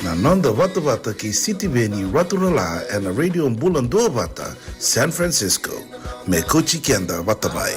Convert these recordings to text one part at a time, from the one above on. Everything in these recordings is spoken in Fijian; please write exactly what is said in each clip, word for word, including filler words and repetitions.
Na noda vatavata kei Sitiveni Raturala ena Radio Bula Duavata, San Francisco. Me kauti keda vata mai.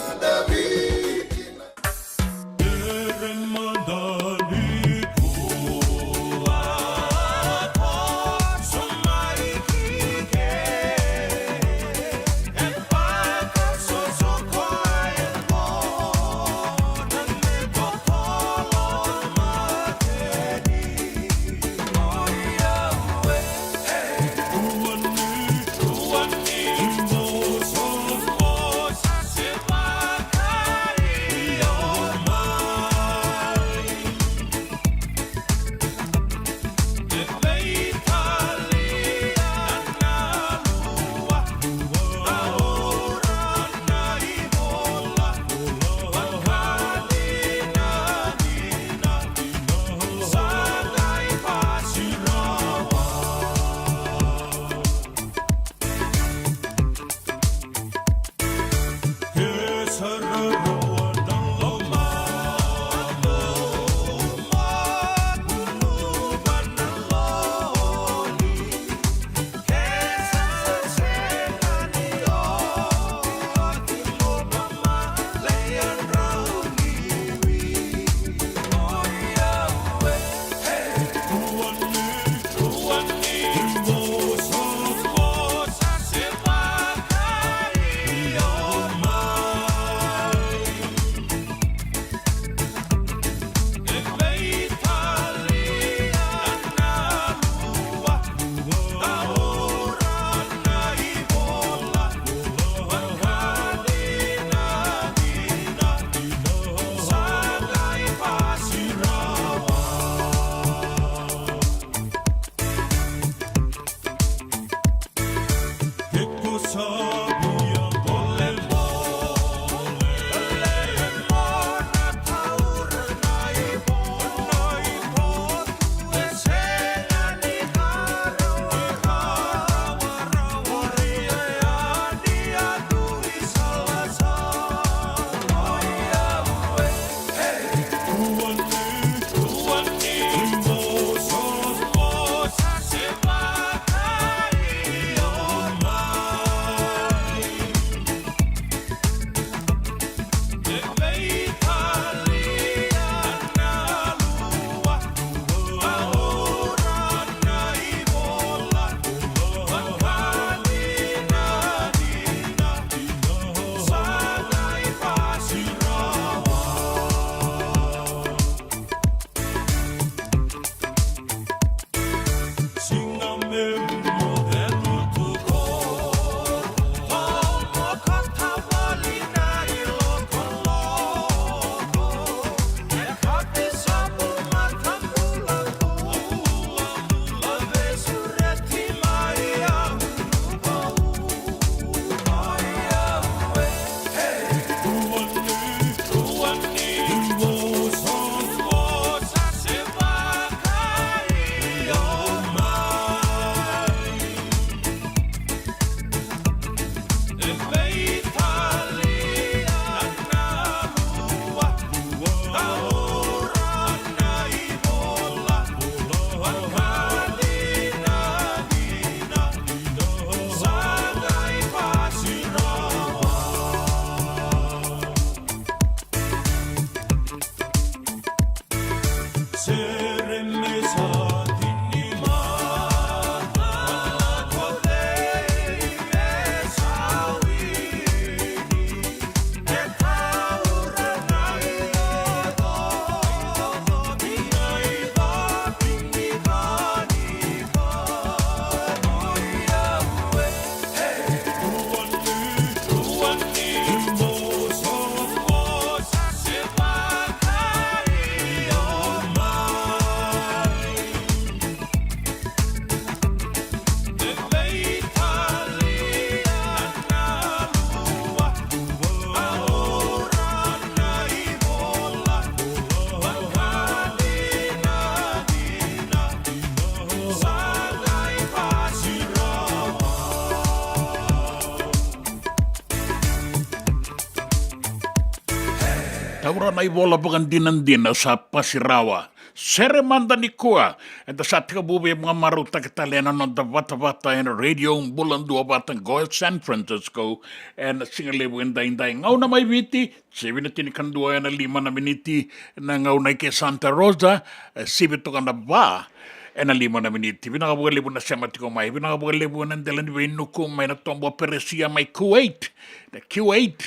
Taura na ivola vakadinadina sa pasi rawa. Sere mada nikua. Eda sa tekivu veivakamarautaki tale ena noda vatavata ena Radio Bula Duavata qo e San Francisco. Ena siga levu edaidai, gauna mai Viti, sivi na tinikadua ena lima na miniti. Na gauna i ke Santa Rosa, e, sivi toka na va ena lima na miniti. Vinaka vakalevu na sema tiko mai. Vinaka vakalevu ena dela ni veinuku mai na tobo o Peresia mai Kuwait. Na Kuwait.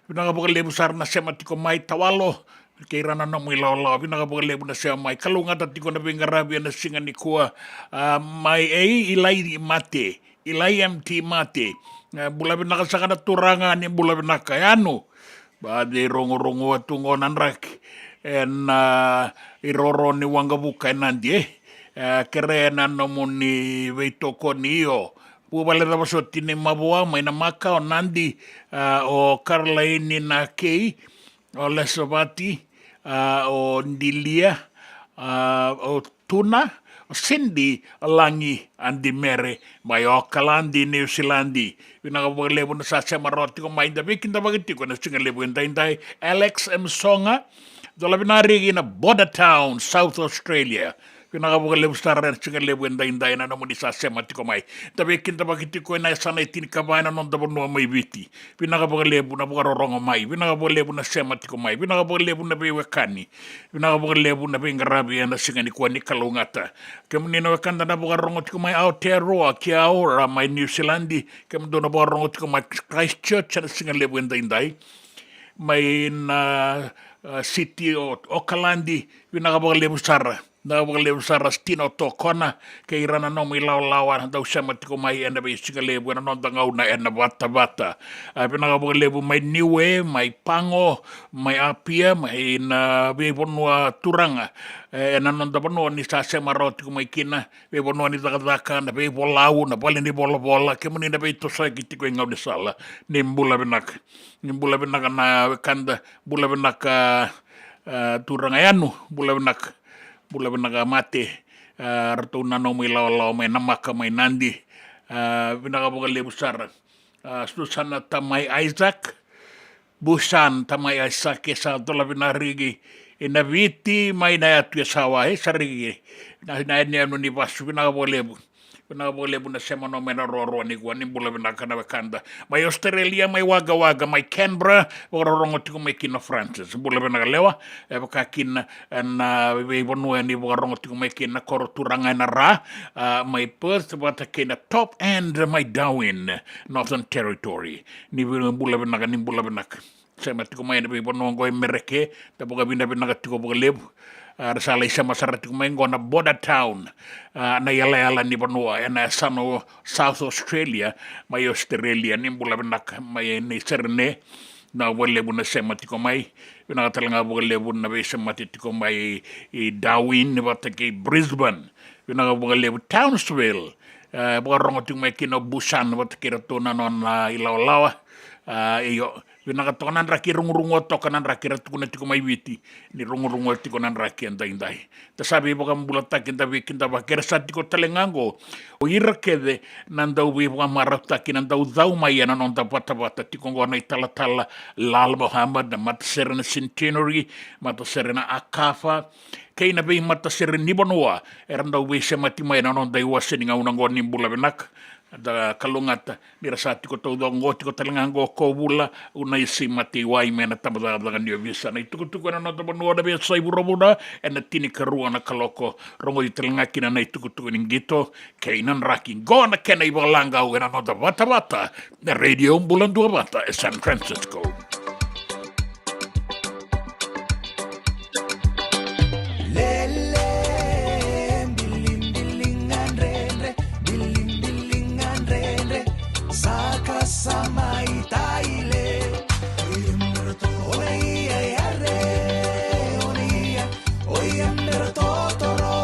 Vinaka vakalevu sara na sema tiko mai Tawalo. Kei ira na nomu ilawalawa, vinaka vakalevu na sema mai. Kalougata tiko na veiqaravi ena siga nikua. A, mai ei Ilai Mate, Ilai M T Mate. E, bula vinaka saka na turaga, ni bula vinaka Yanu. Ba, dei rogorogo tu qo na draki ena, a, iroro ni waqavuka e Nadi, e. E, kere na nomuni veitokoni, io. Vuvale cava soti ni mavoa mai na maka o Nadi, a, o Karolaini na kei, o Lesovati, a, o Dilia, a, o Tuna, o Cindy, o Lagi, Adi Mere, mai Okaladi, Niu Siladi. Vinaka vakalevu na sa sema rawa tiko mai, da veikidavaki tiko ena siga levu edaidai. Alex M Soga, dola vinarigi na Border Town, South Australia. Vinaka vakalevu sara ena siga levu edaidai na nomuni sa sema tiko mai. Da veikidavaki tiko ena yasana e tinikava ena noda vanua mai Viti. Vinaka vakalevu na vakarorogo mai. Vinaka vakalevu na sema tiko mai. Vinaka vakalevu na veiwekani. Vinaka vakalevu na veiqaravi ena siga nikua, ni kalougata. Kemuni na wekada na vakarorogo tiko mai Aotearoa, Kia ora mai Niu Siladi. Kemudou na vakarorogo tiko mai Christchurch ena siga levu edaidai. Mai na, a, city o Okaladi. Vinaka vakalevu sara. Vinaka vakalevu sara Stino Tokona, kei ira na nomu ilawalawa na dau sema tiko mai ena veisiga levu ena noda gauna ena vatavata. A, vinaka vakalevu mai Niue, mai Pago, mai Apia, mai na veivanua turaga, e, ena noda vanua ni sa sema rawa tiko mai kina, veivanua ni cakacaka, na veivolau, na vale ni volavola, kemuni na veitosoyaki tiko e gaunisala, ni bula vinaka. Ni bula vinaka na wekada, bula vinaka, a, turaga Yanu, bula vinaka. Bula vinaka Mate, a, ratou na nomu ilawalawa mai Namaka mai Nadi. A, vinaka vakalevu sara. A, Susana Tamai Isaac, Busan Tamai Isaac, e sa dola vinarigi ina Viti mai na yatu e Sawa, e sa rigi na, na yanuyanu ni vasu. Vinaka vakalevu. Vinaka vakalevu na sema nomu ena ruarua nikua, ni bula vinaka na wekada. Mai Australia, mai Wagga Wagga, mai Canberra, vakarorogo tiko mai kina Francis. Bula vinaka lewa, e vaka kina na veivanua ni vakarorogo tiko mai kina, koro turaga ena ra, a, mai Perth, vata kei na Top End, mai Darwin, Northern Territory. Ni vi-, bula vinaka, ni bula vinaka. Sema tiko mai ena veivanua oqo e Mereke, da vakavinavinaka tiko vakalevu. A, ra sa lai sema sara tiko mai oqo na Border Town, a, na iyalayala ni vanua ena yasana o South Australia, mai Australia, ni bula vinaka, mai ni Serene, na vakalevu na sema tiko mai, vinaka tale ga vakalevu na veisemati tiko mai i Darwin, vata kei Brisbane, vinaka vakalevu Townsville, e, vakarorogo tiko mai kina o Busan, vata kei ratou na nona ilawalawa, a, io, Vinaka toka na draki, rugurugua toka na draki ra tukuna tiko mai Viti, ni rugurugua tiko na draki edaidai. Da sa veivakabulataki, da veikidavaki, era sa tiko tale ga oqo o ira kece na dau veivakamarautaki, na dau cau mai ena noda vatavata tiko oqo na italatala Lal Mohammed, na matasere na Centenary, matasere na Akafa, kei na veimatasere ni vanua, era dau veisemati mai ena noda iwase ni gauna oqo, ni bula vinaka. Da kalougata ni ra sa tiko taucoko oqo, tiko tale ga oqo o Kovula, Unaisi Mataiwai mai na tabacakacaka ni ovisa. Na itukutuku ena noda vanua na veiyasai vuravura, ena tinikarua na kaloko. Rogoci tale ga kina na itukutuku ni qito kei na draki. Oqo na kena ivakalagau ena noda vatavata na Radio Bula Duavata e San Francisco. Lele, bilibiligadredre, bilibiligadredre, saka sa mai taile. Oia, oia, oia, oia, totoro.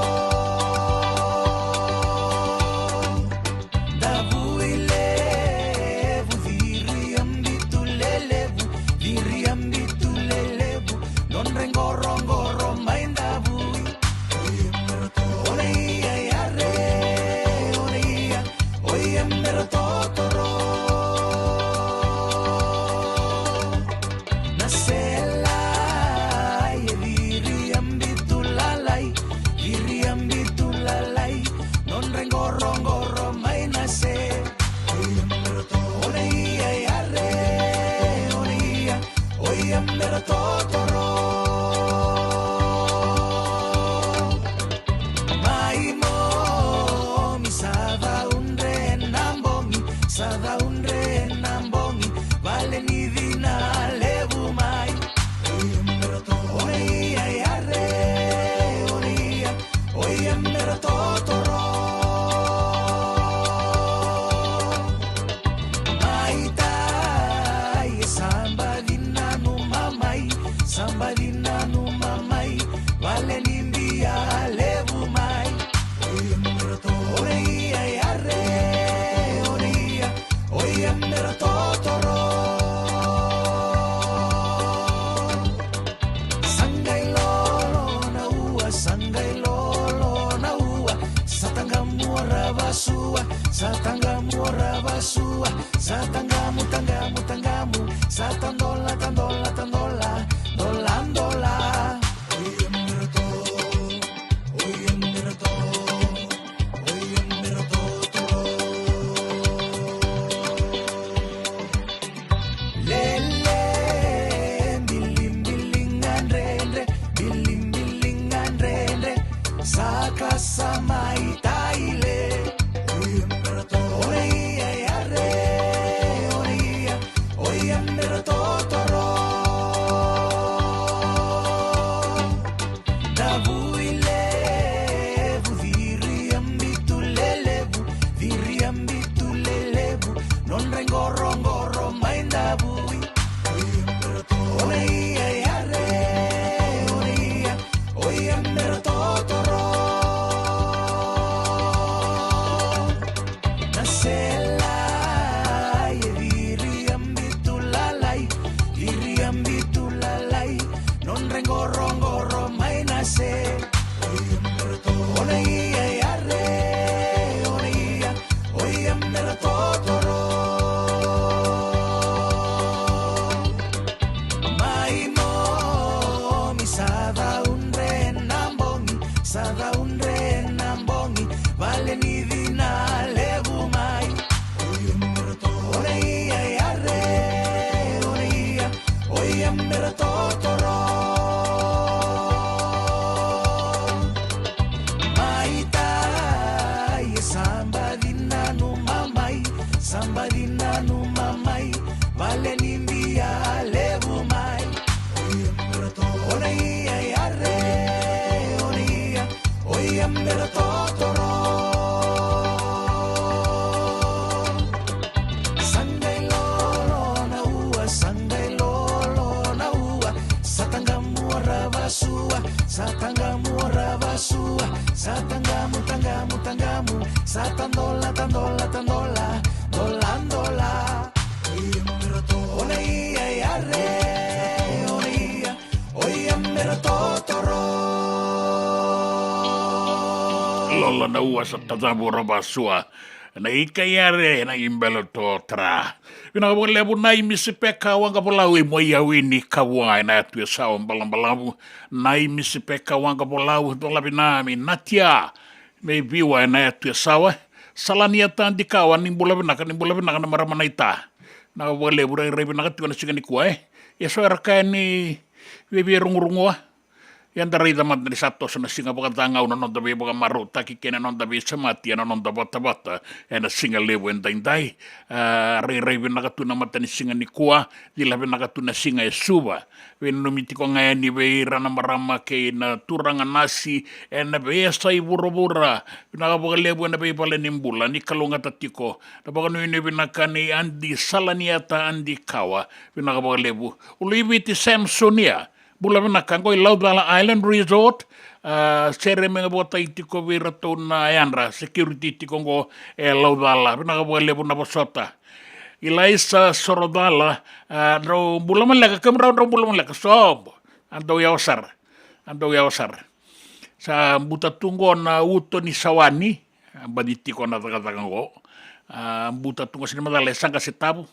Davui levu, viri, bitu lelevu, Totoro. Mai momi sa caudre na bogi, sa caudre na bogi, vale ni cina levu mai. Oia mera to, oia yare, oia, oia mera totoro. Mai tai e sa baci nanuma mai, sa baci nanuma mai, vale ni bia levu mai. Oia mera to, oia yare, oia, oia mera totoro. Sa qai lolo na ua, sa qai lolo na ua, sa taqamu ra vasua, sa taqamu ra vasua, sa taqamu, taqamu, taqamu, sa tadola, tadola, tadola, dola, dola. Oia mera to, oia mera to, oia mera totoro. Lele, bili, bili, gadredre, bili, bili, gadredre, sa kasa mai taile. Oia mera to, oia yare, oia, oia mera totoro. Davui levu, ciri a bitu lelevu, ciri a bitu lelevu, nodra iqoroqoro mai davui. Oia mera to, oia yare, oia, oia mera totoro. Na selai e ciri a bitu lalai, ciri a bitu lalai, nodra iqoroqoro mai na se. Oia mera to, oia yare, oia, oia mera totoro. Mai momi sa caudre na bogi, sa caudre na bogi, vale ni cina levu mai. Oia mera to, oia yare, oia, oia mera totoro. Mai tai e sa baci nanuma mai, sa baci nanuma mai, vale ni bia levu mai. Oia mera to, oia yare, oia, oia mera totoro. Sa qai lolo na ua, sa qai lolo na ua, sa taqamu ra vasua, sa taqamu ra vasua, sa taqamu, taqamu, taqamu, sa tadola, tadola, tadola, dola, dola. Oia mera to, oia yare, oia, oia mera totoro. Lolo na ua sa taqamu ra vasua, na ika yare na ibelo totra. Vinaka vakalevu na i Misi Peka Waqavolau i Moiawi ni Kavua ena yatu e Sawa Balabalavu. Na i Misi Peka Waqavolau, dolavi na mi Natia. Me viwa ena yatu e Sawa. Salani Ata Dikawa, ni bula vinaka, ni bula vinaka na marama naita. Na vakalevu rairai vinaka tiko na siga nikua, e. E so era kaya ni vevie rugurugua. Ia da raica mada ni sa toso na siga vakacagau na noda veivakamarautaki kei na noda veisemati ena noda vatavata ena siga levu edaidai. A, rairai vinaka tu na matanisiga nikua, cila vinaka tu na siga e Suva. Veinanumi tiko ga yani vei ira na marama kei na turaga nasi ena veiyasai vuravura. Vinaka vakalevu ena veivale ni bula, ni kalougata tiko. Na vakanuinui vinaka nei Adi Salaniata Adikawa. Vinaka vakalevu. Uluiviti Samsonia. Bula vinaka, qo i Laucala Island Resort. A, sere me vakatai tiko vei iratou na yadra security tiko qo e Laucala. Vinaka vakalevu na vosota. Ilaisa Sorocala, a, drau bula maleka, kemudrau drau bula maleka, sobo. A dau yawa sara. A dau yawa sara. Sa buta tu qo na uto ni Sawani. A, baci tiko na cakacaka qo. A, buta tu qo, sega ni macala e saqa se tavu.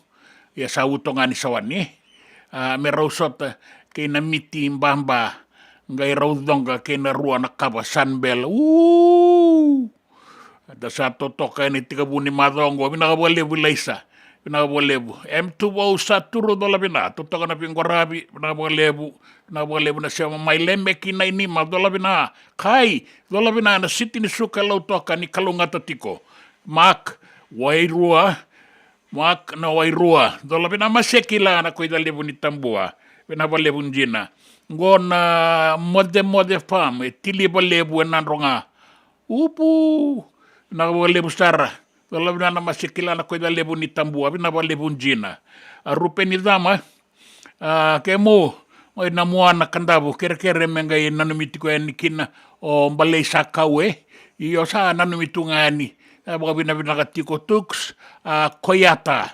Ia sa uto ga ni Sawani. A, me rau sota kei na miti baba. Qai rau coqa kei na rua na kava, sunbell. Uu! Da sa totoka ena itekivu ni macawa qo. Vinaka vakalevu Ilaisa. Vinaka vakalevu. M Tuvou Saturu, cola vina. Totoka na veiqaravi, vinaka vakalevu. Vinaka vakalevu na sema mai. Lemeki Nainima, cola vina. Kai, cola vina na Siti ni Suka e Lautoka, ni kalougata tiko. Mark Wairua, Mark na Wairua, cola vina. Masekila na Koicalevu ni Tabua, vinaka vakalevu dina. Qo na Mocemoce Farm, e Tiliva Levu e Nadroga. Upu, vinaka vakalevu sara. Cola vina na Masekila na Koicalevu ni Tabua, vinaka vakalevu dina. A Rupeni Cama, a, kemu, mai na Muana Kadavu, kerekere me qai nanumi tiko yani kina o Balei Sakau, e. Io, sa nanumi tu ga yani. A, vakavinavinaka tiko Tuks, a, Koyata.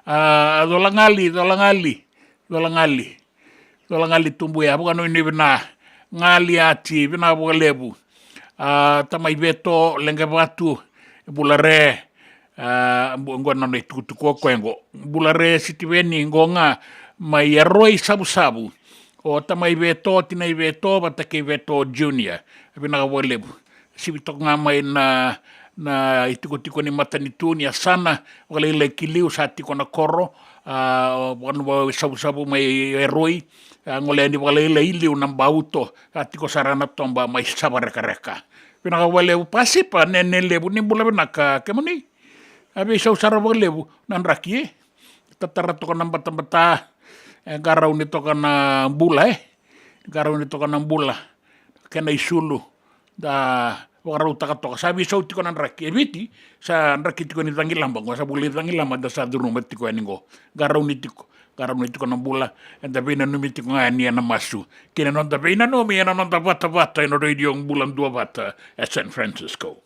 A, Colagali, Colagali, Colagali. Colagali Tubuya, vakanuinui vina. Gali Ati, vinaka vakalevu. A, Tamai Veto, Leqevatu, bula re. A, bu-, qo na nona itukutuku o koya qo. Bula re Sitiveni, qo ga mai Aroi Savusavu. O Tamai Veto, Tinai Veto, vata kei Veto Junior. Vinaka vakalevu. Sivi toka ga mai na, na itikotiko ni matanitu ni yasana vakalailai ki liu, sa tiko na koro, a, o Vanuavou Savusavu mai Eroi, a, gole yani vakalailai i liu na Bauto, sa tiko sara na toba mai Savarekareka. Vinaka vakalevu Pasipa, Nene Levu, ni bula vinaka kemuni. A veisau sara vakalevu na draki, e. Tatara toka na batabata, e, qarauni toka na bula, e. Qarauni toka na bula. Kena isulu, da vakarautaka toka. Sa veisau tiko na draki. E Viti, sa draki tiko ni cagilaba qo, sa vuli cagilaba da sa curuma tiko yani qo. Qarauni tiko, qarauni tiko na bula, eda veinanumi tiko ga yani ena masu. Kei na noda veinanumi ena noda vatavata ena Radio Bula Duavata e San Francisco.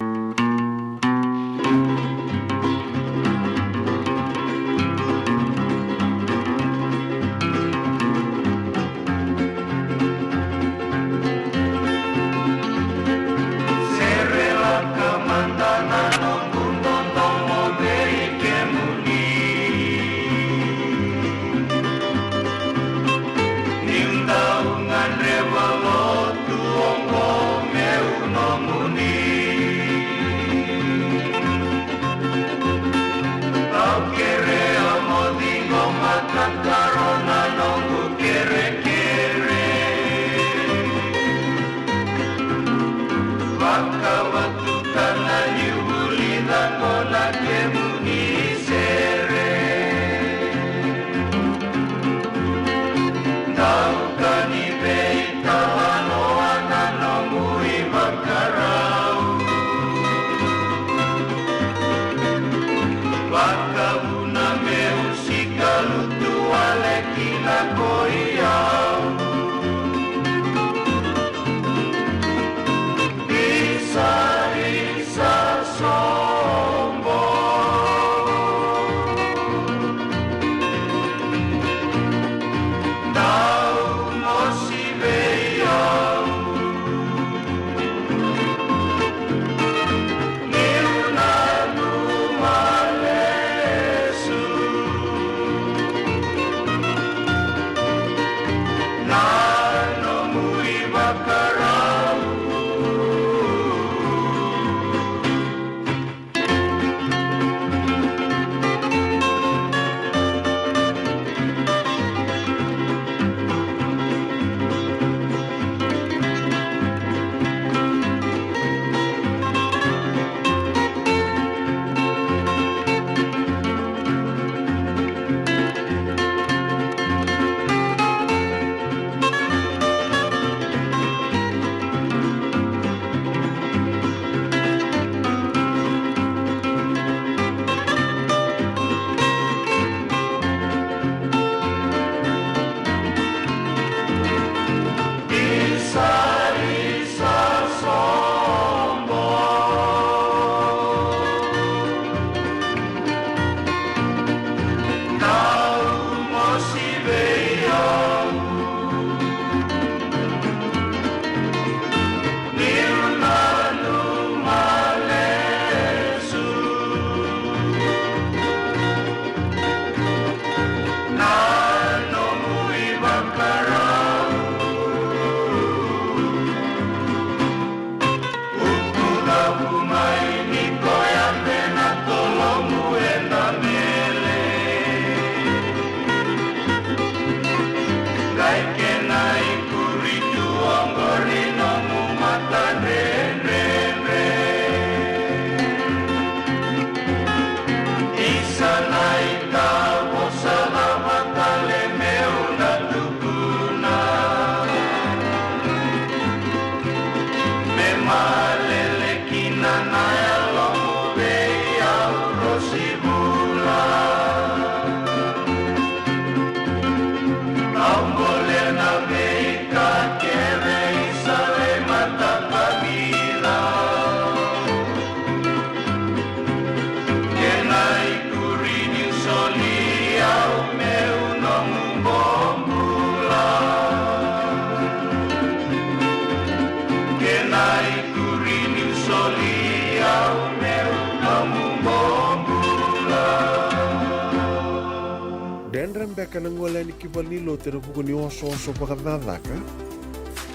Beka na gole yani ki valenilotu ena vuku ni osooso vakacakacaka?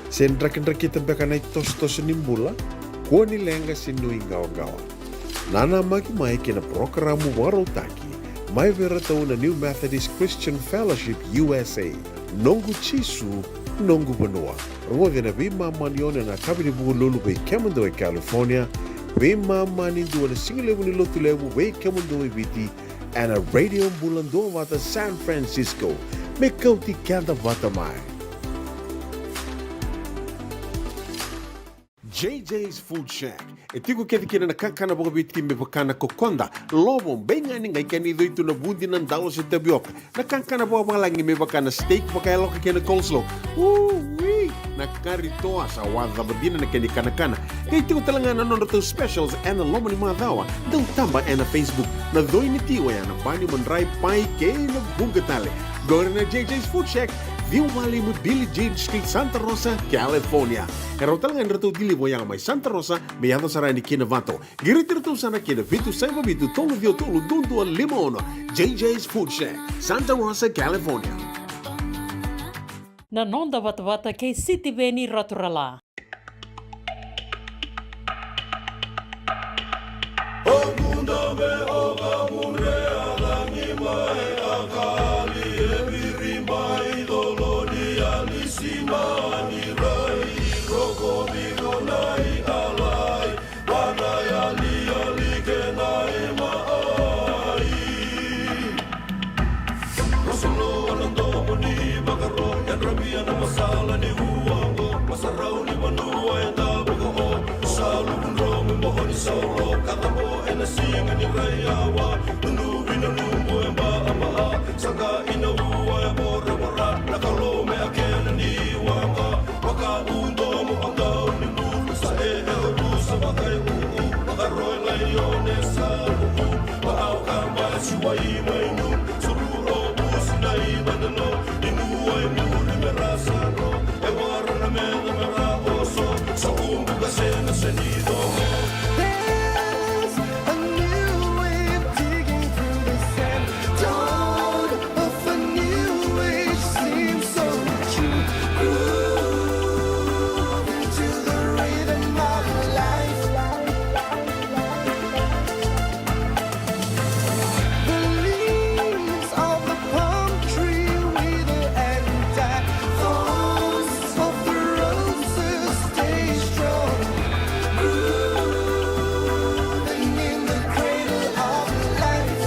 Se drakidrakita beka na itosotoso ni bula? Kua ni leqa se nuiqawaqawa. Nanamaki mai ki na parokaramu vakarautaki mai vei iratou na New Methodist Christian Fellowship U S A, Noqu Jisu, Noqu Vanua. Rogoci ena veimama ni ono ena yakavi ni Vukelulu vei kemudou e California, veimama ni dua ena sigalevu ni Lotulevu vei kemudou e Viti, ena Radio Bula Duavata San Francisco. Me kauti keda vata mai. J J's Food Shack. E tiko kece kina na kakana vakaviti me vaka na kokoda, lovo, beigani, qai kena icoi tu na vudi, na dalo se tavioka. Na kakana vakavalagi me vaka na steak vakayaloka kei na coleslaw. Ui! Na kari toa, sa wacava dina na kena ikanakana. Qai tiko tale ga na nodratou specials ena loma ni macawa. Dau taba ena Facebook. Na coi ni ti oya na bani, madrai, pai kei na vuqa tale. Qori na J J's Food Shack, ciwa walu lima Billie Jean Street, Santa Rosa, California. E rawa tale ga ni ratou deliver oya mai Santa Rosa me yaco sara yani ki Novato. Qiriti iratou sara ki na vitu saiva vitu tolu ciwa tolu dua dua lima ono. J J's Food Shack, Santa Rosa, California. Na noda vatavata kei Sitiveni Raturala. There's a new wave digging through the sand. Dawn of a new age seems so true. Grooving to the rhythm of life. The leaves of the palm tree wither and die. Thorns of the roses stay strong. Grooving in the cradle of life.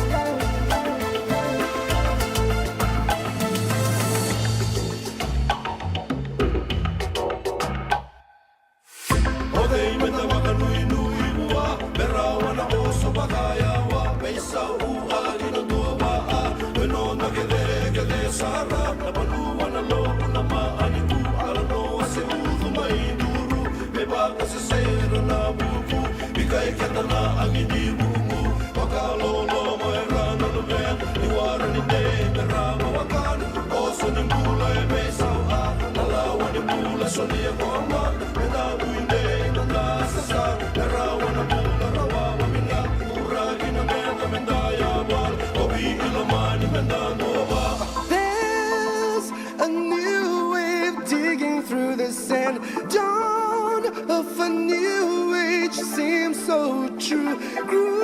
O cei meda vakanuinui vua, me rawa na oso vakayawa, me isau agi na duavaa, me noda kecekece sara, na vanua na lotu na maaniku, alanoa se ucu mai duru, me vakasesera na vuku, bikai keda na agi ni vuku. Vakaloloma era na luvena, ni wara ni dei me rawa wakana. Oso ni bula e veisau a, na lawa ni bula solia ko Ama. Me na dui dei na na sasa, me rawa na bula rawa vamina. Uraki na meda, meda yawal, o vi ilomani meda nova. There's a new wave digging through the sand. Dawn of a new age seems so true. Grooving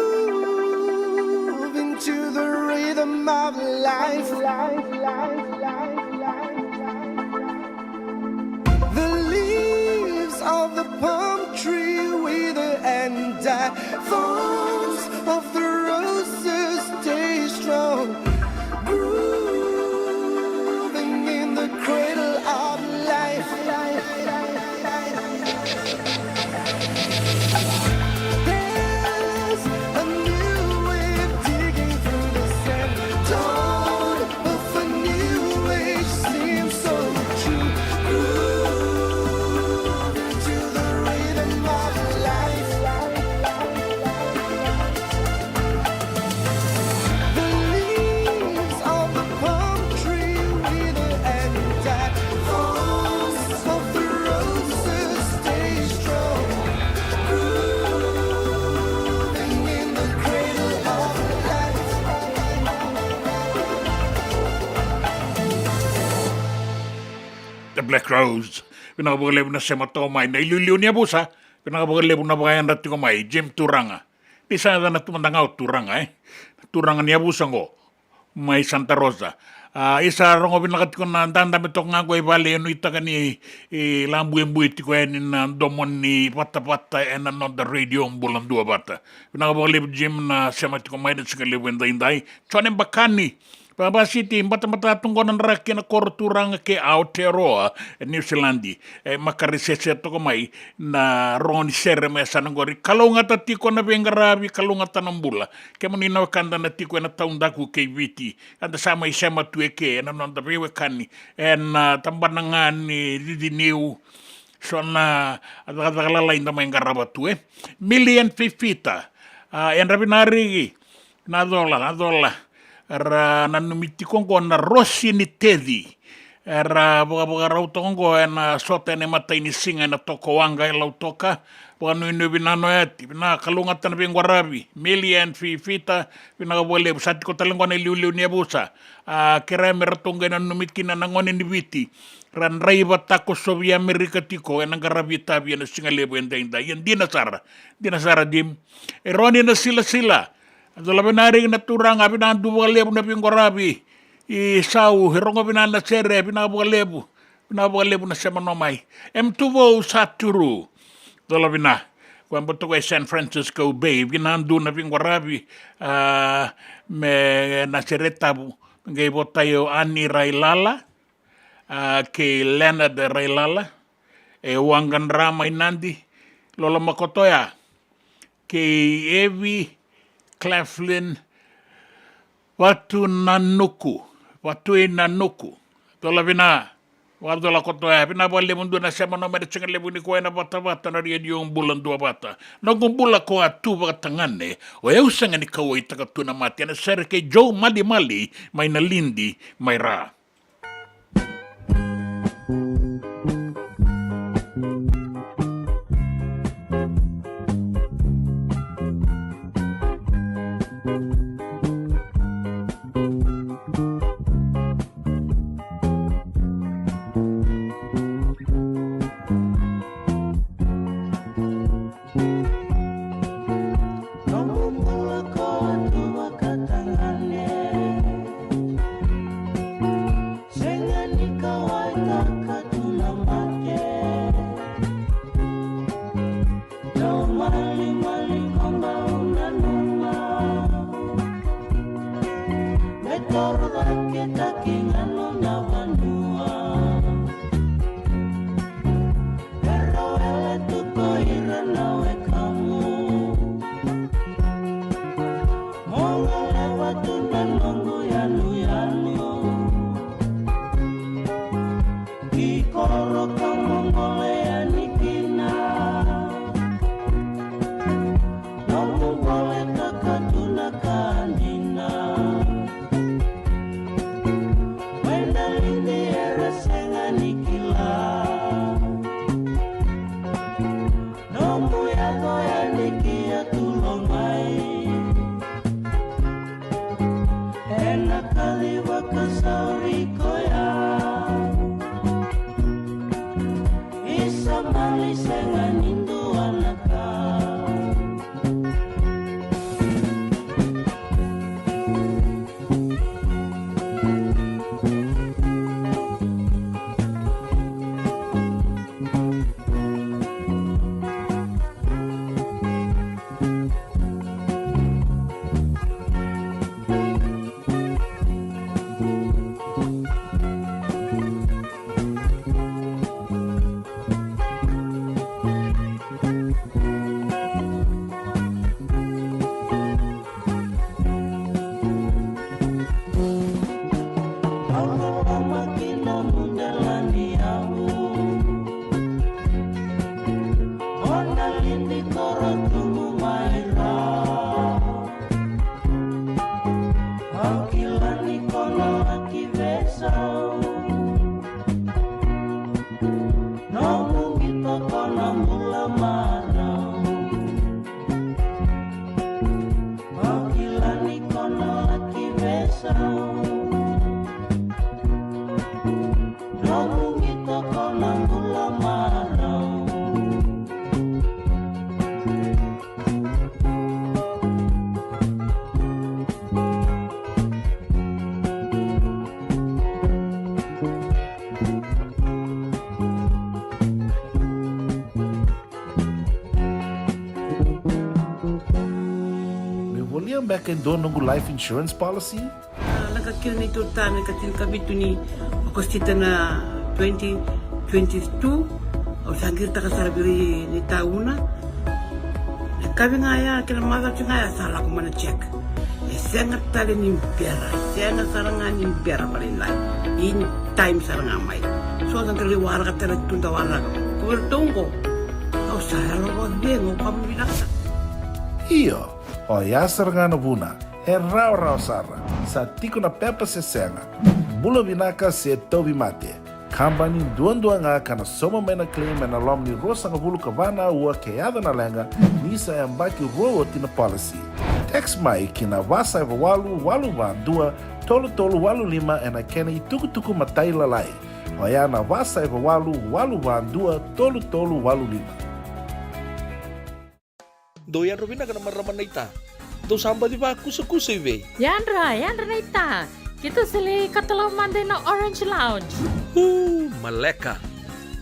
to the rhythm of life. The leaves of the palm tree wither and die. Thorns of the roses stay strong. Grooving in the cradle of life. There's a new wave digging through the sand. Dawn of a new age seems so true. Grooving to the rhythm of life. Crows. Vinaka vakalevu na sema toka mai na iliuliu ni yavusa. Vinaka vakalevu na vakayadra tiko mai, Jim Turaga. Ni sa yaca na tu mada ga o Turaga, e? Turaga ni yavusa qo. Mai Santa Rosa. A, isa rogo vinaka tiko na dadabe toka ga qo i vale, e nuitaka ni, e, labuebue tiko yani na domo ni vatavata ena noda radio Bula Duavata. Vinaka vakalevu Jim na sema tiko mai na siga levu edaidai. Jone Bakani. Vavasiti, batabata tu qo na draki ena koro Turaga kei Aotearoa, e Niusiladi. E makarisese toka mai na rogo ni sere me yasana qori. Kalougata tiko na veiqaravi, kalougata na bula. Kemuni na wekada na tiko ena taudaku kei Viti. Eda sa mai sema tu eke ena noda veiwekani ena tabana ga ni cici niu. So na cakacaka lalai da mai qarava tu, e. Milian Fifita. A, yadra vinariki. Na cola, na cola. Ra nanumi tiko qo na Rosi ni Teci. Era vakavakarau toka qo ena sota ena imatai ni siga ena Tokawaqa e Lautoka. Vakanuinui vinaka na oyati, vinaka, kalougata na veiqaravi. Milian Fifita, vinaka vakalevu. Sa tiko tale qo na iliuliu ni yavusa. A, kerea me ratou qai nanumi kina na gone ni Viti. Ra draiva takosovi Amerika tiko ena qaravi itavi ena siga levu edaidai. Ia dina sara, dina sara Jim. E Roni na silasila. Cola vinariki na turaga, vinaka duavata vakalevu na veiqaravi. I Sau, e rogo vinaka na sere, vinaka vakalevu. Vinaka vakalevu na sema no mai. M Tuvou sa turu. Cola vina. Koya bau toka e San Francisco Bay, vinaka dua na veiqaravi. A, me na sere tabu. Me qai votai o Ani Railala. A, kei Leonard Railala. E Waqa Dra mai Nadi. Loloma kotoya. Kei Evi Cleflin Vatunanuku, Vatuinanuku. Cola vina, vakacola kotoya, vina vakalevu dua na sema no mai na siga levu nikua ena vatavata na Radio Bula Duavata. Noqu bula ko a tu vakatagane, o yau sega ni kauwaitaka tu na mate, ena sere kei Joe Malimali mai Nalidi mai Ra. Noqu bula ko a tu vakatagane. Sega ni kauwaitaka tu na mate. Dau malimali ko bau nanuma. Me toro cake taki ga nona vanua. Pero ele tu ko ira na wekamu. Mo gole vatu na noqu yanuyanu. Ki koro ka mo gole yani kina. Noqu gole ka ka tu na ka dina. Mai Nalidi era sega ni kila. Noqu yaco yani ki Yatu Lomai. Ena kaci vakasauri koya. Isa mali sega ni dua na ka. Beka e dua noqu life insurance policy? A, lako kina na iturutani ka tinikavitu ni Okosita na twenty twenty-two, au sa qiritaka sara vei ira na itauna. Na yakavi ga ya kei na macawa ga ya sa lako mai na check. E sega tale ni bera, e sega sara ga ni bera vakalailai. In time sara ga mai. So da qai waraka tale tu da waraka. Ko iratou oqo, au sa yalo vakacegu, au vakavinavinaka sara. Io, oya sara ga na vuna. E rawarawa sara, sa tiko na pepa se sega, bula vinaka se tauvimate. Kabani duadua ga ka na sauma mai na claim ena loma ni ruasagavulu ka va na aua ke yaco na leqa, ni sa yabaki rua oti na policy. Text mai ki na va saiva walu walu va dua tolu tolu walu lima ena kena itukutuku matailalai. Oya na va saiva walu walu va dua tolu tolu walu lima. Dou yadra vinaka na marama naita. Dou sa baci vakusakusa i vei? Yadra, yadra naita. Keitou sa lai katalau mada ina Orange Lounge. Uu, maleka.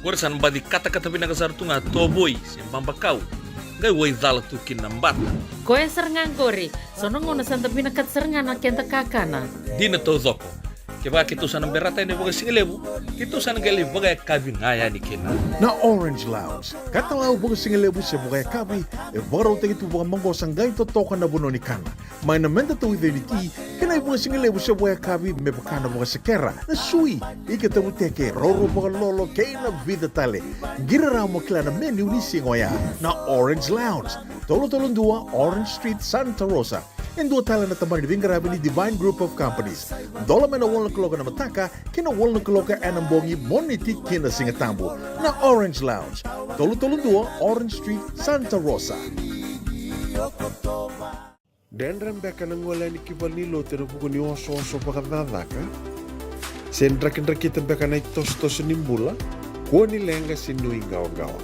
Qori sa na baci katakata vinaka sara tu ga tovoi se babakau. Qai waicala tu kina na bata. Koya sara ga qori. So na gauna sa da vinakata sara ga na keda kakana. Dina taucoko. Kevaka keitou sa na berata yani vakasigalevu, keitou sa na qai lai vakayakavi ga yani kina. Na Orange Lounge, katalau vakasigalevu se vakayakavi, e vakarautaki tu vakamaqosa qai totoka na vanua ni kana. Mai na meda tauica ni ti, kei na ivakasigalevu se vakayakavi me vaka na vakasekera, na sui, ika tavuteke, roro vakalolo, kei na vica tale. Qiri rawa mo kila na menu ni siga oya. Na Orange Lounge, tolu tolu dua Orange Street, Santa Rosa. E dua tale na tabana ni veiqaravi ni Divine Group of Companies. Dola mai na walu na kaloko ena mataka ki na walu na kaloko ena bogi, Moniti ki na Sigatabu. Na Orange Lounge, tolu tolu dua Orange Street, Santa Rosa. Dredre beka na gole yani ki valenilotu ena vuku ni osooso vakacakacaka? Se drakidrakita beka na itosotoso ni bula? Kua ni leqa se nuiqawaqawa.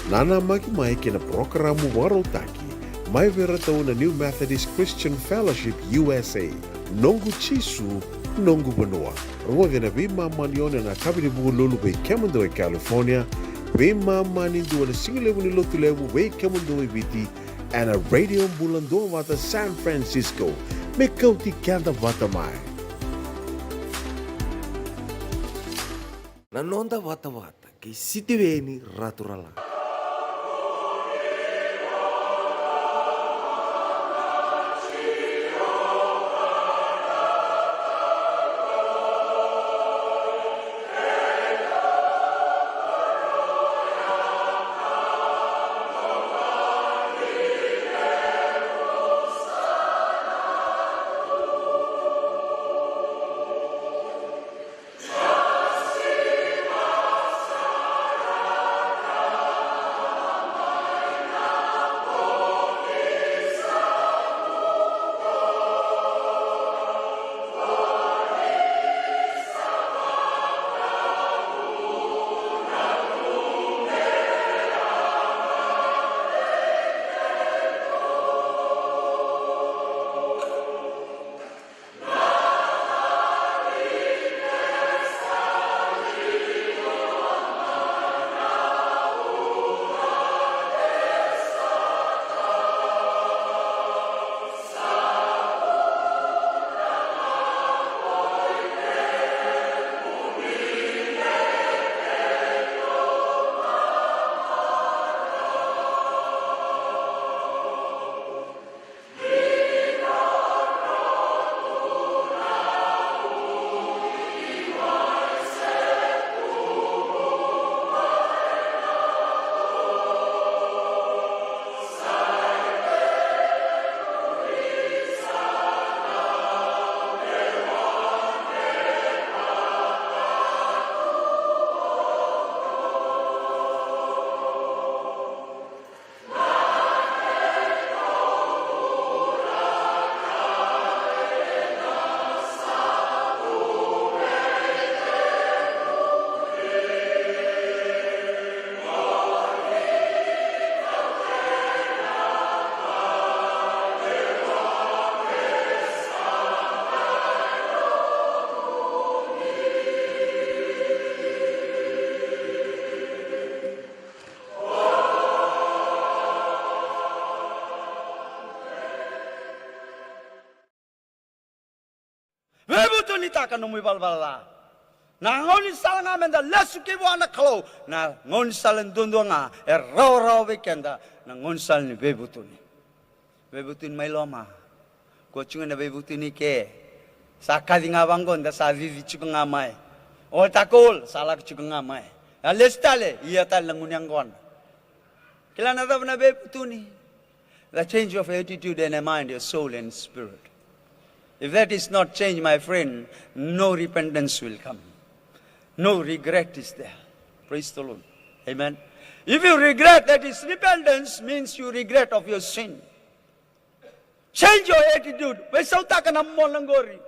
Nanamaki mai ki na parokaramu vakarautaki mai vei iratou na New Methodist Christian Fellowship U S A, Noqu Jisu, Noqu Vanua. Rogoci ena veimama ni ono ena yakavi ni Vukelulu vei kemudou e California, veimama ni dua na sigalevu ni Lotulevu vei kemudou e Viti, ena Radio Bula Duavata San Francisco, me kauti keda vata mai. Na noda vatavata kei Sitiveni Raturala. Taka nomu ivalavala ca. Na gaunisala ga meda lesu ki vua na Kalou, na gaunisala duadua ga e rawarawa vei keda, na gaunisala ni veivutuni. Veivutuni mai loma. Ko tiko na veivutuni ke. Sa kaci ga vaqo da sa cici tiko ga mai. O ta kol sa lako tiko ga mai. A lesi tale, ia tale na gunu yaqona. Kila na cava na veivutuni? The change of attitude and a mind, your soul and spirit. If that is not changed, my friend, no repentance will come. No regret is there. Praise the Lord. Amen. If you regret, that is repentance, means you regret of your sin. Change your attitude. Veisautaka na mona qori.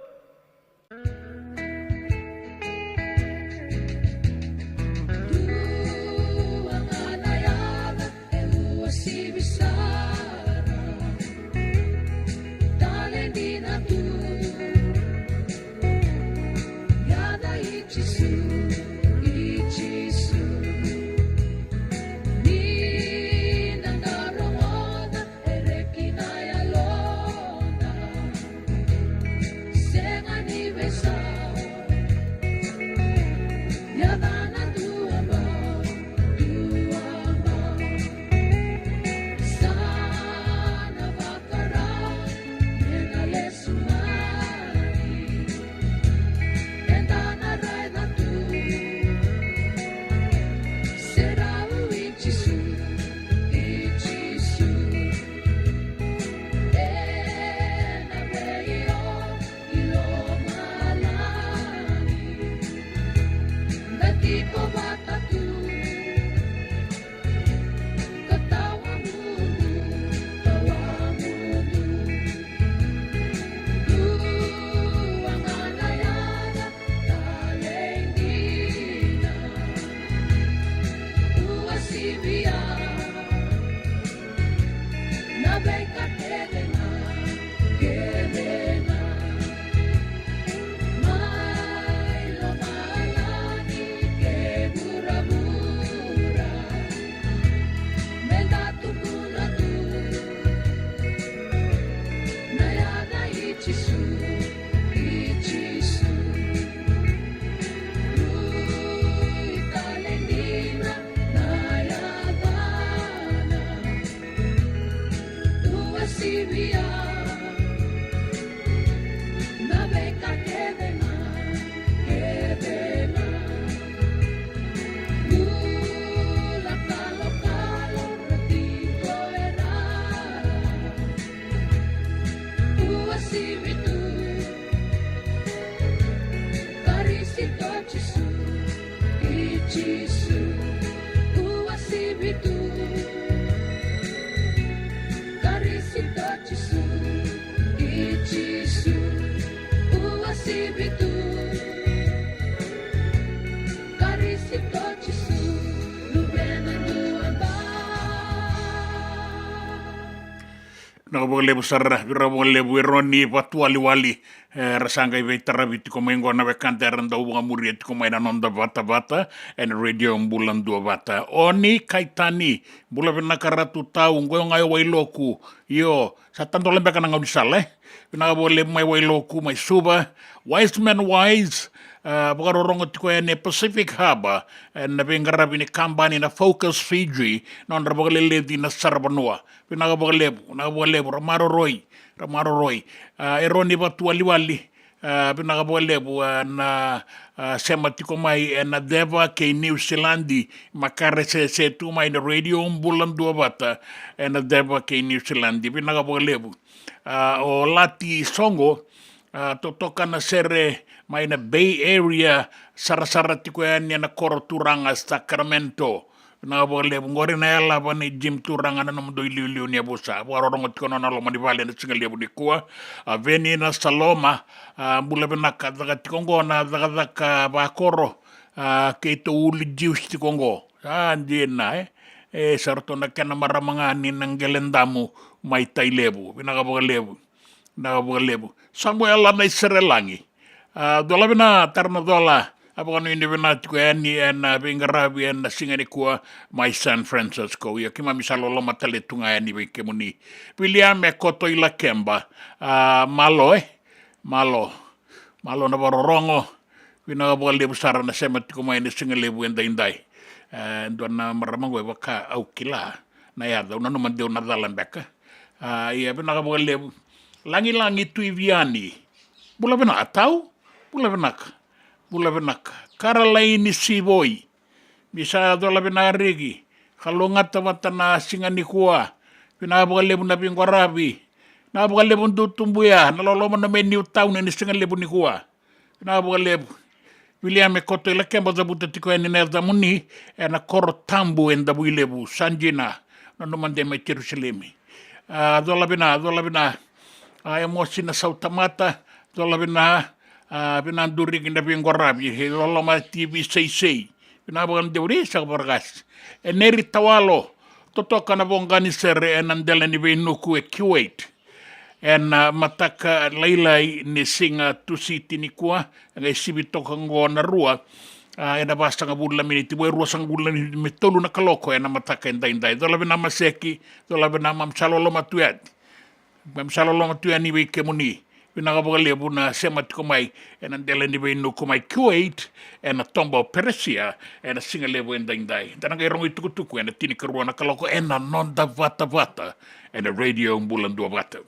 Vinaka vakalevu sara, vinaka vakalevu Eroni Vatuwaliwali. E, ra sa qai veitaravi tiko mai qo na wekada era dau vakamuria tiko mai na noda vatavata ena Radio Bula Duavata. Oni Kaitani, bula vinaka Ratu Tau, qo ga e Wailoku. Io, sa tadola beka na gaunisala, e? Vinaka vakalevu mai Wailoku, mai Suva. Wiseman Wise, a, vakarorogo tiko yani e Pacific Harbour, ena veiqaravi ni kabani na Focus Fiji, nodra vakaleleci na saravanua. Vinaka vakalevu, vinaka vakalevu, ra maroroi, ra maroroi. A, Eroni Vatuwaliwali, a, vinaka vakalevu, a, na, a, sema tiko mai ena ceva kei Niusiladi, makaresese tu mai na Radio Bula Duavata ena ceva kei Niusiladi, vinaka vakalevu. A, o Lati Soqo, a, totoka na sere mai na Bay Area, sarasara tiko yani ena koro turaga Sacramento. Vinaka vakalevu, qori na yalava ni Jim Turaga na nomudou iliuliu ni yavusa. Vakarorogo tiko na nona loma ni vale ena siga levu nikua. A, Veni na Saloma, a, bula vinaka, caka tiko qo na cakacaka vakoro, a, keitou uli juice tiko qo. A, dina, e? E, sa ratou na kena marama ga ni na qele damu mai Tailevu. Vinaka vakalevu. Vinaka vakalevu. Samuela Naiserelagi. A, cola vina, tara na cola. A vakanuinui vina tiko yani ena veiqaravi ena siga nikua mai San Francisco. Ia keimami sa loloma tale tu ga yani vei kemuni. Viliame Koto i Lakeba. A, malo, e? Malo. Malo na vakarorogo. Vinaka vakalevu sara na sema tiko mai ena siga levu edaidai. E dua na marama qo e vaka au kila na yaca, au nanuma deu na cala beka. A, ia vinaka vakalevu. Lagilagi Tui Viani. Bula vinaka tau. Bula vinaka. Bula vinaka. Karalaini Sivoi. Ni sa cola vinaka riki. Kalougata vata na siga nikua. Vinaka vakalevu na veiqaravi. Vinaka vakalevu Dutubuya, na loloma na mai Niutauni ena siga levu nikua. Vinaka vakalevu. Viliame Koto i Lakeba, cavuta tiko yani na yacamuni ena koro tabu e Davuilevu, sa dina, nanuma de mai Jerusalemi. A, cola vina, cola vina. A, Emosi na Sautamata, cola vina. A, vina Duriki na veiqaravi, e loloma T V Seisei. Vinaka vakalevu, e saka varakasi. E Neri Tawalo, totoka na voqa ni sere ena dela ni veinuku e Kuwait. Ena mataka lailai ni siga Tusiti nikua, e qai sivi toka qo na rua, a, ena vasagavulu na miniti, vo e ruasagavulu na miniti me tolu na kaloko ena mataka edaidai. Cola vina Maseki, cola vina, mam sa loloma tu yani. Mam sa loloma tu yani vei kemuni. Vinaka vakalevu na sema tiko mai ena dela ni veinuku mai Kuwait, ena toba o Peresia, ena siga levu edaidai. Da na qai rogo itukutuku ena tinikarua na kaloko ena noda vatavata ena Radio Bula Duavata.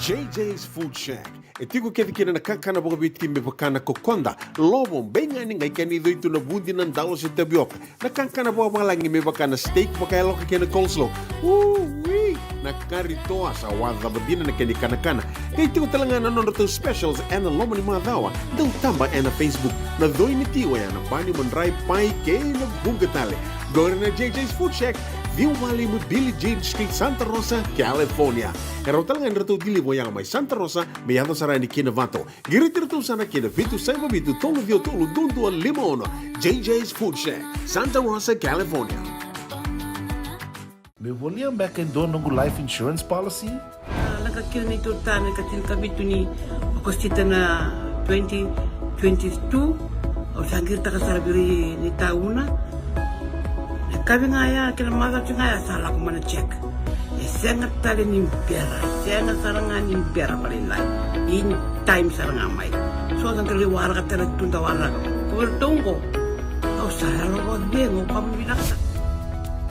J J's Food Shack. E tiko kece kina na kakana vakaviti me vaka na kokoda, lovo, beigani, qai kena icoi tu na vudi, na dalo se tavioka. Na kakana vakavalagi me vaka na steak vakayaloka kei na coleslaw. Ui! Na kari toa sa wacava dina na kena ikanakana. Qai tiko tale ga na nodratou specials ena loma ni macawa. Dau taba ena Facebook. Na coi ni ti oya na bani, madrai, pai kei na vuqa tale. Qori na J J's Food Shack, ciwa walu lima Billie Jean Street, Santa Rosa, California. E rawa tale ga ni ratou deliver oya mai Santa Rosa me yaco sara yani ki Novato. Qiriti iratou sara ki na vitu saiva vitu tolu ciwa tolu dua dua lima ono. J J's Food Shack, Santa Rosa, California. Meu volia beka e dua noqu life insurance policy? A, lako kina neitou tane ka tinikavitu ni Okosita na twenty twenty-two. Au sa qiritaka sara vei ira ni tauna. Na kavi ga ya kei na macawa ga ya sa lako mai na check. E sega tale ni bera, e sega sara ga ni bera vakalailai. In time sara ga mai. So da qai waraka tale tu da waraka. Ko vei ratou qo. Au sa yalo vakacegu, ka vinaka sara.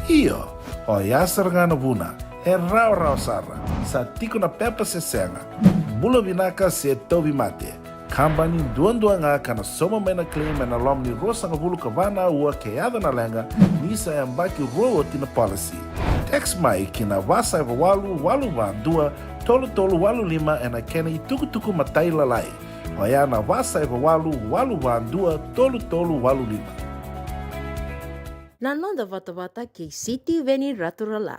Io, oya sara ga na vuna. E rawarawa sara. Sa tiko na pepa se sega. Bula vinaka se tauvimate. Kabani duadua ga ka na sauma mai na claim ena loma ni ruasagavulu ka va na aua ke yaco na leqa, ni sa yabaki rua oti na policy. Text mai ki na va saiva walu walu va dua tolu tolu walu lima ena kena itukutuku matailalai. Oya na va saiva walu walu va dua tolu tolu walu lima. Na noda vatavata kei Sitiveni Raturala.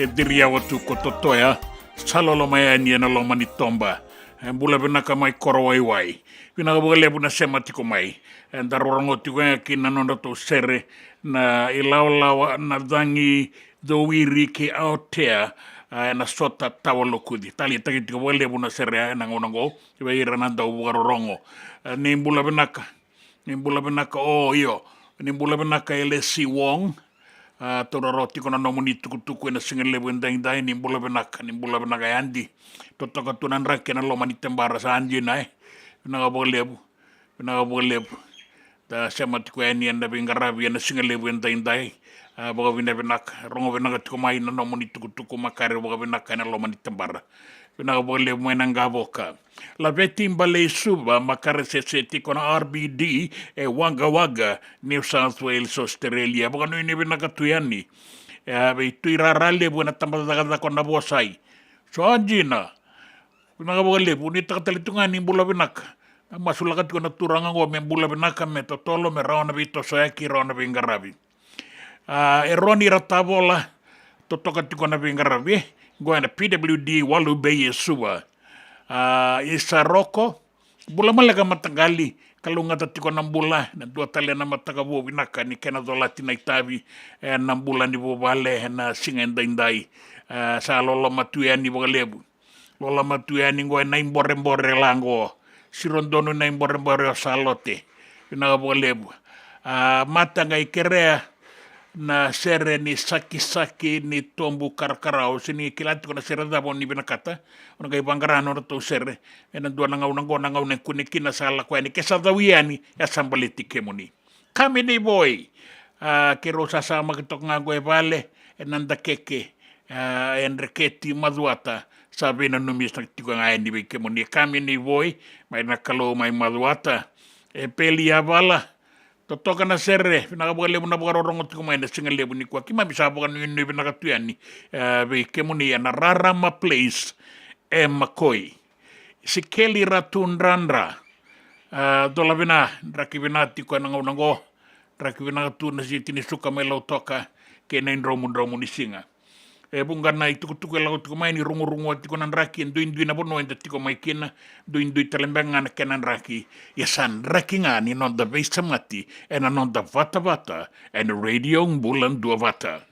E ciri yawa tu ko Totoya, sa loloma yani ena loma ni toba. E bula vinaka mai Korowaiwai. Vinaka vakalevu na sema tiko mai. Eda rorogo tiko ga kina nodratou sere na ilawalawa na cagi cowiri kei Aotea, a, ena sota tawa lokuci. Taleitaki tiko vakalevu na sere ena gauna qo vei ira na dau vakarorogo. A, ni bula vinaka. Ni bula vinaka, o, io. Ni bula vinaka L C Wong. A, taura rawa tiko na nomuni tukutuku ena siga levu edaidai, ni bula vinaka, ni bula vinaka Adi. Totoka tu na draki ena loma ni tebara sa Adina, e. Vinaka vakalevu, vinaka vakalevu. Da sema tiko yani ena veiqaravi ena siga levu edaidai. A, vakavinavinaka, rogo vinaka tiko mai na nomuni tukutuku makare vakavinaka ena loma ni tebara. Vinaka vakalevu mai na Qavoka. Laveti Balei Suva, makare sese tiko na R B D e Wagga Wagga, New South Wales, Australia. Vakanuinui vinaka tu yani. E, vei Tui Rara Levu ena tabacakacaka o Navosai. So Adina. Vinaka vakalevu, ni taka tale tu ga ni bula vinaka. Na masulaka tiko na turaga qo me bula vinaka, me totolo, me rawa na veitosoyaki, rawa na veiqaravi. A, e Roni Ratavola, totoka tiko na veiqaravi, e, qo ena P W D Walu Bay e Suva. A, Isa Roko, bula maleka mataqali, kalougata tiko na bula, na dua tale na mataka vou vinaka ni kena colati na itavi, e, na bula ni vuvale, ena siga edaidai. A, sa loloma tu yani vakalevu. Loloma tu yani qo ena iborebore la qo. Siro donu na iborebore o Salote. Vinaka vakalevu. A, mata qai kerea na sere ni Sakisaki ni Tobu Karakarau. Se ni kila tiko na sere cava o ni vinakata, o na qai vaqara nodratou sere. Ena dua na gauna qo, na gauna e kune kina sa lako yani, ke sa cau yani, e sa baleti kemuni. Kami ni Voi. A, keirau sasamaki toka ga qo e vale, e Nadakeke, a, e Dreketi, Macuata, sa veinanumi sa tiko ga yani vei kemuni. Kami ni Voi, mai na Kalou mai Macuata. E Peli Yavala, totoka na sere, vinaka vakalevu na vakarorogo tiko mai na siga levu nikua. Keimami sa vakanuinui vinaka tu yani, e, vei kemuni ena Rarama Place, e Makoi. Sikeli Ratu Dradra. A, cola vina, draki vina tiko ena gauna qo. Draki vinaka tu na siti ni suka mai Lautoka kei na idromudromu ni siga. E vuqa na itukutuku e lako tiko mai ni rugurugua tiko na draki, e duidui na vanua eda tiko mai kina, duidui tale beka ga na kena draki. Ia sa draki ga ni noda veisemati ena noda vatavata ena Radio Bula Duavata.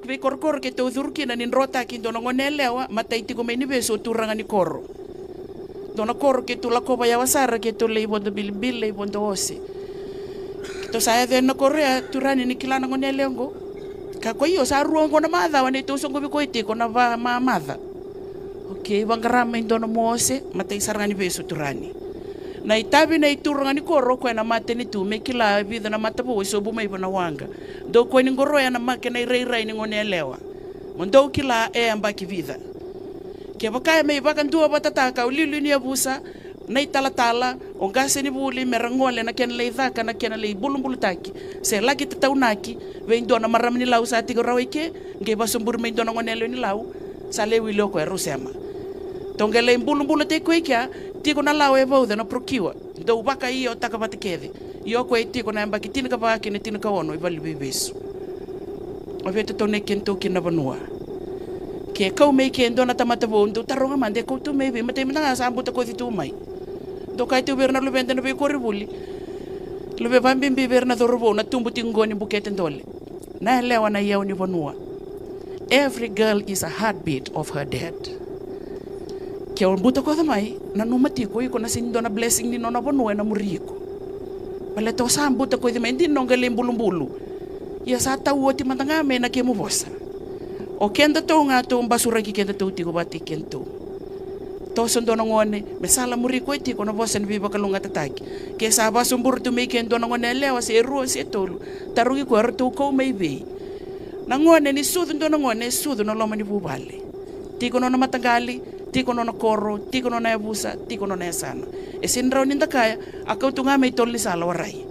Veikorokoro keitou curu kina ni drotaki dua na gone yalewa, matai tiko mai ni vesu o turaga ni koro. Dua na koro keitou lakova yawa sara, keitou lai vodo bilibili, lai vodo ose. Keitou sa yaco yani na koro ya, turaga ni kila na gone yalewa oqo. Ka ko io sa rua oqo na macawa neitou soqovi koya tiko na va mamaca. Okei, vaqara mai dua na mua ose, matai sara ga ni vesu turaga. Na itavi na ituraga ni koro, koya na matanitu, me kila e vica na matavou e sobu mai vua na waqa. Dou koya ni qoroya na make na irairai ni gone yalewa. Mo dou kila e yabaki vica. Kevaka e mai vakaduavatataka o liuliu ni yavusa, na italatala, o qasenivuli, me ra gole na kena lai caka, na kena lai bulubulutaki, se laki tataunaki vei dua na marama ni Lau sa tiko rawa i ke, qai vasoburi mai dua na gone yalewa ni Lau, sa lai wili o koya rau sema. Tou qai lai bulubulutaki koya i kea, tiko na lawa e vauca na procure. Dou vakaiotaka vata kece. Ia o koya e tiko na yabaki tinikava kei na tinikaono i valeniveivesu. O vei totou na i kena tou kina na vanua. Ke kau mai ke dua na tamata vou, dou taroga mada e kau tu mai vei, matai mada ga sa butakoci tu mai. Dou kaya tu vei ira na luveda na veikoronivuli. Luve vabibi vei ira na cauravou na tubu tiko qo ni bukete dole. Na yalewa na iyau ni vanua. Every girl is a heartbeat of her dad. Ke o butakoca mai, nanuma tiko iko na sega ni dua na blessing ni nona vanua ena muri iko. Baleta o sa butakoci mai, dina o qai lai bulubulu. Ia sa tau oti mada ga mai na kemu vosa. O kedatou ga tou basuraki kedatou tiko vata kei kedatou. Toso dua na gone, me sala muri koya tiko na vosa ni veivakalougatataki. Ke sa vasoburi tu mai ke dua na gone yalewa se rua se tolu, tarogi koya ratou kau mai vei. Na gone ni sucu dua na gone, e sucu na loma ni vuvale. Tiko nona mataqali, tiko nona koro, tiko nona yavusa, tiko nona yasana. E sega ni rawa ni da kaya, a kau tu ga mai tolo ni sala warai.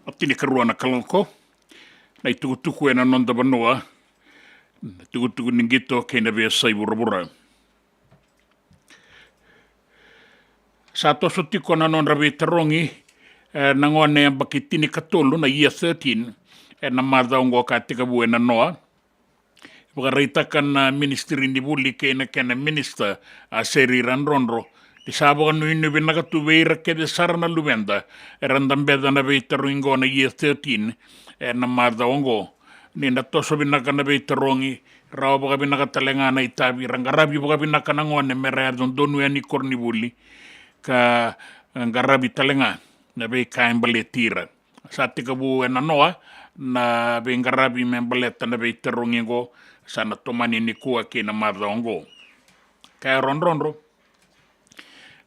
Na tinikarua na kaloko, na itukutuku ena noda vanua, na tukutuku ni qito kei na veiyasai vuravura. Sa toso tiko na nodra veitarogi, e, na gone yabaki tinikatolu, na year thirteen, ena macawa oqo ka tekivu e nanoa. Vakaraitaka na Ministry ni Vuli kei na kena minisita, a Seri Radrodro, ni sa vakanuinui vinaka tu vei ira kece sara na luveda era dabeca na veitarogi oqo, na year thirteen, ena macawa oqo. Ni na toso vinaka na veitarogi, rawa vakavinaka tale ga na itavi, ra qaravi vakavinaka na gone me ra yaco donu yani koronivuli, ka qaravi tale ga na veika e baleti ira. Sa tekivu e nanoa na veiqaravi me baleta na veitarogi oqo, sa na tomani nikua kei na macawa oqo. Ka e Radrodro,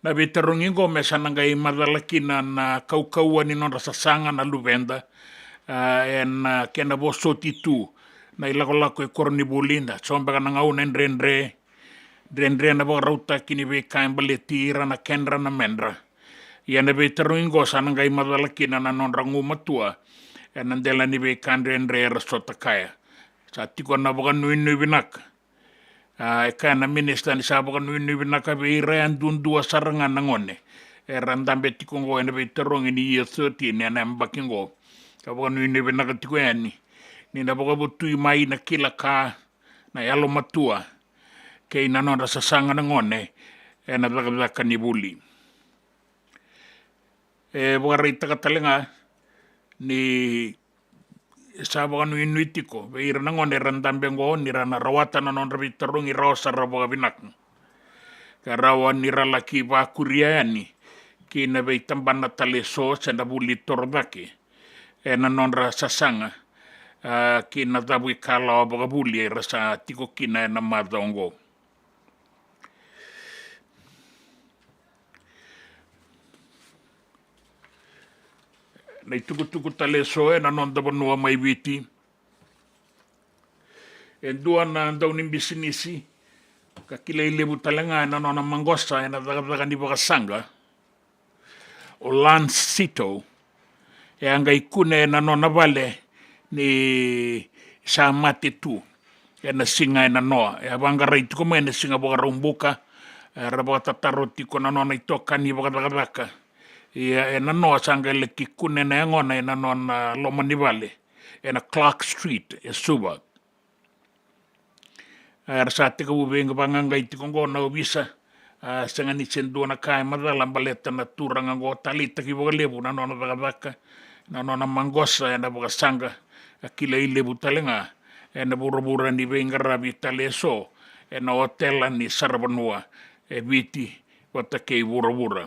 na veitarogi oqo me sa na qai macala kina na kaukauwa ni nodra sasaga na luveda, a, ena, a, kena vosoti tu na ilakolako e koronivuli, na so beka na gauna e dredre, dredre na vakarautaki ni veika e baleti ira, na kedra na medra. Ia na veitarogi oqo sa na qai macala kina na nodra gumatua ena dela ni veika dredre era sota kaya. Sa tiko na vakanuinui vinaka. A, e kaya na minisita ni sa vakanuinui vinaka vei ira yadudua sara ga na gone era dabe tiko oqo ena veitarogi ni year thirteen ena yabaki oqo. Ka vakanuinui vinaka tiko yani ni na vakavotui mai na kila ka, na yalomatua kei na nodra sasaga na gone ena cakacaka ni vuli. E vakaraitaka tale ga ni sa vakanuinui tiko vei ira na gone era dabe oqo ni ra na rawata na nodra veitarogi rawa sara vakavinaka. Ka rawa ni ra laki vakuria yani ki na veitabana tale eso se na vuli torocake ena nodra sasaga, a, ki na cavuikalawa vakavuli era sa tiko kina ena macawa oqo. Na itukutuku tale eso ena noda vanua mai Viti. E dua na daunibisinisi ka kilai levu tale ga ena nona maqosa ena cakacaka ni vakasaqa, o Lance Sito, e a qai kune ena nona vale ni sa mate tu ena siga e nanoa. E a vaqarai tiko mai ena siga Vakaraubuka, era vakatataro tiko na nona itokani vakacakacaka. Ia e nanoa sa qai laki kune na yagona ena nona loma ni vale ena Clark Street e Suva. Era sa tekivu veivaqaqai tiko oqo na ovisa A, sega ni se dua na ka e macala baleta na turaga oqo, taleitaki vakalevu na nona cakacaka, na nona maqosa ena vakasaqa, a kilai levu tale ga ena vuravura ni veiqaravi tale eso ena otela ni saravanua e Viti vata kei vuravura.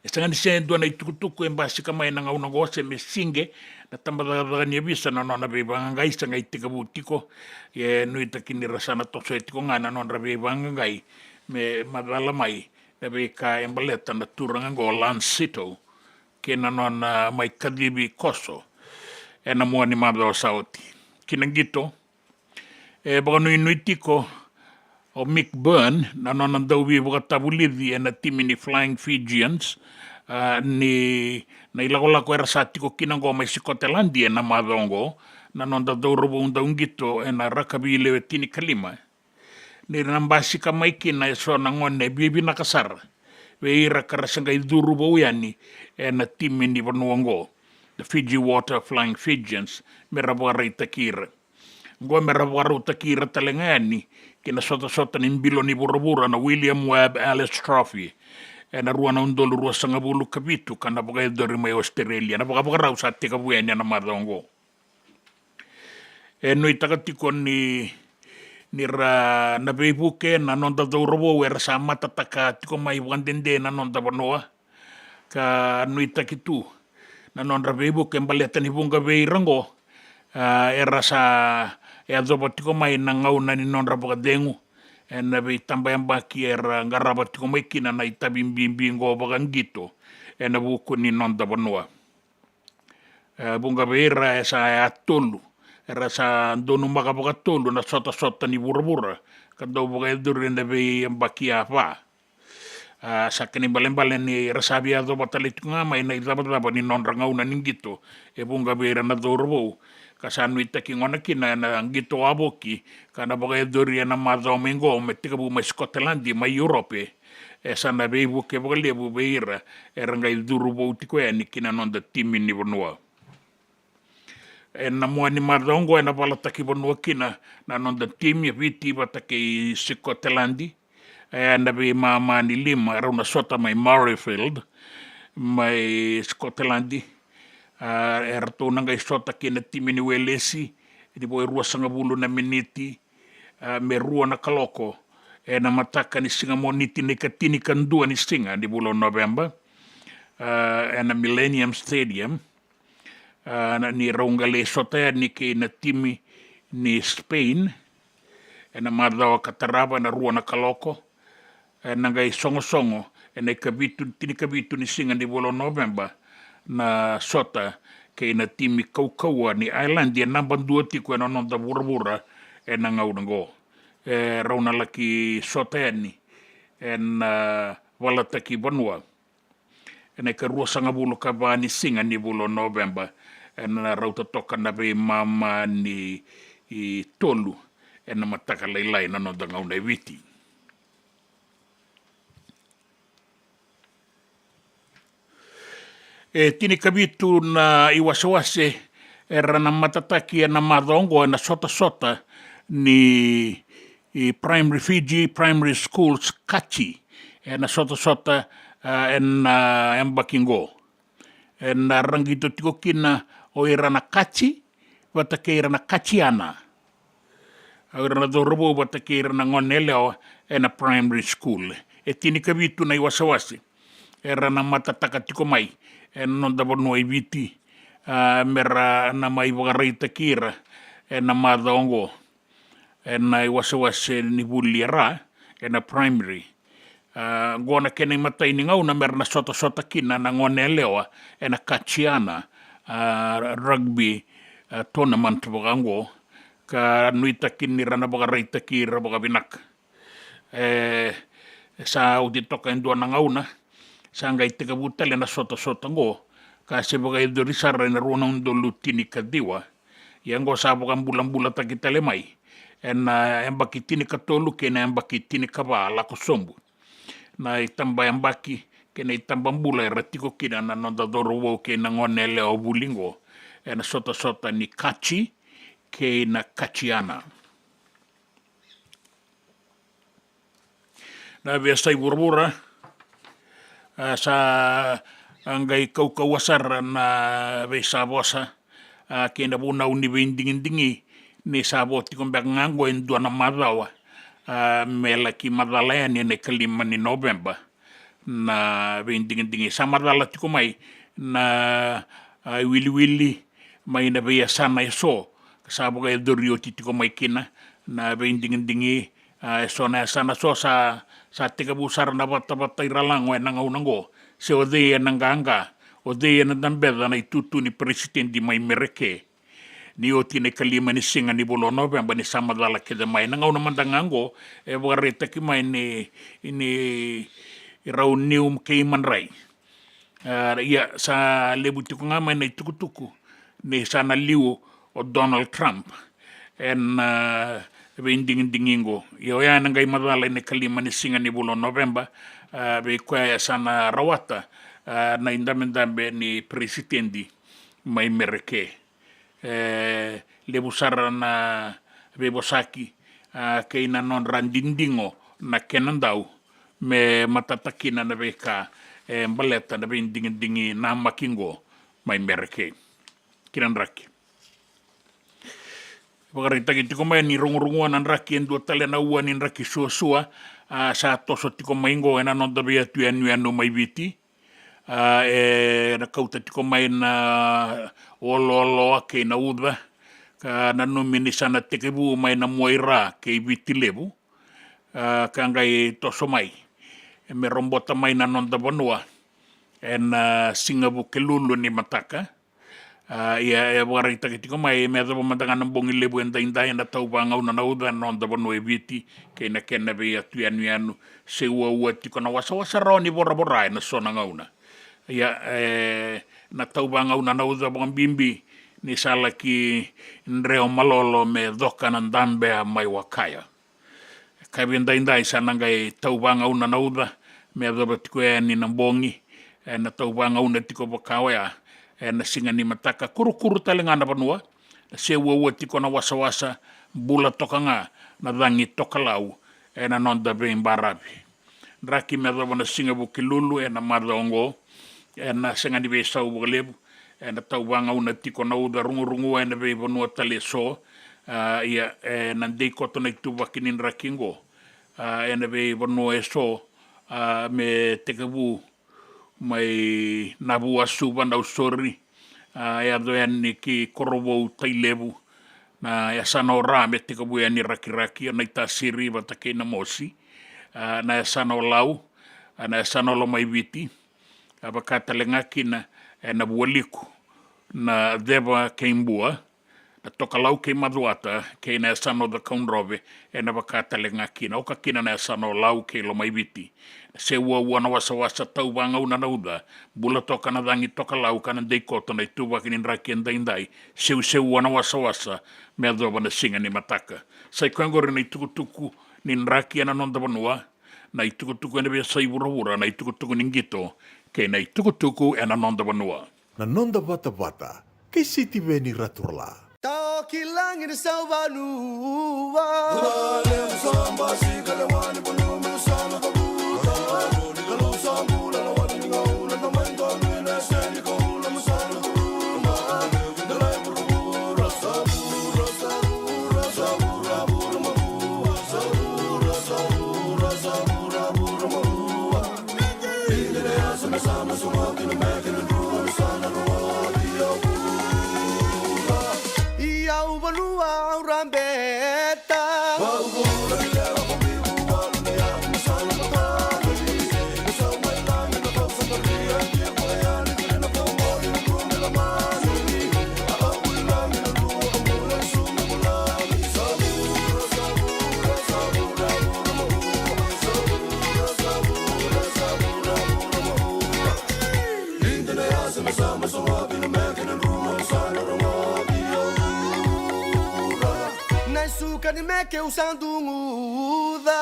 E sega ni se dua na itukutuku e basika mai na gauna oqo se me sige na tabacakacaka ni ovisa na nona veivaqaqai, sa qai tekivu tiko. E nuitaki ni ra sa na tosoya tiko ga na nodra veivaqaqai me macala mai na veika e baleta na turaga oqo Lance Sito kei na nona mai kacivi koso ena mua ni macawa sa oti. Ki na qito, e vakanuinui tiko o Mick Byrne na nona dauveivakatavulici ena timi ni Flying Fijians, a, ni na ilakolako era sa tiko kina oqo mai Sikoteladi ena macawa oqo, na noda cauravou dauqito ena rakavi lewe tinikalima, ni ra na basika mai kina eso na gone vivinaka sara vei ira ka ra se qai curu vou yani ena timi ni vanua oqo, the Fiji Water Flying Fijians, me ra vakaraitaki ira. Oqo me ra vakarautaki ira tale ga yani ki na sotasota ni bilo ni vuravura na William Webb Ellis Trophy ena rua na udolu ruasagavulu ka vitu, ka na vakayacori mai Australia. Na vakavakarau sa tekivu yani ena macawa oqo. E nuitaka tiko ni, ni ra na veivuke na noda cauravou era sa matataka tiko mai vakadede na noda vanua, ka nuitaki tu na nodra veivuke baleta ni vuqa vei ira oqo, a, era sa yacova tiko mai na gauna ni nodra vakacegu ena veitabayabaki era qarava tiko mai kina na itavi bibi oqo vakaqito ena vuku ni noda vanua. E, vuqa vei ira e sa yatolu, era sa donumaka vakatolu na sotasota ni vuravura ka dau vakayacori ena veiyabaki ya va. A, sa kena ibalebale ni ra sa via yacova tale tiko ga mai na icavacava ni nodra gauna ni qito e vuqa vei ira na cauravou, ka sa nuitaki gona kina ena qito wavoki ka na vakayacori ena macawa mai oqo me tekivu mai Sikoteladi mai Europe. E sa na veivuke vakalevu vei ira era qai curu vou tiko yani ki na noda timi ni vanua. Ena mua ni macawa oqo ena valataki vanua kina na noda timi e Viti vata kei Sikoteladi. E na veimama ni lima, rau na sota mai Murrayfield mai Sikoteladi. A, eratou na qai sota kei na timi ni Welesi ni vo e ruasagavulu na miniti, a, me rua na kaloko ena mataka ni siga Moniti na ikatinikadua ni siga ni vula o Noveba, a, ena Millennium Stadium. A, na, ni rau qai lai sota yani kei na timi ni Spain ena macawa ka tarava ena rua na kaloko, ena qai sogosogo ena ikavitu, tinikavitu ni siga ni vula o Noveba na sota kei na timi kaukauwa ni Ireland, e naba dua tiko ena noda vuravura ena gauna oqo. E rau na laki sota yani ena, a, valataki vanua ena ikaruasagavulu ka va ni siga ni vula o Noveba, ena rauta toka na veimama ni, i, tolu ena mataka lailai na noda gauna e Viti. E tinikavitu na iwasewase era na matataki ena macawa oqo ena sotasota ni, i, Primary, Fiji Primary Schools, KACHI, ena sotasota, a, ena, a, yabaki oqo. Ena raqito tiko kina o ira na KACHI vata kei ira na KACHIANA. O ira na cauravou vata kei ira na gone yalewa ena primary school. E tinikavitu na iwasewase era na matataka tiko mai ena noda vanua i Viti, a, me ra na mai vakaraitaki ira ena macawa oqo ena iwasewase ni vuli era ena primary. A, oqo na kena imatai ni gauna me ra na sotasota kina na gone yalewa ena KACHIANA, a, rugby, a, tournament vaka oqo, ka nuitaki ni ra na vakaraitaki ira vakavinaka. E, sa oti toka e dua na gauna, sa qai tekivu tale na sotasota oqo, ka se vakayacori sara ena rua na udolu tinikaciwa. Ia oqo sa vakabulabulataki tale mai ena, a, yabaki tinikatolu kei na yabaki tinikava lako sobu. Na itabayabaki kei na itababula era tiko kina na noda cauravou kei na gone yalewa vuli oqo ena sotasota ni KACHI kei na KACHIANA. A veiyasai vuravura, a, sa, a, qai kaukauwa sara na veisavosa, a, kei na vunau ni veidigidigi ni sa vo tiko beka ga oqo e dua na macawa, a, me laki macala yani ena ikalima ni Noveba. Na veidigidigi sa macala tiko mai na, a, iwiliwili mai na veiyasana eso, ka sa vakayacori oti tiko mai kina na veidigidigi, a, eso na yasana so sa, sa tekivu sara na vatavata iralago ena gauna oqo, se o cei ena qaqa, o cei ena dabeca na itutu ni peresitedi mai Mereke. Ni oti na ikalima ni siga ni vula o Noveba ni sa macala kece mai. Na gauna mada ga oqo e vakaraitaki mai ni, ni rau niu kei madrai. A, ia, sa levu tiko ga mai na itukutuku ni sa na liu o Donald Trump ena, a, veidigidigi oqo. Ia oya ena qai macala ena ikalima ni siga ni vula o Noveba, a, vei koya e sa na rawata, a, na idabedabe ni peresitedi mai Mereke. E levu sara na veivosaki, a, kei na nodra didigo na kena dau me matata kina na veika e baleta na veidigidigi namaki oqo mai Mereke. Kina draki. Vakaraitaki tiko mai ni rogorogoa na draki e dua tale na ua ni draki suasua, a, sa toso tiko mai oqo ena noda veiyatu yanuyanu mai Viti. A, e na kauta tiko mai na olooloa kei na uca, ka nanumi ni sa na tekivu mai na Muaira kei Viti Levu, a, ka qai toso mai, e me robota mai na noda vanua ena, a, siga Vukelulu ni mataka. A, ia, e vakaraitaki tiko mai me yacova mada ga na bogi levu edaidai ena tauvagauna na uca ena noda vanua e Viti kei na kena veiyatu yanuyanu, se uaua tiko na wasawasa rawa ni voravora ena so na gauna. Ia, e, na tauvagauna na uca vakabibi ni sa laki dreo malolo me coka na dabea mai Wakaya. Ka vei daidai sa na qai tauvagauna na uca me yacova tiko yani na bogi, ena tauvagauna tiko vaka oya ena siga ni mataka. Kurukuru tale ga na vanua, se uaua tiko na wasawasa, bula toka ga na cagi tokalau ena noda veibaravi. Draki me yacova na siga Vukelulu ena macawa oqo, ena sega ni veisau vakalevu, ena tauvagauna tiko na uca rugurugua ena veivanua tale eso, a, ia, ena dei koto na ituvaki ni draki oqo, a, ena veivanua eso, a, me tekivu mai Navuasuva, Nausori, a, yaco yani ki Korovou, Tailevu, na yasana o Ra me tekivu yani Rakiraki, o Naitasiri vata kei Namosi, a, na yasana o Lau, a, na yasana o Lomaiviti, a, vaka tale ga kina ena Vualiku, Naceva kei Bua, na Tokalau kei Macuata, kei na yasana o Cakaudrove, ena vaka tale ga kina, oka kina na yasana o Lau kei Lomaiviti. Se uaua na wasawasa, tauvagauna na uca, bula toka na cagi tokalau, ka na dei koto na ituvaki ni draki edaidai, seuseua na wasawasa me yacova na siga ni mataka. Sa i koya oqori na itukutuku ni draki ena noda vanua, na itukutuku ena veiyasai vuravura, na itukutuku ni qito, kei na itukutuku ena noda vanua. Na noda vatavata kei Sitiveni Raturala. Tao ki lagi ni sauvanua. Ia au vanua au rabeta. Na suka ni meke au sa duguca.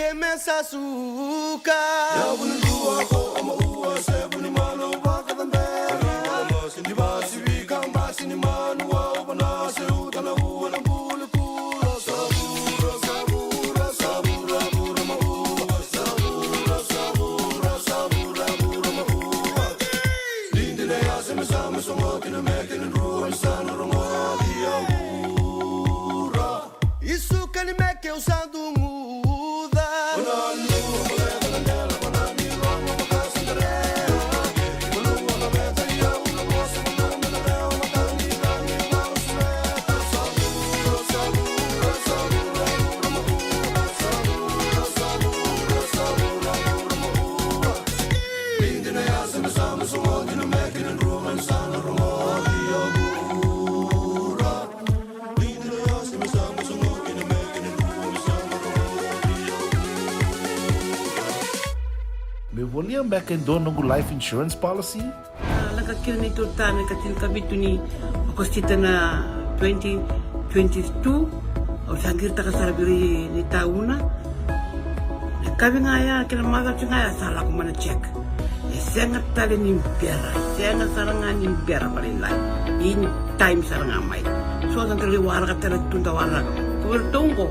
E me sa suka. Yavu ni rua ko Amaua, sevu ni manu vakacabera. Masi ni vasi vika, masi ni manu au vana, se uta na ua na buli kura. Savura, savura, savura, vura Maua. Savura, savura, savura, vura Maua. Didi na yasa me sa me sogo kina me kina drua ni sa na rogo. Ia vura. Isuka ni meke au sa duguca. Me volia beka e dua noqu life insurance policy? A, lako kina neitou tane ka tinikavitu ni Okosita na twenty twenty-two. Au sa qiritaka sara vei ira ni tauna. Na kavi ga ya kei na macawa ga ya sa lako mai na check. E sega tale ni bera, e sega sara ga ni bera vakalailai. In time sara ga mai. So da dau lai waraka tale tu da waraka. Ko vei ratou oqo.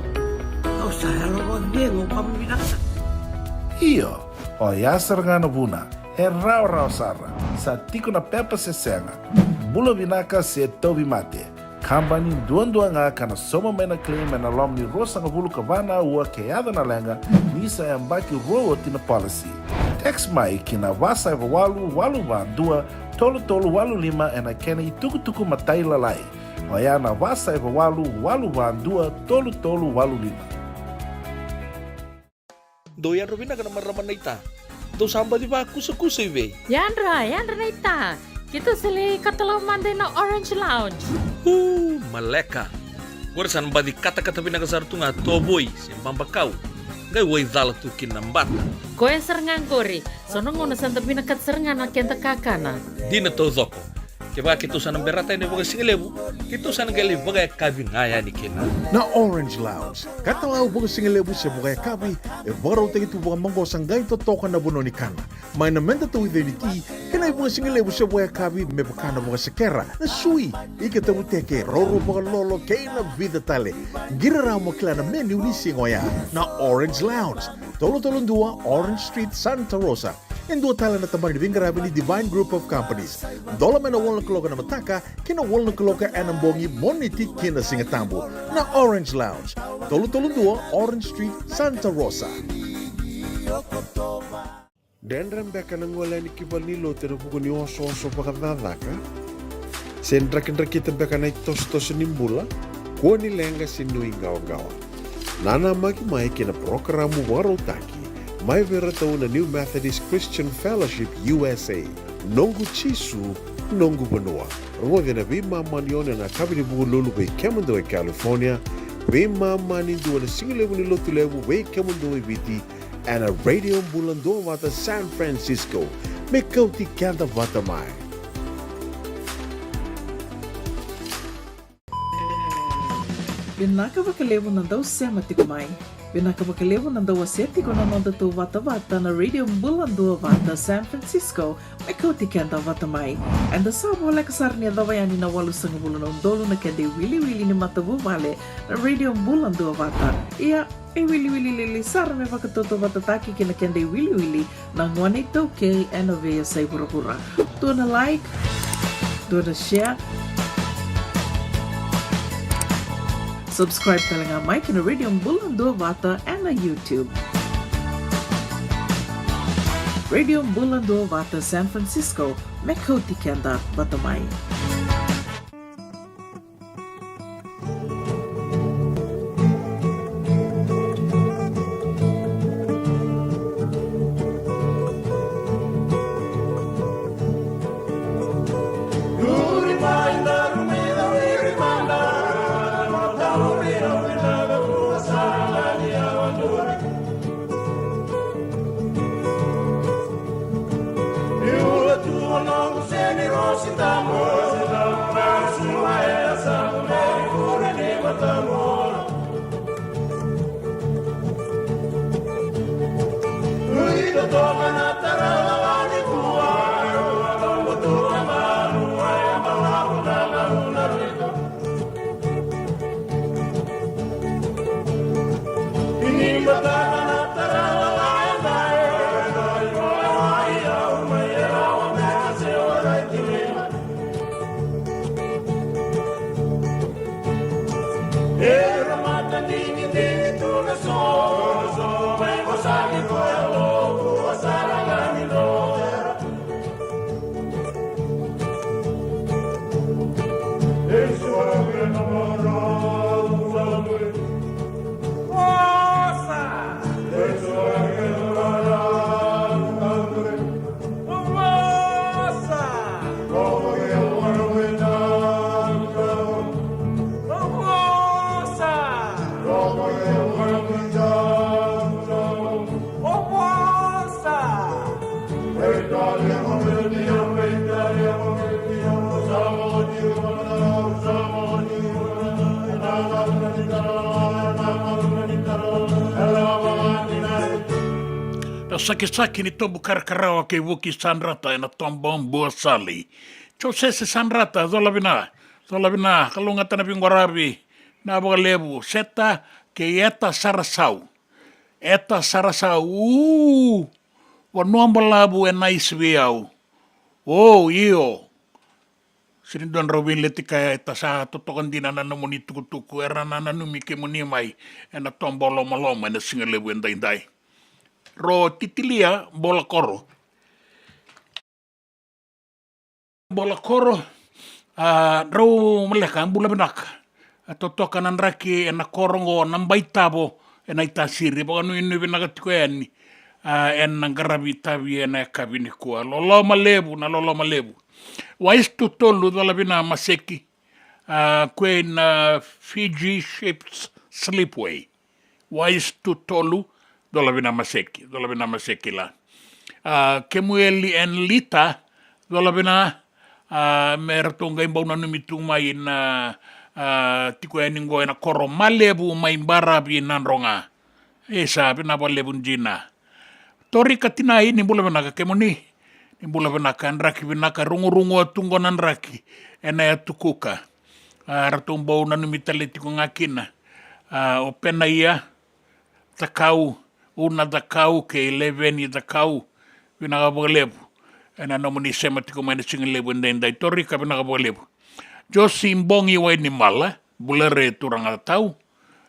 Au sa yalo vakacegu, au vakavinavinaka sara. Io, oya sara ga na vuna. E rawarawa sara. Sa tiko na pepa se sega. Bula vinaka se tauvimate. Kabani duadua ga ka na sauma mai na claim ena loma ni ruasagavulu ka va na aua ke yaco na leqa ni sa yabaki rua oti na policy. Text mai ki na va saiva walu walu va dua tolu tolu walu lima ena kena itukutuku matailalai. Oya na va saiva walu walu va dua tolu tolu walu lima. Dou yadra vinaka na marama naita. Dou sa baci vakusakusa i vei? Yadra, yadra naita. Keitou sa lai katalau mada ina Orange Lounge. Uu, maleka. Qori sa na baci katakata vinaka sara tu ga tovoi se babakau. Qai waicala tu kina na bata. Koya sara ga qori. So na gauna sa da vinakata sara ga na keda kakana. Dina taucoko. Kevaka keitou sa na berata yani vakasigalevu, keitou sa na qai lai vakayakavi ga yani kina. Na Orange Lounge, katalau vakasigalevu se vakayakavi, e vakarautaki tu vakamaqosa qai totoka na vanua ni kana. Mai na meda tauica ni ti, kei na ivakasigalevu se vakayakavi me vaka na vakasekera, na sui, ika tavuteke, rauro vakalolo, kei na vica tale. Qiri rawa mo kila na menu ni siga oya. Na Orange Lounge, tolu tolu dua Orange Street, Santa Rosa. E dua tale na tabana ni veiqaravi ni Divine Group of Companies. Dola mai na walu na kaloko ena mataka ki na walu na kaloko ena bogi, Moniti ki na Sigatabu. Na Orange Lounge, tolu tolu dua Orange Street, Santa Rosa. Dredre beka na gole yani ki valenilotu ena vuku ni osooso vakacakacaka? Se drakidrakita beka na itosotoso ni bula? Kua ni leqa se nuiqawaqawa. Nanamaki mai ki na parokaramu vakarautaki mai vei iratou na New Methodist Christian Fellowship U S A. Noqu Jisu, noqu vanua. Rogoci ena veimama ni ono ena yakavi ni Vukelulu vei kemudou e California, veimama ni dua ena sigalevu ni Lotulevu vei kemudou e Viti, ena Radio Bula Duavata San Francisco. Me kauti keda vata mai. Vinaka vakalevu na dau sema tiko mai. Vinaka vakalevu na dau wasea tiko na noda tou vatavata na Radio Bula Duavata San Francisco. Me kauti keda vata mai. Eda sa voleka sara ni yacova yani na walusagavulu na udolu na keda iwiliwili ni matavuvale na Radio Bula Duavata. Ia, e wiliwili lili sara me vakatautauvatataki kei na keda iwiliwili na gone iTaukei ena veiyasai vuravura. Dua na like, dua na share. Subscribe tale ga mai ki na Radio Bula Duavata ena YouTube. Radio Bula Duavata San Francisco, me kauti keda vata mai. Na sakisaki ni tobu karakarawa kei Vuki Sadrata ena toba o Buasali. Josese Sadrata, cola vina, cola vina, kalougata na veiqaravi, na vakalevu, Seta kei Eta Sarasau. Eta Sarasau, u, vanua balavu e nice vei au. O, io. Sega ni dua drau veileti kaya, Eta, sa totoka dina na nomuni tukutuku, era na nanumi kemuni mai ena toba o Lomaloma ena siga levu edaidai. Ro Titilia, bola koro. Bola koro, a, drau maleka, bula vinaka. A, totoka na draki ena koro oqo na Baitavo ena Itasiri, vakanuinui vinaka tiko yani, a, ena qaravi itavi ena yakavi nikua. Loloma levu, na loloma levu. Wise tu tolu, cola vina Maseki, a, kue na Fiji Ships Slipway. Wise tu tolu, cola vina Maseki, cola vina Maseki la. A, Kemueli and Lita, cola vina, a, me ratou qai bau nanumi tu mai na, a, tiko yani qo ena koro Malevu mai Baravi Nadroga. Isa, vina vakalevu dina. Torika Tinai, ni bula vinaka kemuni. Ni bula vinaka, draki vinaka, rugurugu a tu qo na draki ena yatu Kuka. A, ratou bau nanumi tale tiko ga kina. A, o Penaia Cakau, Una Cakau kei Leveni Cakau, vinaka vakalevu ena nomuni sema tiko mai na siga levu edaidai. Torika, vinaka vakalevu. Josi Bogi Wainimala, bula re turaga tau.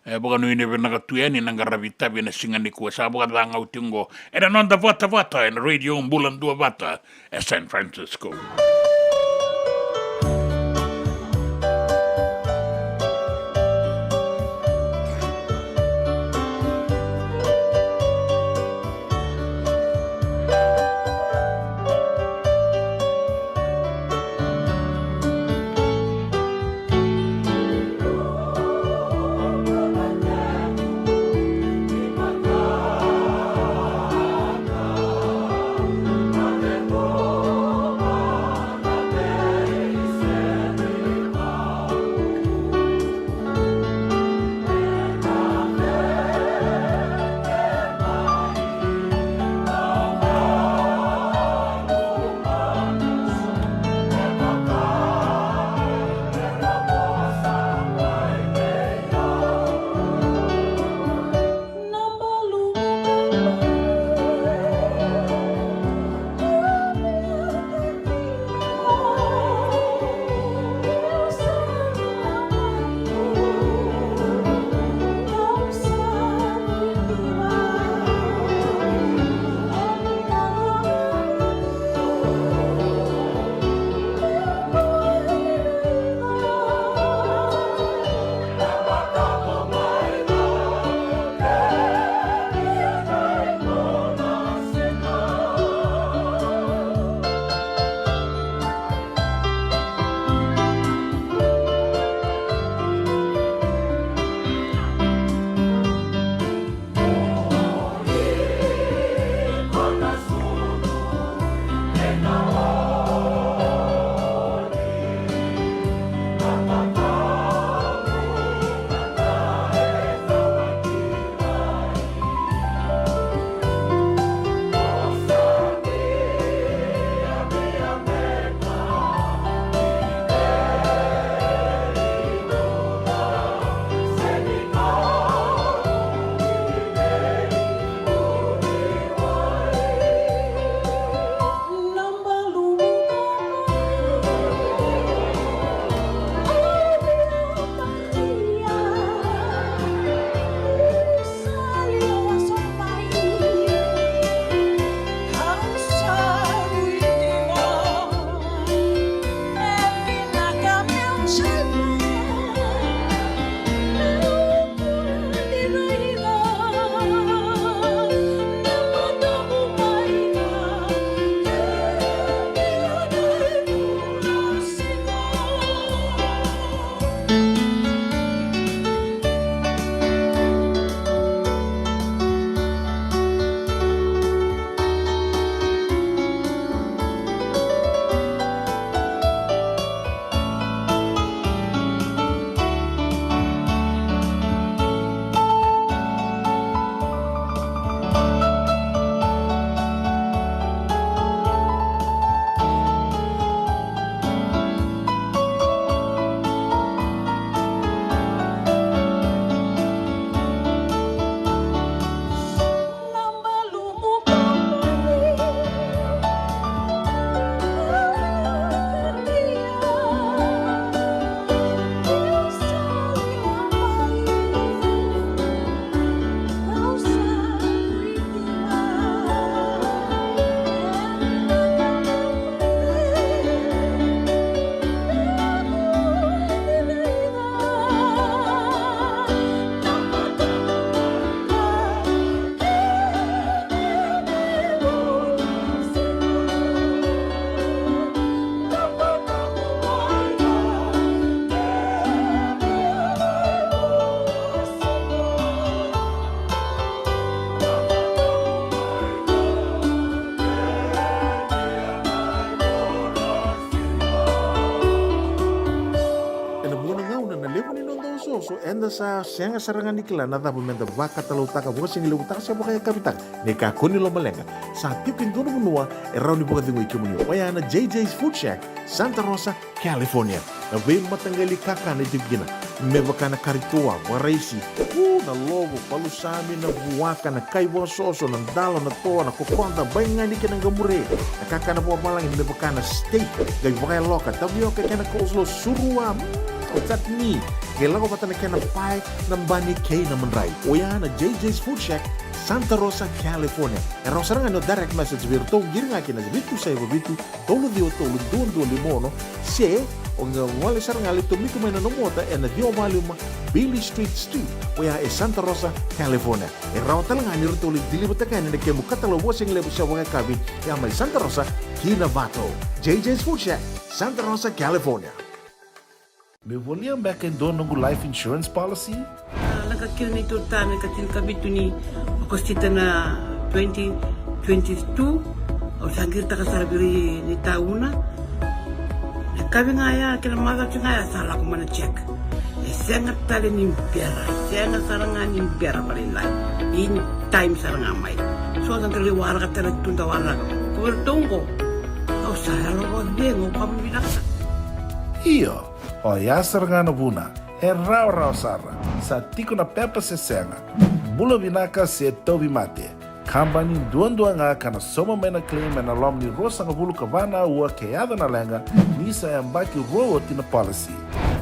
E vakanuinui vinaka tu yani na qaravi itavi ena siga nikua, sa vakacagau tiko qo ena noda vatavata ena Radio Bula Duavata e San Francisco. So eda sa sega sara ga ni kila na cava meda vakatalautaka, vakasigalevu taka se vakayakavi taka. Ni kakua ni lomaleqa, sa tiko e dua na vanua e rawa ni vakacegui kemuni, oya na J J's Food Shack, Santa Rosa, California. Na veimataqali kakana e tiko kina, me vaka na kari toa, vakaraisi, u, na lovo, palusami, na vuaka, na kai vakasoso, na dalo, na toa, na kokoda, baigani kei na qamure. Na kakana vakavalagi me vaka na steak, qai vakayaloka, tavioka kei na coleslaw, surua, mm, o chutney. Qai lako vata na kena pae, na bani kei na madrai. Oya na J J's Food Shack, Santa Rosa, California. E rawa sara ga ni o direct message vei iratou, qiri ga kina vitu saiva vitu, tolu ciwa tolu, dua dua lima ono, se o qai gole sara ga, lai tomika mai na nomu ota ena ciwa walu lima Beale Street Suite, oya e Santa Rosa, California. E rawa tale ga ni ratou lai deliver-taka yani na kemu katalau vakasigalevu se vakayakavi, ya mai Santa Rosa ki Novato. J J's Food Shack, Santa Rosa, California. Meu volia beka e dua noqu life insurance policy? A, lako kina neitou retirement ka tinikavitu ni Okosita na twenty twenty-two. Au sa qiritaka sara vei ira ni tauna. Na yakavi ga ya kei na macawa ga ya sa lako mai na check. E sega tale ni bera, e sega sara ga ni bera vakalailai. In time sara ga mai. So da qai waraka tale tu, da waraka. Ko iratou oqo, au sa yalo vakacegu, au vakavinavinaka. Io. Oya sara ga na vuna, e rawarawa sara, sa tiko na pepa se sega, bula vinaka se tauvimate. Kabani duadua ga ka na sauma mai na claim ena loma ni ruasagavulu ka va na aua ke yaco na leqa, ni sa yabaki rua oti na policy.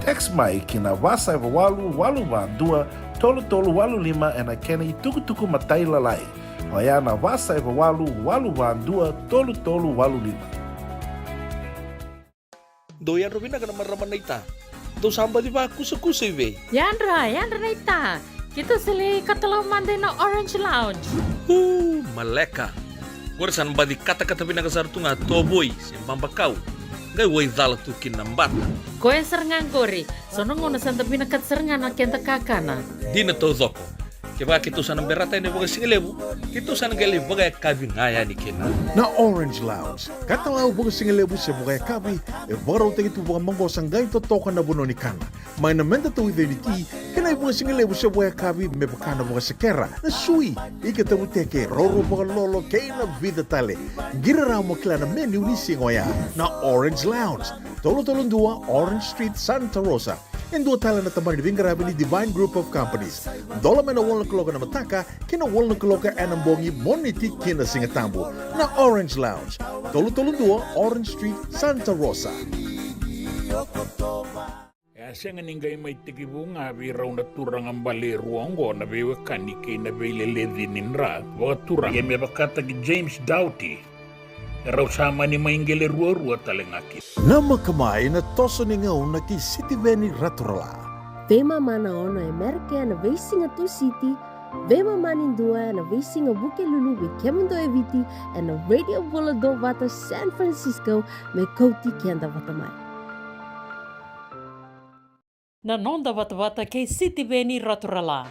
Text mai ki na va saiva walu walu va dua tolu tolu walu lima ena kena itukutuku matailalai. Oya na va saiva walu walu va dua tolu tolu walu lima. Dou yadra vinaka na marama naita. Dou sa baci vakusakusa i vei? Yadra, yadra naita. Keitou sa lai katalau mada ina Orange Lounge. Uu, maleka. Qori sa na baci katakata vinaka sara tu ga tovoi se babakau. Qai waicala tu kina na bata. Koya sara ga qori. So na gauna sa da vinakata sara ga na keda kakana. Dina taucoko. Kevaka keitou sa na berata yani vakasigalevu, keitou sa na qai lai vakayakavi ga yani kina. Na Orange Lounge, katalau vakasigalevu se vakayakavi, e vakarautaki tu vakamaqosa qai totoka na vanua ni kana. Mai na meda tauica ni ti, kei na ivakasigalevu se vakayakavi me vaka na vakasekera, na sui, ika tavuteke, roro vakalolo, kei na vica tale. Qiri rawa mo kila na menu ni siga oya. Na Orange Lounge, tolu tolu dua Orange Street, Santa Rosa. E dua tale na tabana ni veiqaravi ni Divine Group of Companies. Dola mai na walu na kaloko ena mataka ki na walu na kaloko ena bogi, Moniti ki na Sigatabu. Na Orange Lounge, tolu tolu dua Orange Street, Santa Rosa. E a sega ni qai mai tekivu ga vei rau na turaga bale e rua oqo na veiwekani kei na veileleci ni dra vakaturaga, ia me vakataki James Doughty. E rau sa mani mai qele ruarua tale ga kina. Namaka mai na toso ni gauna kei Sitiveni Raturala. Veimama na ono e Merika ena veisiga Tusiti, veimama ni dua ena veisiga Vukelulu vei kemudou e Viti, ena Radio Bula Duavata San Francisco, me kauti keda vata mai. Na noda vatavata kei Sitiveni Raturala.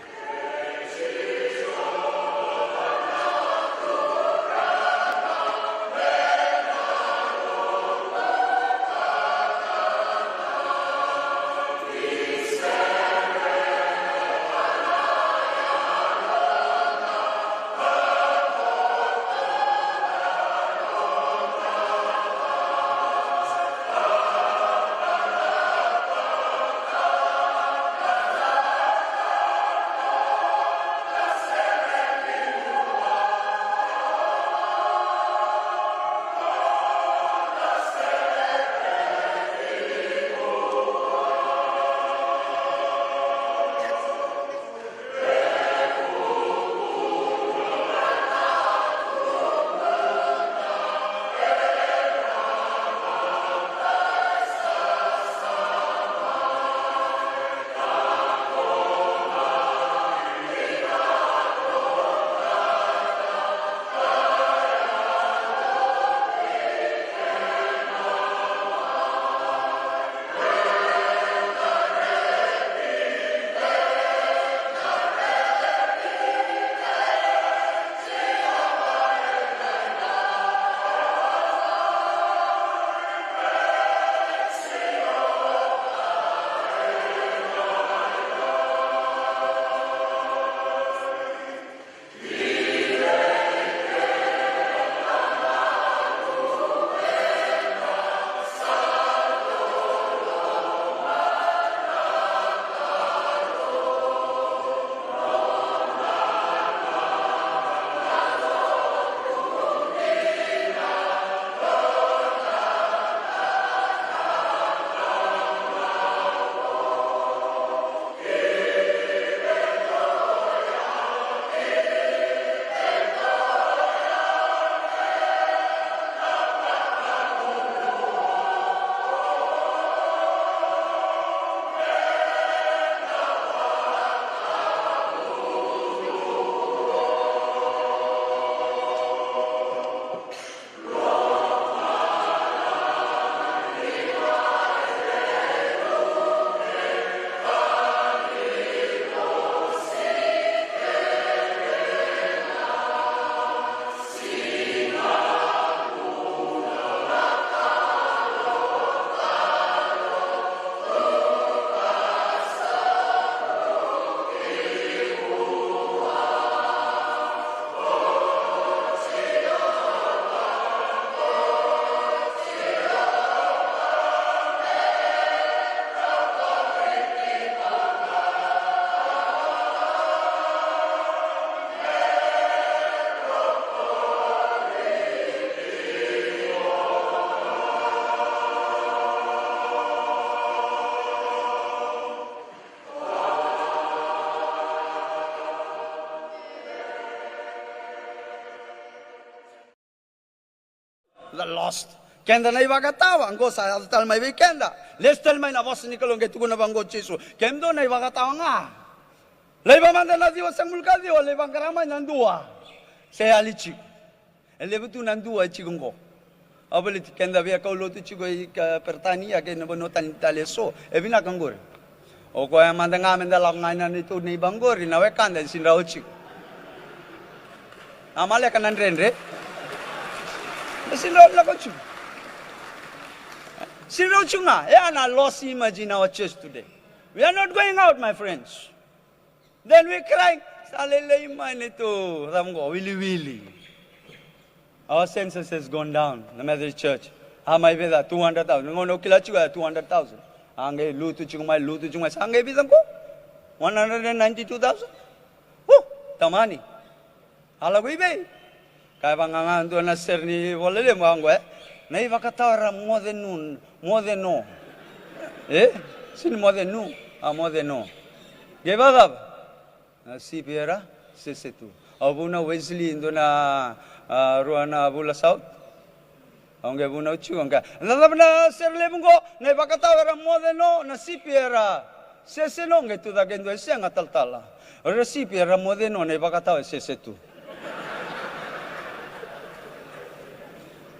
the lost. Keda na ivakatawa, qo sa yaco tale mai vei keda. Lesu tale mai na vosa ni Kalou qai tukuna vaqo o Jisu. Kemudou na ivakatawa ga. Laiva mada na ciwa sagavulu ka ciwa, laiva qara mai na dua. Se yali tiko. E levu tu na dua e tiko qo. Au baleti keda via kaulotu tiko i ka Peritania kei na vanua tani tale eso. E vinaka qori. O koya mada ga meda lako ga ina neitou neiba qori na wekada e sidrau tiko. A maleka na dredre. E sidrau lako tiko. Sidrau tiko ga. E a na lost image in our church today. We are not going out, my friends. Then we cry. Sa lelei mai neitou cava qo, wiliwili. Our census has gone down, the Methodist Church. A mai vei ca two hundred thousand. Qo na kila tiko ya two hundred thousand. A qai lutu tiko mai, lutu tiko mai. Sa qai vei ca qo? One hundred and ninety-two thousand. Woo! Tamani. A lako i vei? Kaya vaqaqa dua na sere ni vola levu qo, e? Na ivakatawa era moce nu, moce no. E? Sini moce nu, a moce no. Qai vakacava? Na sipi era sese tu. Au vunau Wesley dua na, a, rua na vula South. Au qai vunau tiko qai. Na cava na sere levu qo, na ivakatawa era moce no, na sipi era sese no, qai tu cake e dua e sega talatala. Era sipi era moce no, na ivakatawa e sese tu.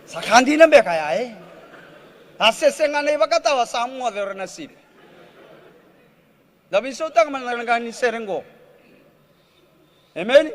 Sa ka dina beka ya, e? A sese ga na ivakatawa sa moce ora na sipi. Da veisautaka mada na ka ni sere qo. Emeni.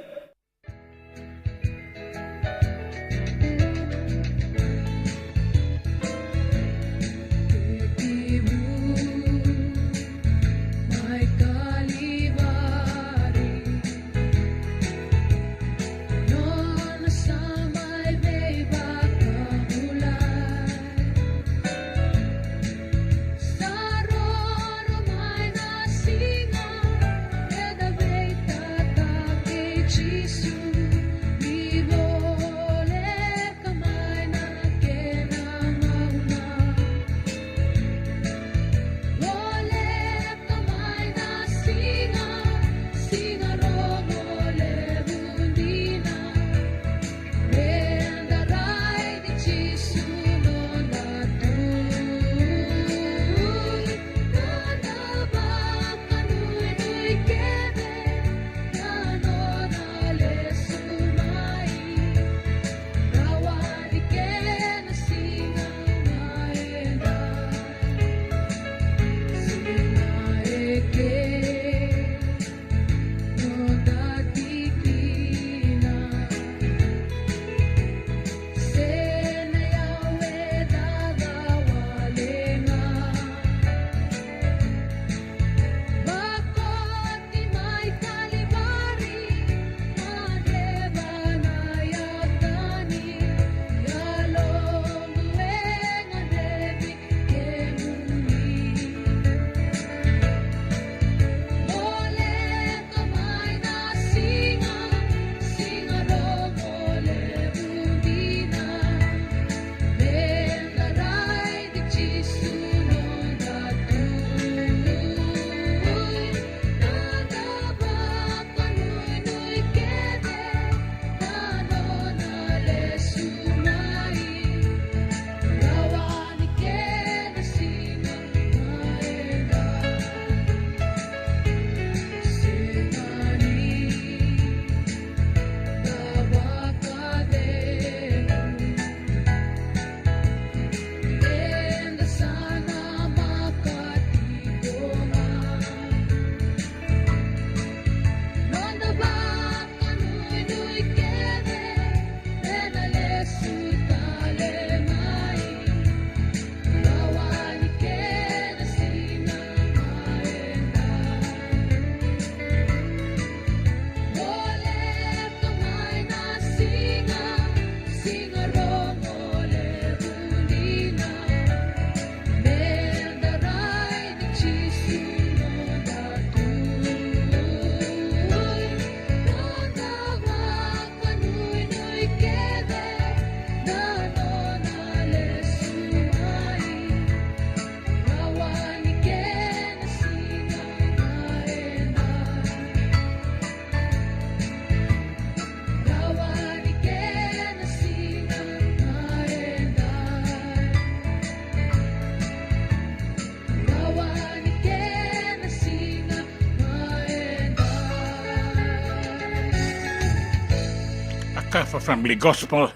Kafa Family Gospel.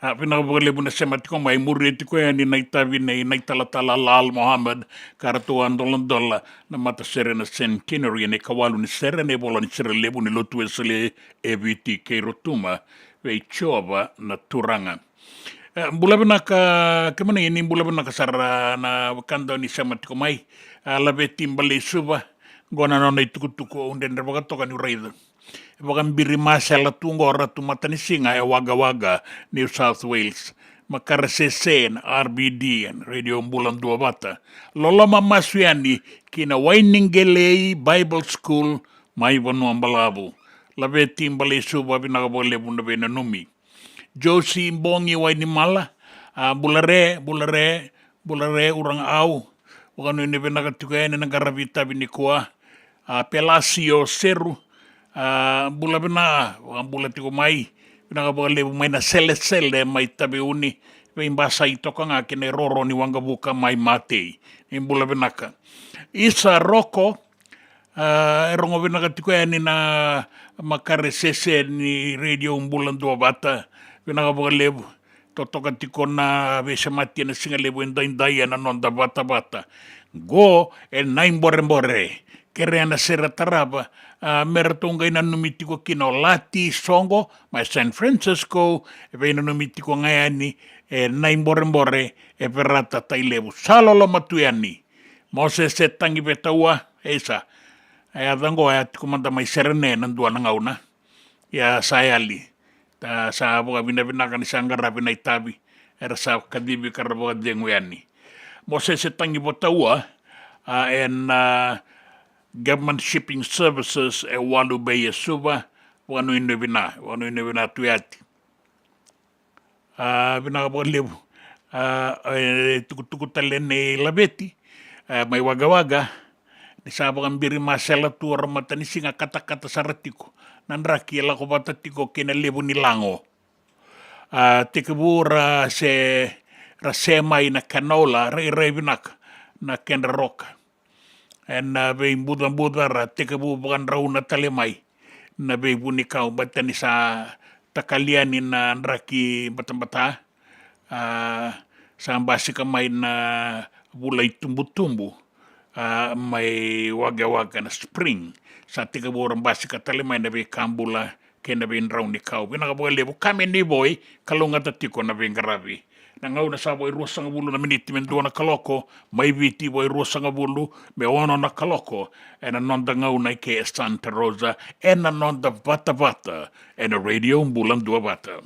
A, vinaka vakalevu na sema tiko mai. Muria tiko yani na itavi nei na italatala Lal Mohammed, ka ratou a doladola na matasere na Centenary, ena ikawalu ni sere ena ivola ni sere levu ni Lotu Wesele e Viti kei Rotuma, Vei Jiova na Turaga. E, bula vinaka, kemuni, ni bula vinaka sara na wekada ni sema tiko mai. A, Laveti Baleisuva, qo na nona itukutuku au dredre vakatoka niu raica. E vakabiri masela tu qo Ratu Matanisiga e Wagga Wagga, New South Wales. Makare Sese na R B D, Radio Bula Duavata. Loloma masu yani ki na Wainiqelei Bible School mai Vanua Balavu. Laveti Baleisuva, vinaka vakalevu na veinanumi. Josie Bogi Wainimala, a, bula re, bula re, bula re, uraga au. Vakanuinui vinaka tiko yani na qaravi itavi nikua. A, Pelasio Seru, a, bula vinaka, vakabula tiko mai. Vinaka vakalevu mai na Selesele mai Taveuni, veibasai toka ga kei na iroro ni waqavuka mai Matei. Ni bula vinaka. Isa Roko, a, e rogo vinaka tiko yani na Makare Sese ni Radio Bula Duavata. Vinaka vakalevu. Totoka tiko na veisemati ena siga levu edaidai ena noda vatavata. Qo e Naiborebore. Kerea na sere tarava, a, me ratou qai nanumi tiko kina o Lati Soqo mai San Francisco, e veinanumi tiko ga yani e Naiborebore, e Verata Tailevu. Sa loloma tu yani. Mosese Tagivetaua, e isa. E yaca qo, e a tiko mada mai Serene ena dua na gauna. Ia sa yali. Ta, sa vakavinavinaka ni sa qaravi na itavi. Era sa kacivi ka ra vakacegu yani. Mosese Tagivetaua, a, ena, a, Government Shipping Services e Walu Bay e Suva, vakanuinui vina, vakanuinui vina tu yati. A, vinaka vakalevu. A, e, tukutuku tale nei Laveti, a, mai Wagga Wagga, ni sa vakabiri masela tu o ra Matanisiga, katakata sara tiko na draki e lako vata tiko kei na levu ni lago. A, tekivu ra se, ra se mai na kanola, rairai vinaka na kedra roka. Ena veibucabuca ra tekivu vakadrauna tale mai na veivunikau, baleta ni sa takali yani na draki batabata. A, sa basika mai na vula itubutubu, a, mai Wagga Wagga na spring. Sa tekivu ra basika tale mai na veika bula kei na veidrau ni kau. Vinaka vakalevu, ka me ni voi, kalougata tiko na veiqaravi. Na gauna sa vo e ruasagavulu na miniti me dua na kaloko, mai Viti vo e ruasagavulu me ono na kaloko, ena noda gauna eke e Santa Rosa, ena noda vatavata, ena Radio Bula Duavata.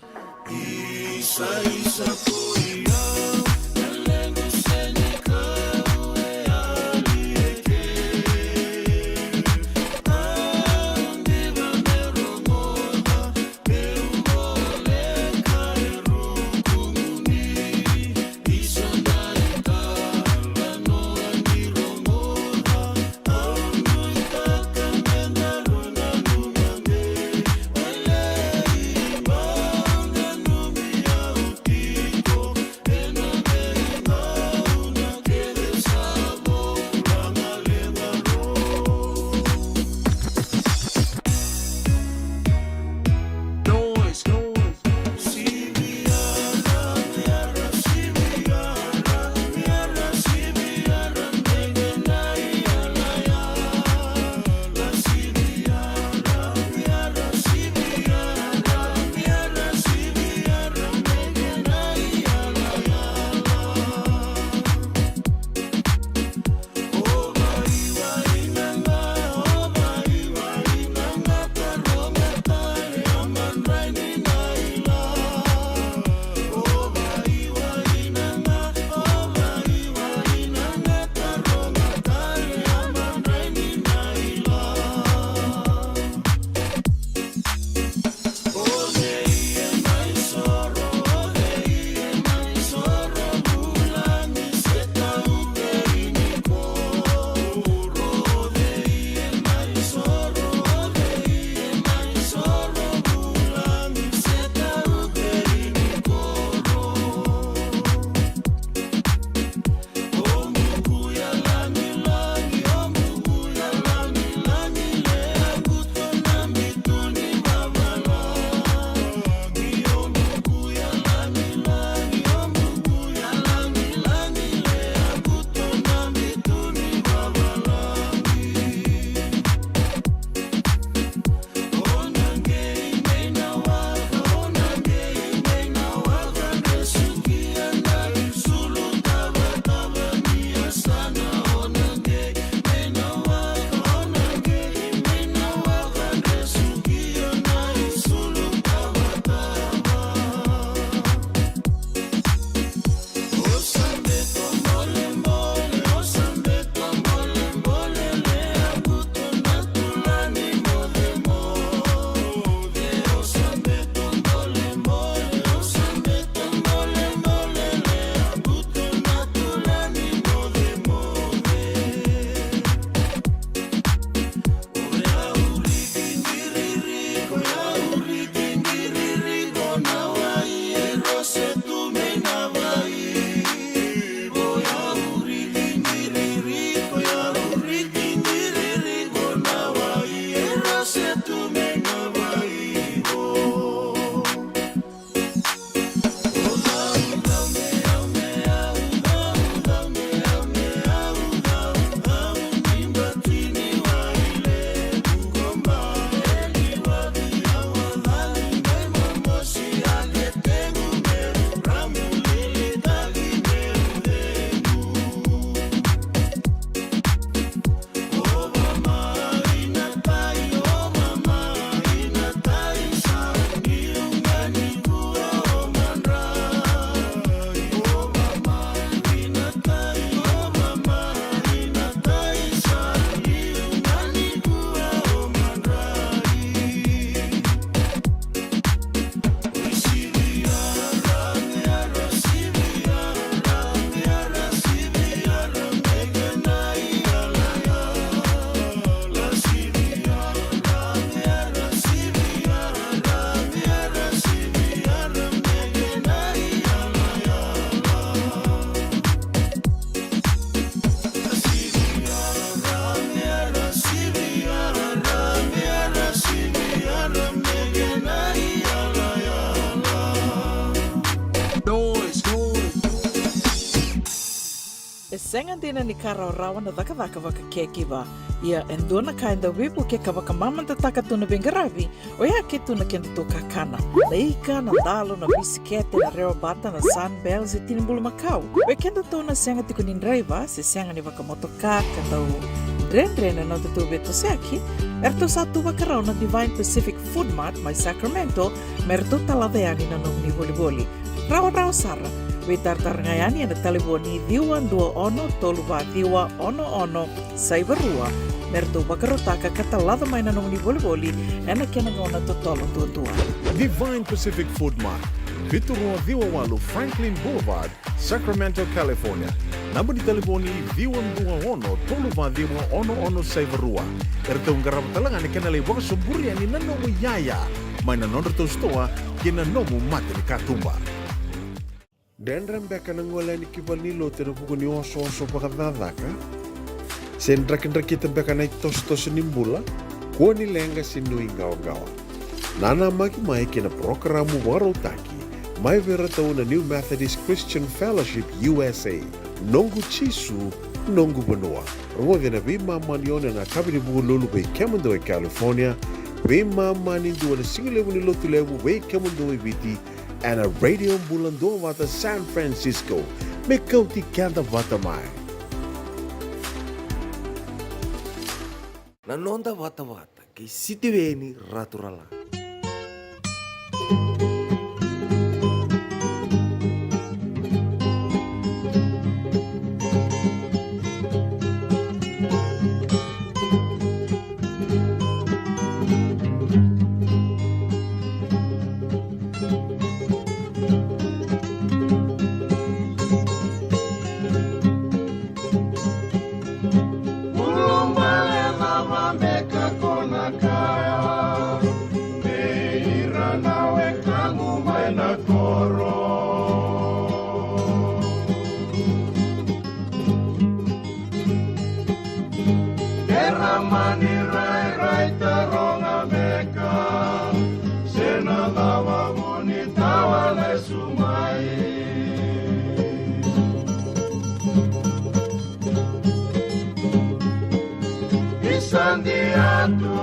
Sega dina ni ka rawarawa na cakacaka vakacaregiver. Ia e dua na ka e dau veivuke ka vakamamadataka tu na veiqaravi, oya e tu na kedatou kakana. Na ika, na dalo, na bisikete, na rewa bata, na Sunbell se tini bulumakau. Vei kedatou na sega tiko ni draiva se sega ni vakamotoka ka dau dredre na nodatou veitosoyaki, eratou sa tu vakarau na Divine Pacific Food Mart mai Sacramento me ratou talaca yani na nomuni volivoli. Rawarawa sara. Veitaratara ga yani ena talevoni ciwa dua ono tolu va ciwa ono ono saiva rua me ratou vakarautaka ka talaca mai na nomuni volivoli ena kena gauna totolo duadua. Divine Pacific Food Mart, vitu rua ciwa walu Franklin Boulevard, Sacramento, California. Naba ni talevoni ciwa dua ono tolu va ciwa ono ono saiva rua. Eratou qarava tale ga na kena lai vakasoburi yani na nomu iyaya mai na nodratou sitoa kei na nomu mata ni katuba. Dredre beka na gole yani ki valenilotu ena vuku ni osooso vakacakacaka? Se drakidrakita beka na itosotoso ni bula? Kua ni leqa se nuiqawaqawa. Nanamaki mai kei na parokaramu vakarautaki mai vei iratou na New Methodist Christian Fellowship U S A. Noqu Jisu, noqu vanua. Rogoci ena veimama ni ono ena yakavi ni Vukelulu vei kemudou e California, veimama ni dua ena sigalevu ni Lotulevu vei kemudou e Viti, ena Radio Bula Duavata San Francisco. Me kauti keda vata mai. Na noda vatavata kei Sitiveni Raturala. Ulubale cava beka ko na kaya vei ira na wekaqu mai na koro? Era mani rairai taroga beka se na cava vu ni tawa lesu mai. Isa dia tu,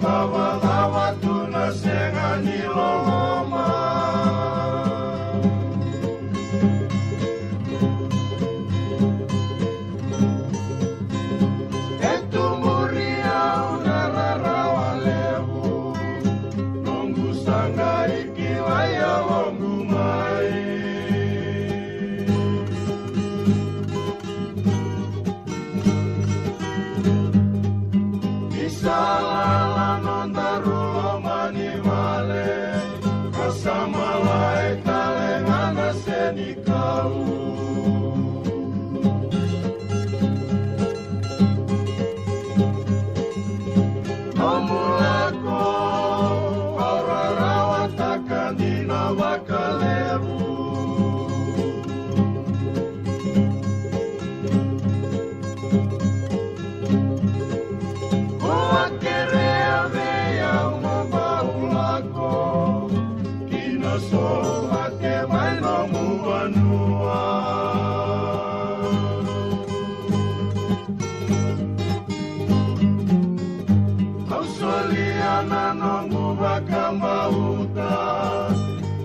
cavacava tu na sega ni loloma. E tu muri au na rarawa levu, noqu sa qai kilai yaloqu mai. Ni sa lala nodaru loma ni vale, ka sa malai tale ga na seni kau. Nomu lako au rarawataka dina vakalevu. Ko a kerea vei au mo bau lako ki na sovo mate mai nomu vanua. Au solia na noqu vakabauta,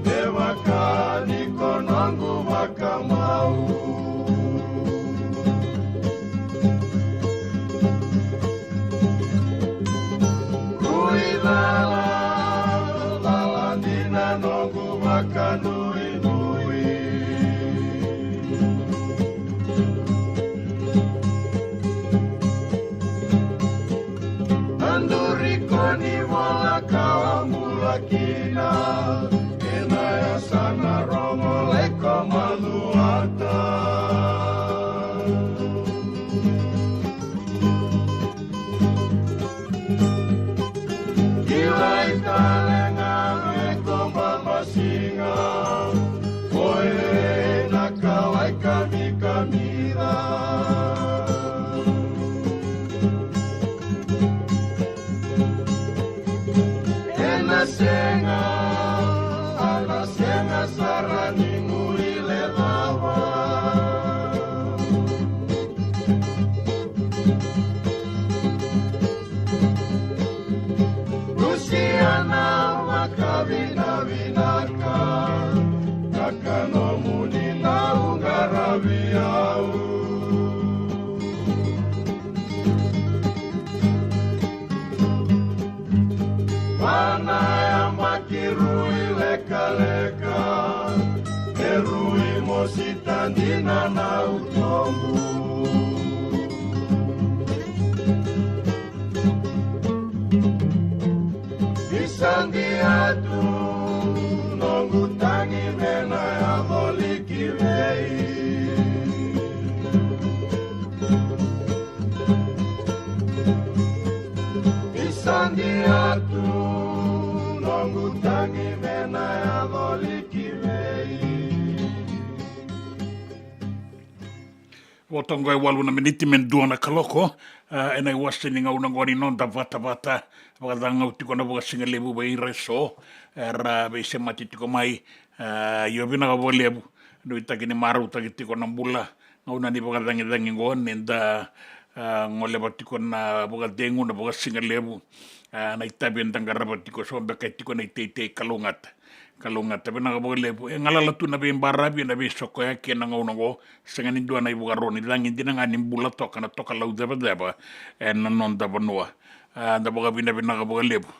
me vaka ni ko noqu vakamau. Rui cala, cala dina noqu vakanuinui. Na duri ko ni vola ka bula Tu noqu tagi me na yaco liki vei. Vo toka e walu na miniti me dua na kaloko, a, ena iwase ni gauna oqo ni noda vatavata vakacagau tiko na vakasigalevu vei ira eso era veisemati tiko mai. A, io, vinaka vakalevu. Nuitaki ni marautaki tiko na bula gauna ni vakacagicagi oqo, ni da, a, goleva tiko na vakacegu, na vakasigalevu. A, na itavi eda qarava tiko, so beka e tiko na iteitei, kalougata. Kalougata, vinaka vakalevu. E galala tu na veibaravi, na veisokoyaki ena gauna oqo, sega ni dua na ivakaro, ni cagi dina ga ni bula toka na tokalau cevaceva ena noda vanua. A, da vakavinavinaka vakalevu.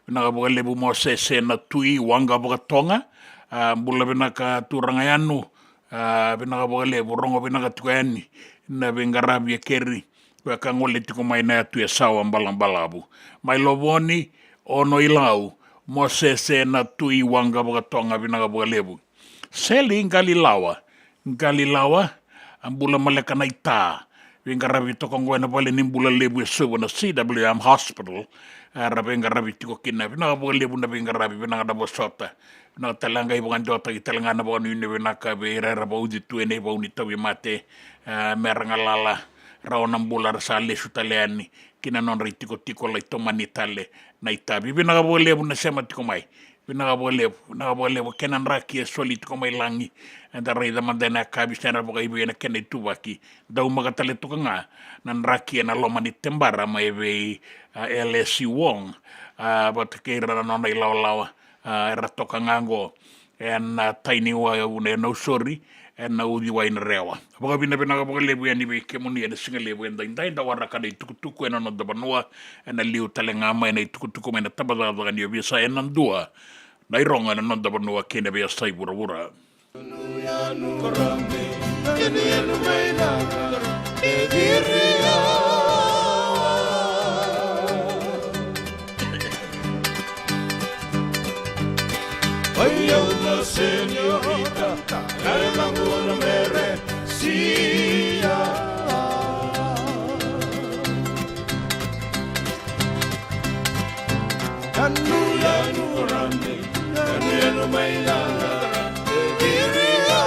Vinaka vakalevu Mosese na Tui Waqa Vakatoga. A, bula vinaka turaga Yanu. A, vinaka vakalevu, rogo vinaka tiko yani na veiqaravi e keri. Koya ka gole tiko mai na yatu e Sawa Balabalavu. Mai Lovoni, Ono-i-Lau, Mosese na Tui Waqa Vakatoga, vinaka vakalevu. Seli Qalilawa, Qalilawa, a, bula maleka na ita. Veiqaravi toka oqo ena vale ni bula levu e Suva na C W M Hospital. Era veiqaravi tiko kina, vinaka vakalevu na veiqaravi, vinaka na vosota. Vinaka tale ga, ivakadewataki tale ga na vakanuinui vinaka vei ira era vauci tu ena ivau ni tauvimate, e, mera galala rawa na bula, ra sa lesu tale yani ki na nodra itikotiko lai tomani tale na itavi. Vinaka vakalevu na sema tiko mai. Vinaka vakalevu, vinaka vakalevu. Kena draki e soli tiko mai lagi. Eda raica mada ena yakavi se na vakaivei ena kena ituvaki. Daumaka tale toka ga na draki ena loma ni tebara mai vei, a, L S C Wong, a, vata kei ira na nona ilawalawa, a, era toka ga oqo ena, a, tai ni wai, au na, e Nausori, ena uciwai na Rewa. Vakavinavinaka vakalevu yani vei kemuni ena sigalevu edaidai, da waraka na itukutuku ena noda vanua, ena liu tale ga mai na itukutuku mai na tabacakacaka ni ovisa, ena dua na irogo ena noda vanua kei na veiyasai vuravura. Oi, au na señorita, na yacaqu o Meresia. Yanu, yanu, rame, yanu, yanu mai na, e viria.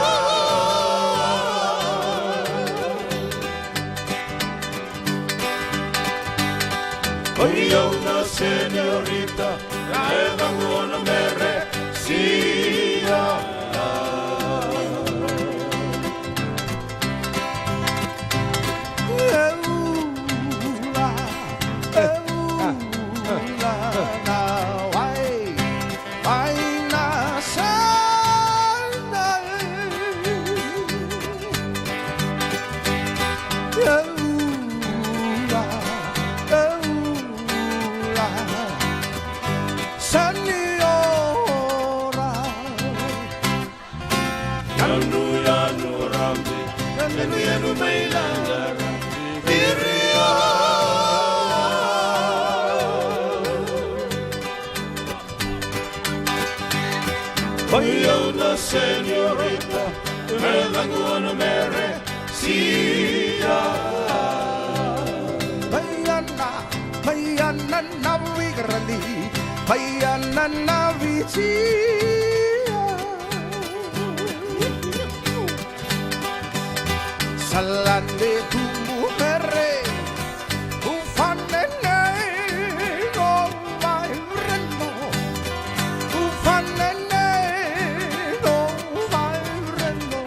Oi, au na señorita, na yacaqu o Meresia. Yanu, yanu, rame, yanu, yanu mai na, e viria. Oi, au na señorita, na yacaqu o Meresia. Mai na, mai na na vikarali, mai na na vitia. Salande tu mumere, ufanene no vaireno, ufanene no vaireno.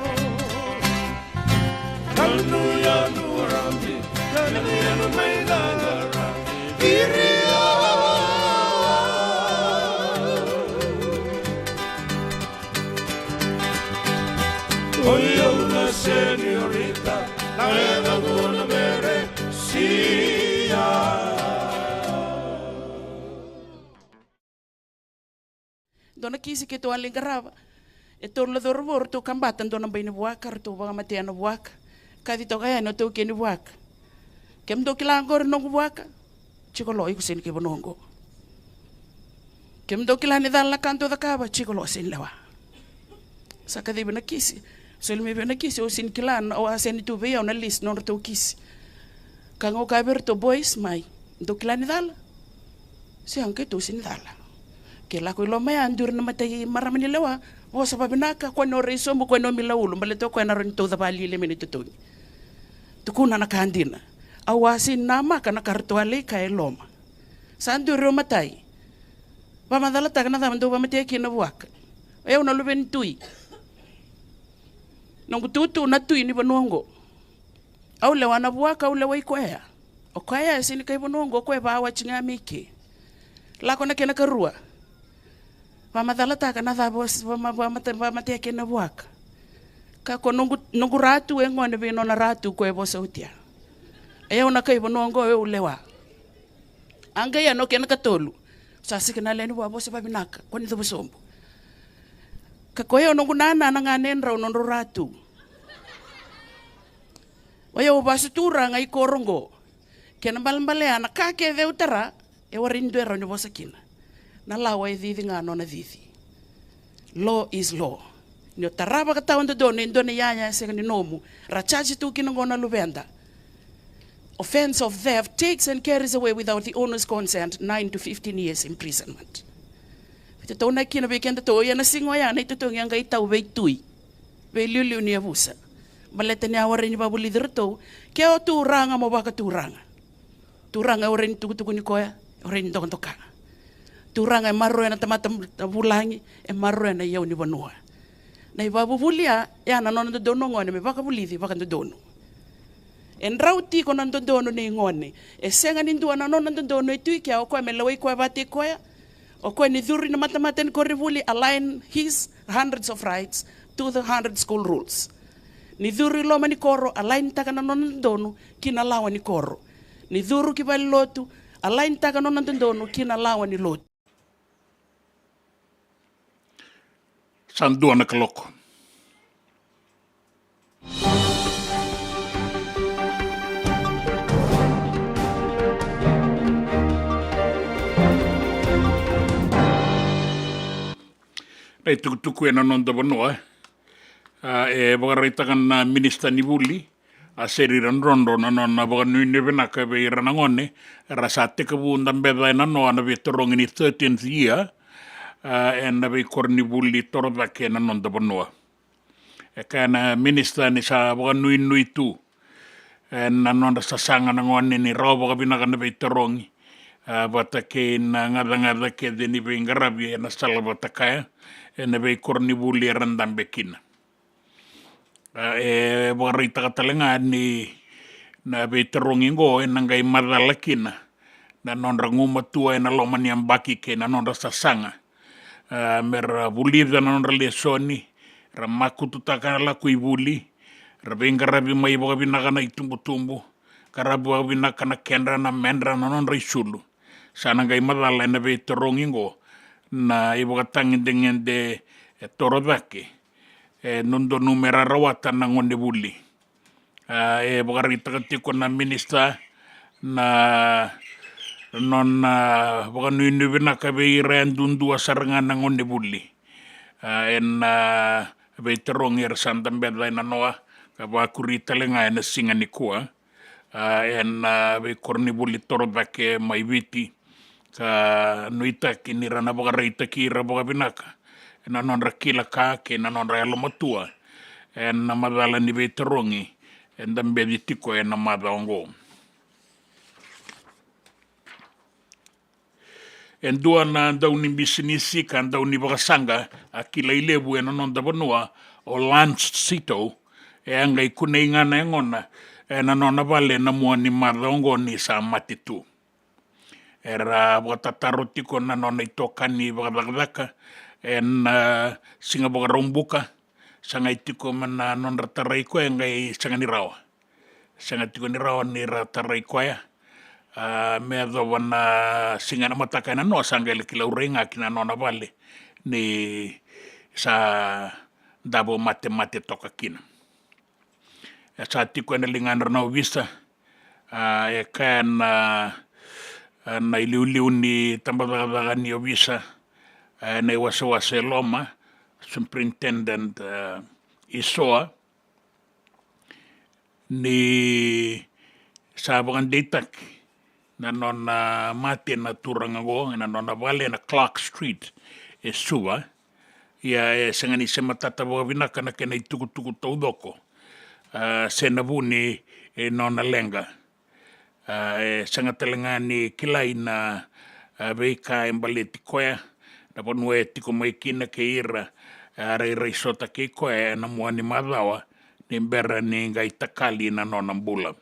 Yanu, yanu, rame, yanu, yanu mai na, e viria. Oi, au na señorita, na yacaqu o Meresia. Dua na kisi keitou a lai qarava. E tolu na cauravou ratou kabata dua na bai ni vuaka, ratou vakamatea na vuaka. Kaci toka yani o taukei ni vuaka. Kemudou kila oqori noqu vuaka? Jiko lo, iko sega ni kei vanua oqo. Kemudou kila ni cala na ka dou cakava? Jiko lo, sega ni lewa. Sa kacivi na kisi. Soli mai vei au na kisi, au sega ni kila, au a sega ni tu vei au na list nodratou kisi. Ka ga au kaya vei iratou, boys, mai. Dou kila ni cala? Sega, keitou sega ni cala. Ke lako i loma ya, duri na matai marama ni lewa, vosa vavinaka, kua ni o rai sobu, kua ni o mila ulu, baleta o koya na rawa ni tauca vakalili mai na itotogi. Tukuna na ka dina. Au a sega ni namaka na ka ratou a lai kaya e loma. Sa duri o matai. Vakamacalataka na cava dou vakamatea kina na vuaka. O yau na luve ni tui. Noqu tutu na tui ni vanua oqo. Au lewa na vuaka, au lewai koya. O koya e sega ni kai vanua oqo, o koya e vawati ga mai ke. Lako na kena karua. Vakamacalataka na cava, vama-, vamate-, vamatea kina na vuaka. Ka ko noqu, noqu ratu e gone vei nona ratu ko e vosa oti ya. E au na kai vanua oqo, e au lewa. A qai ya na kena katolu. Sa sega na lewe ni vua, vosa vavinaka, kua ni cuva sobu. Ka ko yau noqu nana na ganedrau nodrau ratu. O yau vasu turaga i koro oqo. Kena balebale ya na ka kece au tara, e warai ni dua e rawa ni vosa kina. Na lawa e cici ga nona cici. Law is law. Ni o tara vakatawa dodonu e dua na iyaya e sega ni nomu, ra charge tu kina oqo na luveda. Offence of theft takes and carries away without the owner's consent nine to fifteen years imprisonment. Veitataunaki kina vei kedatou, ia na siga oya na itotogi a qai tau vei tui, vei liuliu ni yavusa. Baleta ni a warai ni vakavulici iratou, ke o turaga mo vakaturaga. Turaga e warai ni tukutukuni koya, e warai ni dokadoka. Turaga e maroroya na tamata vulagi, e maroroya na iyau ni vanua. Na ivakavuvuli ya, ya na nona dodonu o gone me vakavulici vakadodonu. E drau tiko na dodonu nei gone. E sega ni dua na nona dodonu e tu i kea, o koya me lewai koya vata i koya. O koya ni curu i na matamata ni koronivuli, align his hundreds of rights to the hundred school rules. Ni curu i loma ni koro, align taka na nona dodonu ki na lawa ni koro. Ni curu ki valelotu, align taka na nona dodonu ki na lawa ni lotu. Sa dua na kaloko. Na itukutuku ena noda vanua, a, e vakaraitaka na minisita ni vuli, a Seri Radrodro, na nona vakanuinui vinaka vei ira na gone era sa tekivu dabeca ena noa na veitarogi ni thirteenth year, a, ena veikoronivuli torocake ena noda vanua. E kaya na minisita ni sa vakanuinui tu ena nodra sasaga na gone ni rawa vakavinaka na veitarogi, a, vata kei na gacagaca kece ni veiqaravi ena sala vata kaya ena veikoronivuli era dabe kina. A, e vakaraitaka tale ga ni na veitarogi oqo ena qai macala kina na nodra gumatua ena loma ni yabaki kei na nodra sasaga. A, mera vulica na nodra lesoni, ra makututaka na lako i vuli, ra veiqaravi mai vakavinaka na itubutubu, qaravi vakavinaka na kedra, na medra, na nodra isulu. Sa na qai macala ena veitarogi oqo na ivakatagedegede e torocake e dodonu mera rawata na gonevuli. A, e vakaraitaka tiko na minisita na nona vakanuinui vinaka vei ira yadudua sara ga na gonevuli, a, ena veitarogi era sa dabeca ena noa, ka vakuri tale ga ena siga nikua, a, ena veikoronivuli torocake mai Viti, ka nuitaki ni ra na vakaraitaki ira vakavinaka ena nodra kila ka kei na nodra yalomatua ena macala ni veitarogi e dabeci tiko ena macawa oqo. E dua na daunibisinisi ka daunivakasaqa a kilai levu ena noda vanua, o Lance Sito, e a qai kunei ga na yagona ena nona vale ena mua ni macawa oqo ni sa mate tu. Era vakatataro tiko na nona itokani vakacakacaka ena, a, siga Vakaraubuka. Sa qai tiko mai na nodra tarai koya, e qai sega ni rawa. Sega tiko ni rawa ni ra tarai koya, a, me yacova na siga ena mataka ena noa sa qai laki laurai ga ki na nona vale ni sa davo matemate toka kina. E sa tiko ena ligadra na ovisa, a, e kaya na, a, na iliuliu ni tabacakacaka ni ovisa, a, ena iwasewase e loma, Superintendent, a, Isoa, ni sa vakadeitaki na nona mate na turaga oqo ena nona vale ena Clark Street e Suva. Ia e sega ni se matata vakavinaka na kena itukutuku taucoko, a, se na vu ni, e, nona leqa. A, e sega tale ga ni kilai na, a, veika e baleti koya, na vanua e tiko mai kina kei ira, a, rairai sota kei koya ena mua ni macawa ni bera ni qai takali na nona bula.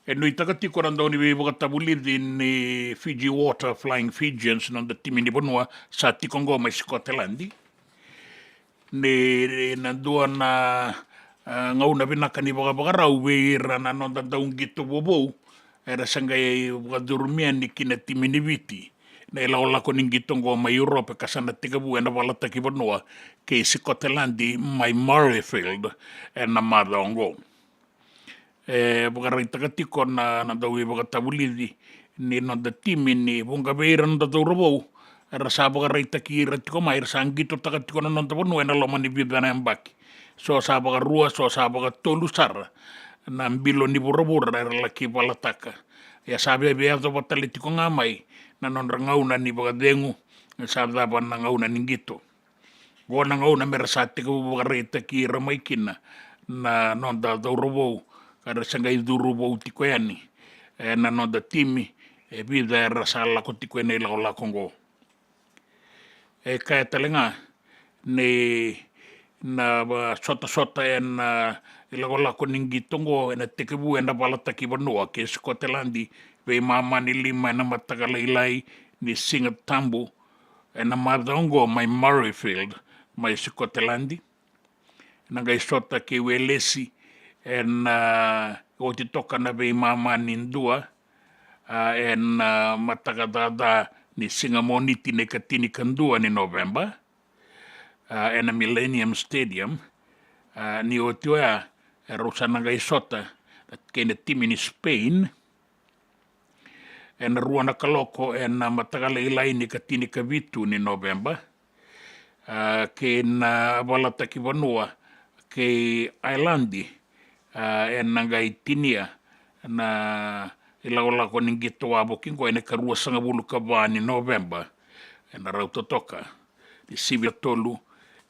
E nuitaka tiko na dau ni veivakatavulici ni Fiji Water Flying Fijians, noda timi ni vanua sa tiko oqo mai Sikoteladi, ni na dua na, a, gauna vinaka ni vakavakarau vei ira na noda dauqito vovou era sa qai vakacurumia ni ki na timi ni Viti na ilakolako ni qito oqo mai Europe ka sa na tekivu ena valataki vanua kei Sikoteladi mai Murrayfield ena macawa oqo. E vakaraitaka tiko na, na dau veivakatavulici ni noda timi ni vuqa vei ira noda cauravou era sa vakaraitaki ira tiko mai, era sa qitotaka tiko na noda vanua ena loma ni vica na yabaki. So sa vakarua, so sa vakatolu sara na bilo ni vuravura era laki valataka. Ia sa via via yacova tale tiko ga mai na nodra gauna ni vakacegu, sa cava na gauna ni qito. Qo na gauna mera sa tekivu vakaraitaki ira mai kina na noda cauravou ka ra sa qai curu vou tiko yani, e, na noda timi, e vica era sa lako tiko ena ilakolako oqo. E kaya tale ga ni na va-, sotasota ena, a, ilakolako ni qito oqo ena tekivu ena valataki vanua kei Sikoteladi veimama ni lima ena mataka lailai ni Siga Tabu ena macawa oqo mai Murrayfield mai Sikoteladi. Na qai sota kei Welesi ena, a, oti toka na veimama ni dua, a, ena, a, mataka caca ni Siga Moniti na ikatinikadua ni Noveba, a, ena Millennium Stadium. A, ni oti oya, e rau sa na qai sota kei na timi ni Spain ena rua na kaloko ena mataka lailai ni katinikavitu ni Noveba, a, kei na valataki vanua kei Ailadi, a, ena qai tinia na ilakolako ni qito wavoki oqo ena ikaruasagavulu ka va ni Noveba, ena rauta toka ni sivi tolu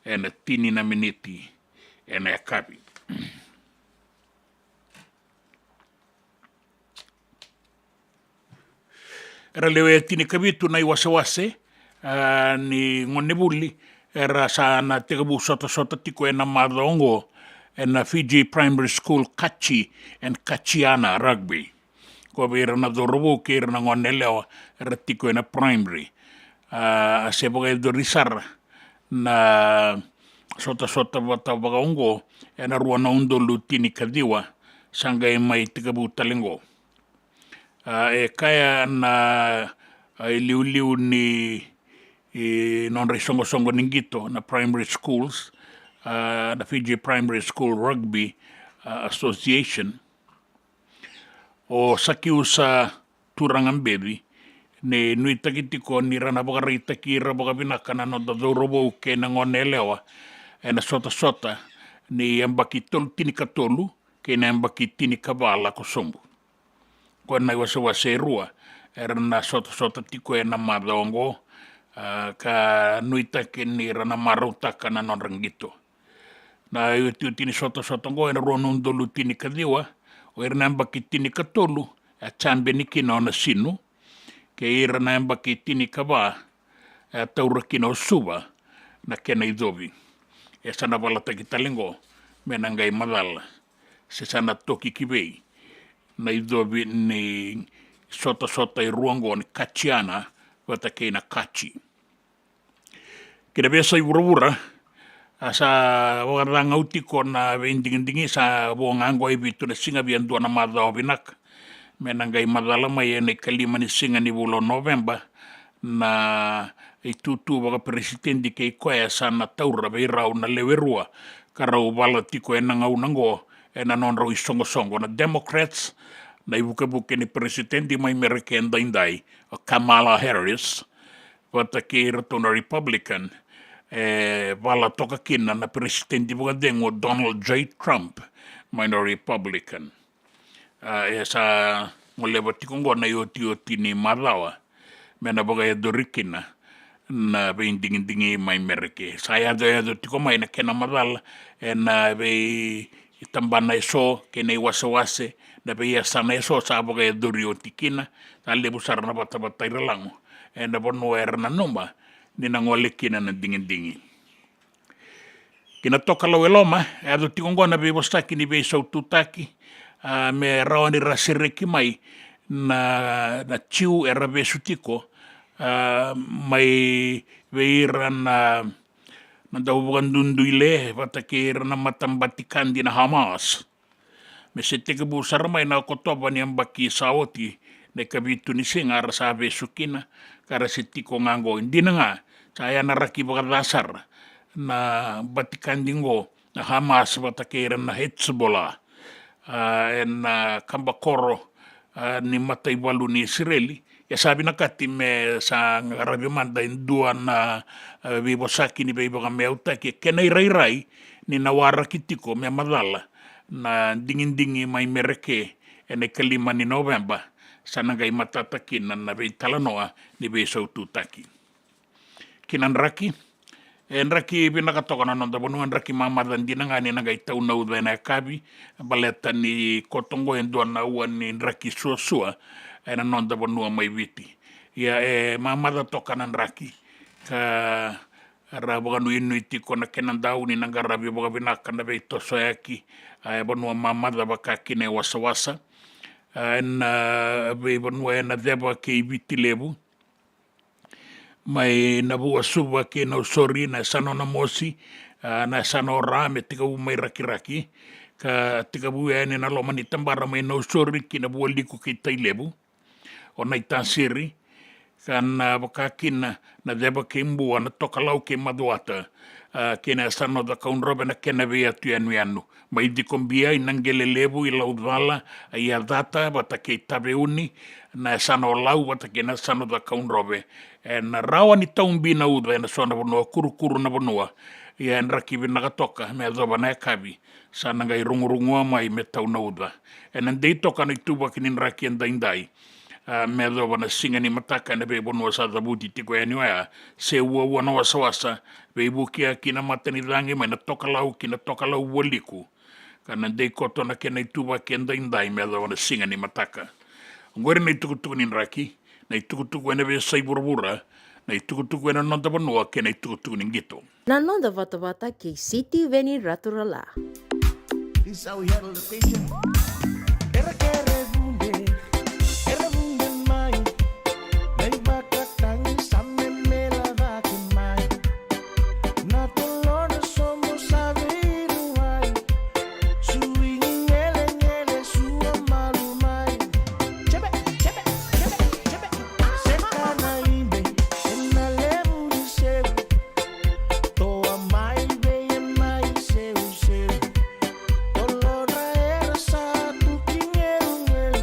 ena tini na miniti ena yakavi. Era lewe tinikavitu na iwasewase, a, ni gonevuli era sa na tekivu sotasota tiko ena macawa oqo ena Fiji Primary School Kachi and Kachiana Rugby. Ko vei ira na cauravou kei ira na goneyalewa era tiko ena primary. A, a se vakayacori sara na sotasota vata vakaoqo ena rua na udolu tinikaciwa, sa qai mai tekivu tale oqo. A, e kaya na, a, iliuliu ni, i, nodra isoqosoqo ni qito na primary schools, a, na Fiji Primary School Rugby, a, Association, o Sakiusa Turagabeci, ni nuitaki tiko ni ra na vakaraitaki ira vakavinaka na noda cauravou kei na goneyalewa ena sotasota ni yabaki tolu tinikatolu kei na yabaki tinikava lako sobu. Ko na iwasewase e rua era na sotasota tiko ena macawa oqo, a, ka nuitaki ni ra na marautaka na nodra qito. Na iotioti ni sotasota oqo ena rua na udolu tinikaciwa, o ira na yabaki tinikatolu e champion kina o Nasinu, kei ira na yabaki tinikava e taura kina o Suva na kena icovi. E sa na valataki tale oqo me na qai macala se sa na toki ki vei na icovi ni sotasota e rua oqo ni Kachiana vata kei na Kachi. Ki na veiyasai vuravura, a, sa vakacagau tiko na veidigidigi, sa vo ga oqo e vitu na siga via dua na macawa vinaka me na qai macala mai ena ikalima ni siga ni vula o Noveba na itutu vakaperesitedi kei koya sa na taura vei rau na lewe rua ka rau vala tiko ena gauna oqo ena nodrau isoqosoqo. Na Democrats, na ivukevuke ni peresitedi mai Merika edaidai o Kamala Harris, vata kei iratou na Republican, e vala toka kina na peresitedi vakacegu o Donald J Trump mai na Republican. A, e sa goleva tiko oqo na iotioti ni macawa me na vakayacori kina na veidigidigi mai Mereke. Sa yacoyaco tiko mai na kena macala ena veitabana eso kei na iwasewase, na veiyasana eso sa vakayacori oti kina. Sa levu sara na vatavatairalago ena vanua era nanuma ni na gole kina na digidigi. Ki na Tokalau e Loma, e yaco tiko oqo na veivosaki ni veisaututaki, a, me rawa ni ra sereki mai na, na Jiu era vesu tiko, a, mai vei ira na, na dauvakaduiduile vata kei ira na matabatikadi na Hamas. Me se tekivu sara mai na Okotova ni yabaki sa oti, na ikavitu ni siga era sa vesu kina, ka ra se tiko ga oqo. Dina ga, sa yanaraki vakaca sara na batikadi oqo na Hamas vata kei ira na Hezbollah, a, ena, a, kabakoro, a, ni mataivalu ni Isireli. Ia sa vinakati me sa qaravi mada e dua na, a, veivosaki ni veivakameautaki, e kena irairai ni na waraki tiko me macala na digidigi mai Mereke ena ikalima ni Noveba. Sa na qai matata kina na veitalanoa ni veisaututaki. Ki na draki, e draki vinaka toka na noda vanua, draki mamaca dina ga ni na qai taunauca ena yakavi, baleta ni koto oqo e dua na aua ni draki suasua ena noda vanua mai Viti. Ia e mamaca toka na draki, ka ra vakanuinui tiko na kena dau ni na qaravi vakavinaka na veitosoyaki, a, e vanua mamaca vaka kina e wasawasa, a, ena, a, veivanua ena Ceva kei Viti Levu, mai Navuasuva kei Nausori, na yasana o Namosi, a, na yasana o Ra me tekivu mai Rakiraki, ka tekivu yani ena loma ni tabara mai Nausori ki Navualiku kei Tailevu, o Naitasiri, ka na vaka kina na Ceva kei Bua, na Tokalau kei Macuata, a, kei na yasana o Cakaudrove, na kena veiyatu yanuyanu. Mai Cikobia, i Naqelelevu, i Laucala, i Yacata vata kei Taveuni, na yasana o Lau vata kei na yasana o Cakaudrove. Ena rawa ni tau bi na uca ena so na vanua, kurukuru na vanua. Ia e draki vinaka toka me yacova na yakavi, sa na qai rugurugua mai me tau na uca. Ena dei toka na ituvaki ni draki edaidai, a, me yacova na siga ni mataka ena veivanua sa cavuti tiko yani oya, se uaua na wasawasa, veivuke ki na matanicagi mai na Tokalau ki na Tokalau Vualiku. Ka na dei koto na kena ituvaki edaidai me yacova na siga ni mataka. Oqori na itukutuku ni draki, na itukutuku ena veiyasai vuravura, na itukutuku ena noda vanua kei na itukutuku ni qito. Na noda vatavata kei Sitiveni Raturala. This is how we handle the patient. Era kere vunde, era vunde mai. Na ivakatagi sa memela cake mai. Na tolona somo sa veiruwai. Suigi gelegele sua malu mai. Jebe, jebe, jebe, jebe. Seka na ibe ena levu ni sevu. Toa mai vei e mai seuseu. Tolona era sa tuki gerugeru.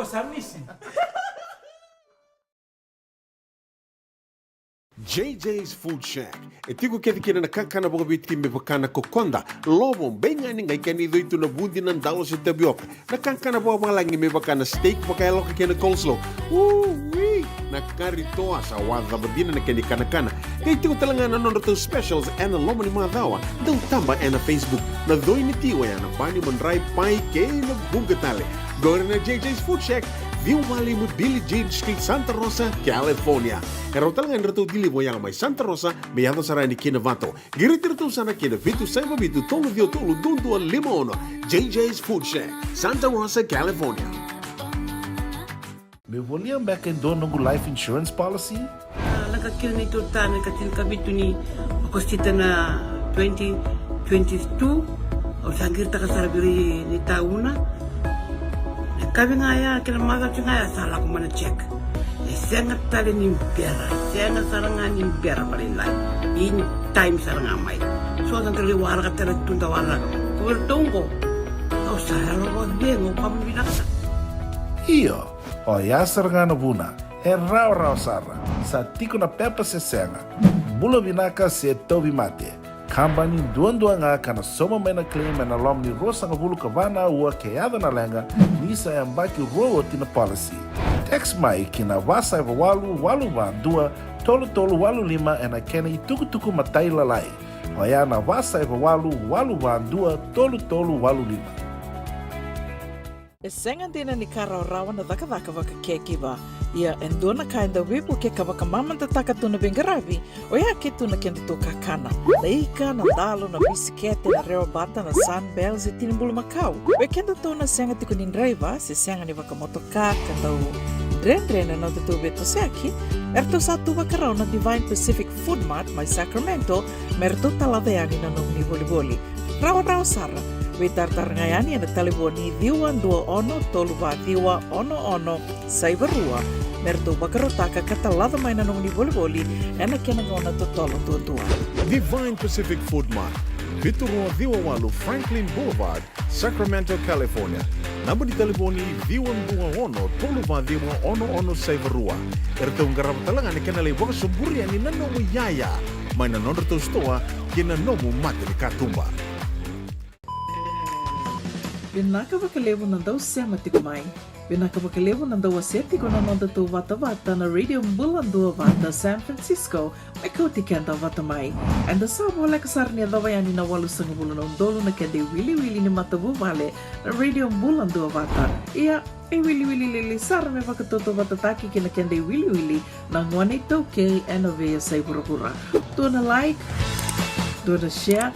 Sa misi. J J's Food Shack. E tiko kece kina na kakana vakaviti me vaka na kokoda, lovo, beigani, qai kena icoi tu na vudi, na dalo se tavioka. Na kakana vakavalagi me vaka na steak vakayaloka kei na coleslaw. Ui! Na kari toa, sa wacava dina na kena ikanakana. Qai tiko tale ga na nodratou specials ena loma ni macawa. Dau taba ena Facebook. Na coi ni ti oya na bani, madrai, pai kei na vuqa tale. Qori na J J's Food Shack, ciwa walu lima Billie Jean Street, Santa Rosa, California. E rawa tale ga ni ratou deliver oya mai Santa Rosa me yaco sara yani ki Novato. Qiriti iratou sara ki na vitu saiva vitu tolu ciwa tolu dua dua lima ono. J J's Food Shack, Santa Rosa, California. Meu volia beka e dua noqu life insurance policy? A, lako kina neitou tane ka tinikavitu ni Okosita na twenty twenty-two. Au sa qiritaka sara vei ira na itauna. Na kavi ga ya kei na macawa ga ya sa lako mai na check. E sega tale ni bera, e sega sara ga ni bera vakalailai. Ini time sara ga mai. So da qai waraka tale tu da waraka. Ko iratou qo, au sa yalo vakacegu, au vakavinavinaka sara. Io, oya sara ga na vuna. E rawarawa sara. Sa tiko na pepa se sega, bula vinaka se tauvimate. Kabani duadua ga ka na sauma mai na claim ena loma ni ruasagavulu ka va na aua ke yaco na leqa, ni sa yabaki rua oti na policy. Text mai ki na va saiva walu walu va dua tolu tolu walu lima ena kena itukutuku matailalai. Oya na va saiva walu walu va dua tolu tolu walu lima. E sega dina ni ka rawarawa na cakacaka vaka caregiver. Ia e dua na ka e dau veivuke ka vakamamadataka tu na veiqaravi, oya ke tu na kedatou kakana. Na ika, na dalo, na bisikete, na rewabata, na Sunbell se tini bulumakau. Vei kedatou na sega tiko ni draiva se sega ni vakamotoka ka dau dredre na nodatou veitosoyaki, eratou sa tu vakarau na Divine Pacific Food Mart mai Sacramento me ratou talaca yani na nomuni volivoli. Rawarawa sara. Veitaratara ga yani ena talevoni ciwa dua ono tolu va ciwa ono ono saiva rua me ratou vakarautaka ka talaca mai na nomuni volivoli ena kena gauna totolo duadua. Divine Pacific Food Mart, vitu rua ciwa walu Franklin Boulevard, Sacramento, California. Naba ni talevoni ciwa dua ono tolu va ciwa ono ono saiva rua. Eratou qarava tale ga na kena lai vakasoburi yani na nomu iyaya mai na nodratou sitoa ki na nomu mata ni katuba. Vinaka vakalevu na dau sema tiko mai. Vinaka vakalevu na dau wasea tiko na nodatou vatavata na Radio Bula Duavata San Francisco, me kauti keda vata mai. Eda sa voleka sara ni yacova yani na walusagavulu na udolu na keda iwiliwili ni matavuvale na Radio Bula Duavata. Ia, e wiliwili lili sara me vakatautauvatataki kei na keda iwiliwili na gone iTaukei ena veiyasai vuravura. Dua na like, dua na share.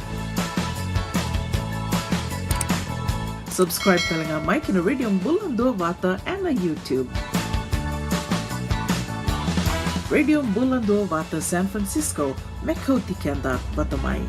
Subscribe tale ga mai ki na Radio Bula Duavata ena YouTube. Radio Bula Duavata San Francisco, me kauti keda vata mai.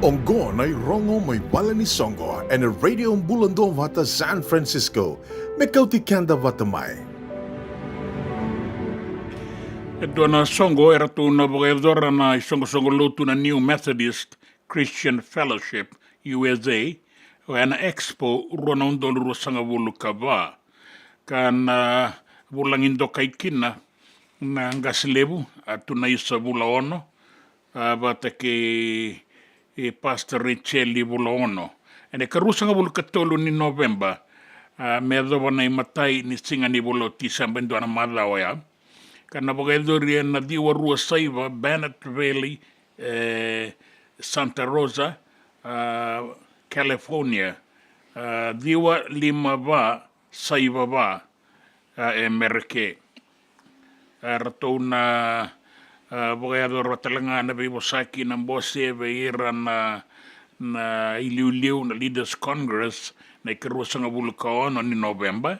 Oqo na irogo mai vale ni soqo ena Radio Bula Duavata San Francisco, me kauti keda vata mai. E dua na soqo eratou na vakayacora na isoqosoqo lotu na New Methodist Christian Fellowship, U S A, oya na Expo rua na udolu ruasagavulu ka va. Ka na vulagi dokai kina na qase levu, a Tunaisa Vulaono, a, vata kei, e, Pastor Richeli Vulaono. Ena ikaruasagavulu ka tolu ni Noveba, a, me yacova na imatai ni siga ni vula o Tiseba, e dua na macawa oya. Ka na vakayacori ena ciwa rua saiva Bennett Valley, e, Santa Rosa, a, California, a, ciwa lima va saiva va, a, e Mereke. A, ratou na, a, vakayacora tale ga na veivosaki na bose vei ira na, na iliuliu na Leaders Congress, na ikaruasagavulu ka ono ni Noveba.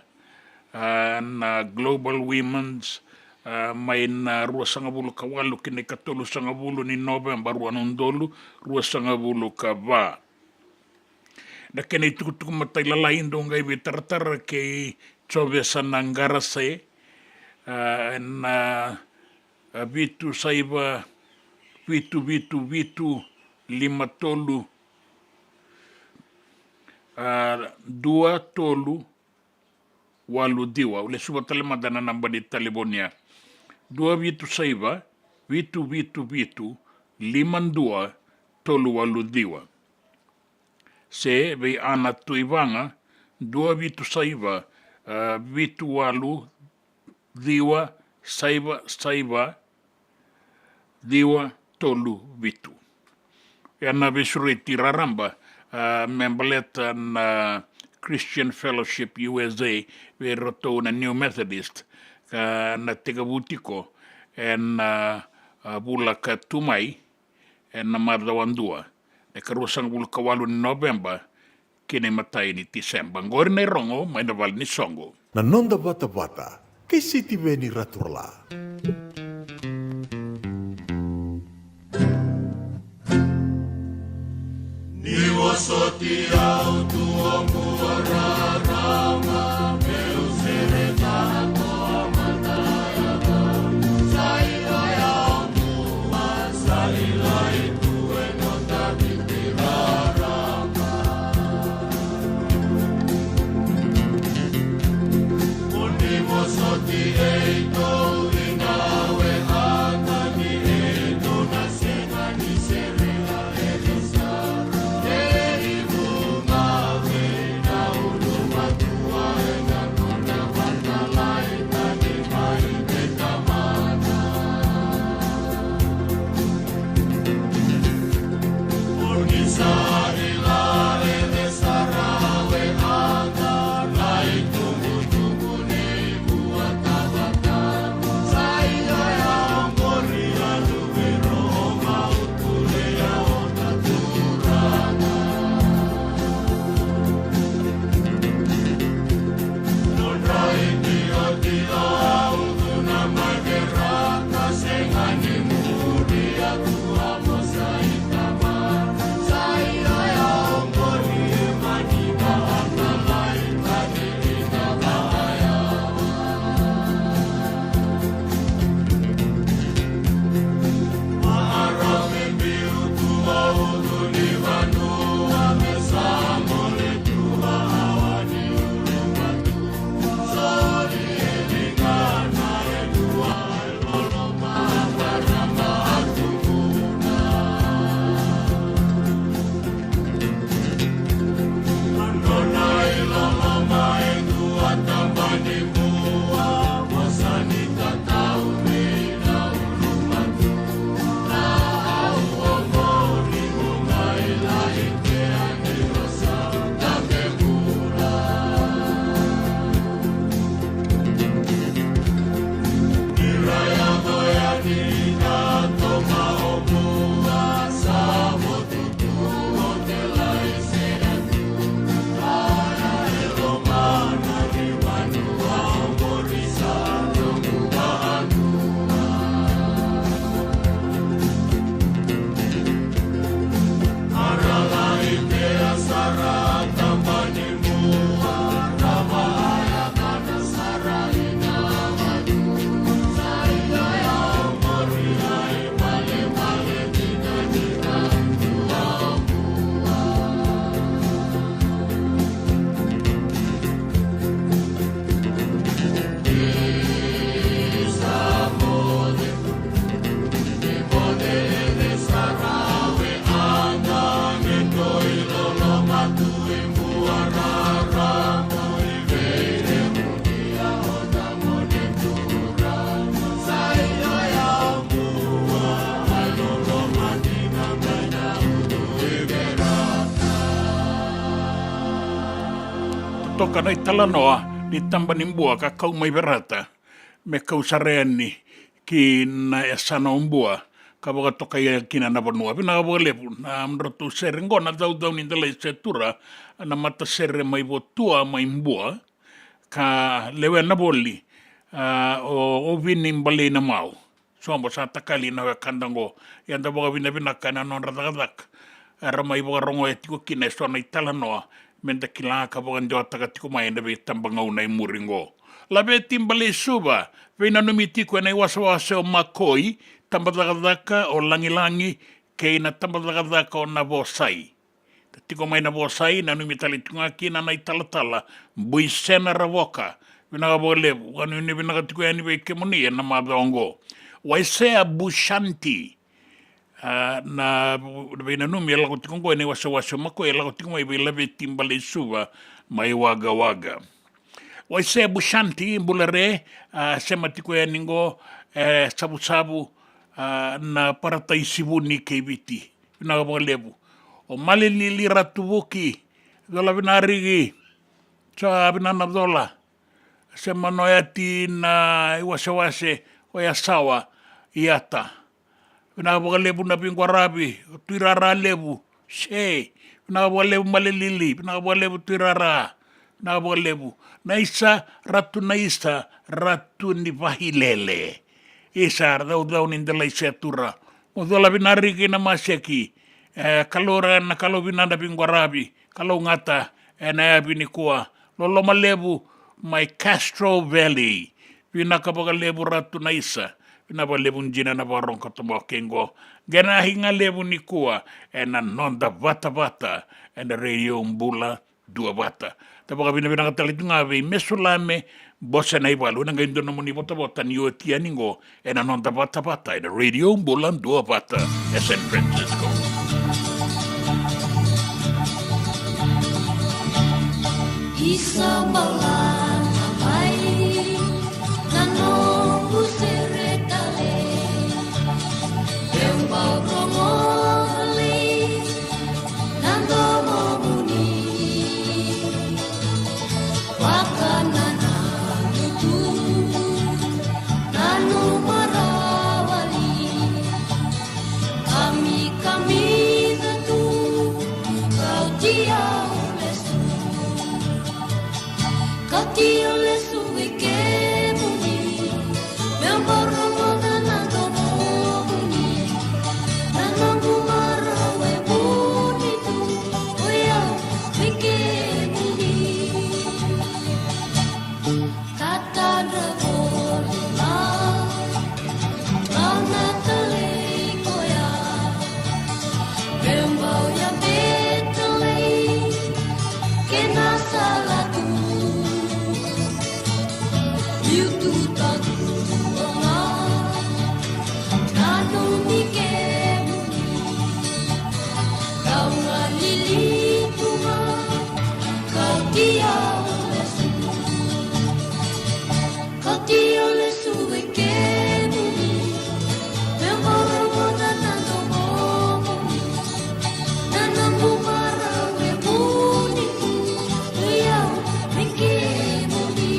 A, na Global Women's, a, mai na ruasagavulu ka walu ki na ikatolusagavulu ni Noveba, rua na udolu ruasagavulu ka va. Na kena itukutuku matailalai dou qai veitaratara kei Jovesa Naqarase, a, na, a, vitu saiva vitu vitu vitu lima tolu, a, dua tolu walu ciwa. Au lesuva tale mada na naba ni talevoni ya. Dua vitu saiva vitu vitu vitu lima dua tolu walu ciwa. Se vei Ana Tuivaga, dua vitu saiva, a, vitu walu ciwa saiva saiva ciwa tolu vitu. Ena veisureti raraba, a, me baleta na Christian Fellowship U S A vei iratou na New Methodist, ka na tekivu tiko ena, a, vula ka tu mai, ena macawa dua, na ikaruasagavulu ka walu ni Noveba ki na imatai ni Tiseba. Qori na irogo mai na vale ni soqo. Na noda vatavata kei Sitiveni Raturala. Ni vosoti au tu oqo rarama, meu sereka na tua mata. Toka na italanoa ni taba ni bua ka kau mai Verata me kau sara yani ki na yasana o Bua ka vakatokai kina na vanua. Vinaka vakalevu na nodratou sere qo na Caucau ni Delai Setura, na matasere mai Votua mai Bua, ka lewena voli, a, o, o Vini Balei na Mau. Sobo sa takali na wekada qo, ia da vakavinavinaka ena nodra cakacaka. Era mai vakarogoya tiko kina eso na italanoa me da kila ka vakadewataka tiko mai ena veitabagauna e muri qo. Laveti Balei Suva, veinanumi tiko ena iwasewase o Makoi, tabacakacaka o Lagilagi, kei na tabacakacaka o Navosai. Da tiko mai Navosai, nanumi tale tiko ga kina na italatala Buisena Ravoka. Vinaka vakalevu, vakanuinui vinaka tiko yani vei kemuni ena macawa oqo. Waisea Bushanti, a, na veinanumi e lako tiko oqo ena iwasewase o Makoi, e lako tiko mai vei Laveti Balei Suva mai Wagawaga. Waisea Bushanti, bula re, a, sema tiko yani oqo, e, Savusavu, a, na Parataisi Vuni kei Viti. Vinaka vakalevu. O Malelili Ratuvuki, Cola Vinariki, sa vinana Cola. Sema no yati na iwasewase o Yasawa, Yata. Vinaka vakalevu na veiqwaravi, o Tuirara Levu, se. Vinaka vakalevu Malelili, vinaka vakalevu Tuirara. Vinaka vakalevu. Naisa, Ratu Naisa, Ratu ni Vahilele. Isa, Caucau ni Delai Setura. Mo Cola Vinariki na Maseki. E, kalougata na Kalou vinaka na veiqwaravi. Kalougata, ena yavi nikua. Loloma levu, mai Castro Valley. Vinaka vakalevu Ratu Naisa. Vinaka vakalevu dina na vakarogoca toka mai kei qo. Qena higa levu nikua, ena noda vatavata, ena Radio Bula Duavata. Da vakavinavinaka tale tu ga vei Mesulame Bose Naivalu, ena qai dua nomuni votavota ni oti yani qo, ena noda vatavata, ena Radio Bula Duavata, e San Francisco. Isa bala na mai, na noqu sere tale. Eu bau rogo voli na domomuni. Vakanananu tu, nanuma rawa li. Kamikami tu, kauti au lesu. Kauti au lesu vei kemuni. Meu bau rogoca na domomuni. Na noqu marau e vuni tu, o yau vei kemuni. Tatadra voli mai, au na talei koya. Meu bau yabe talei kei na sala tu. Liu tu tadu ga, nanumi kemuni. Kau galili tu ga, kauti au lesu. Kauti au lesu vei kemuni. Meu bau rogoca na domomuni. Na noqu marau e vuni tu, o yau vei kemuni.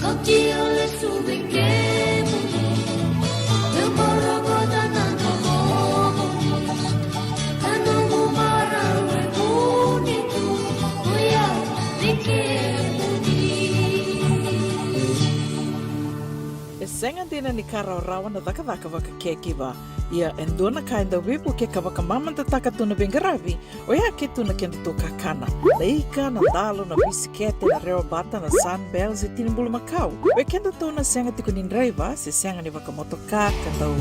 Kauti au lesu vei kemuni. Meu bau rogoca na domomuni. Na noqu marau e vuni tu, o yau vei kemuni. E sega dina ni ka rawarawa na cakacaka vaka caregiver. Ia e dua na ka e dau veivuke ka vakamamadataka tu na veiqaravi, oya ke tu na kedatou kakana. Na ika, na dalo, na bisikete, na rewabata, na Sunbells, e tini bulumakau. Vei kedatou na sega tiko ni draiva, se sega ni vakamotoka, ka dau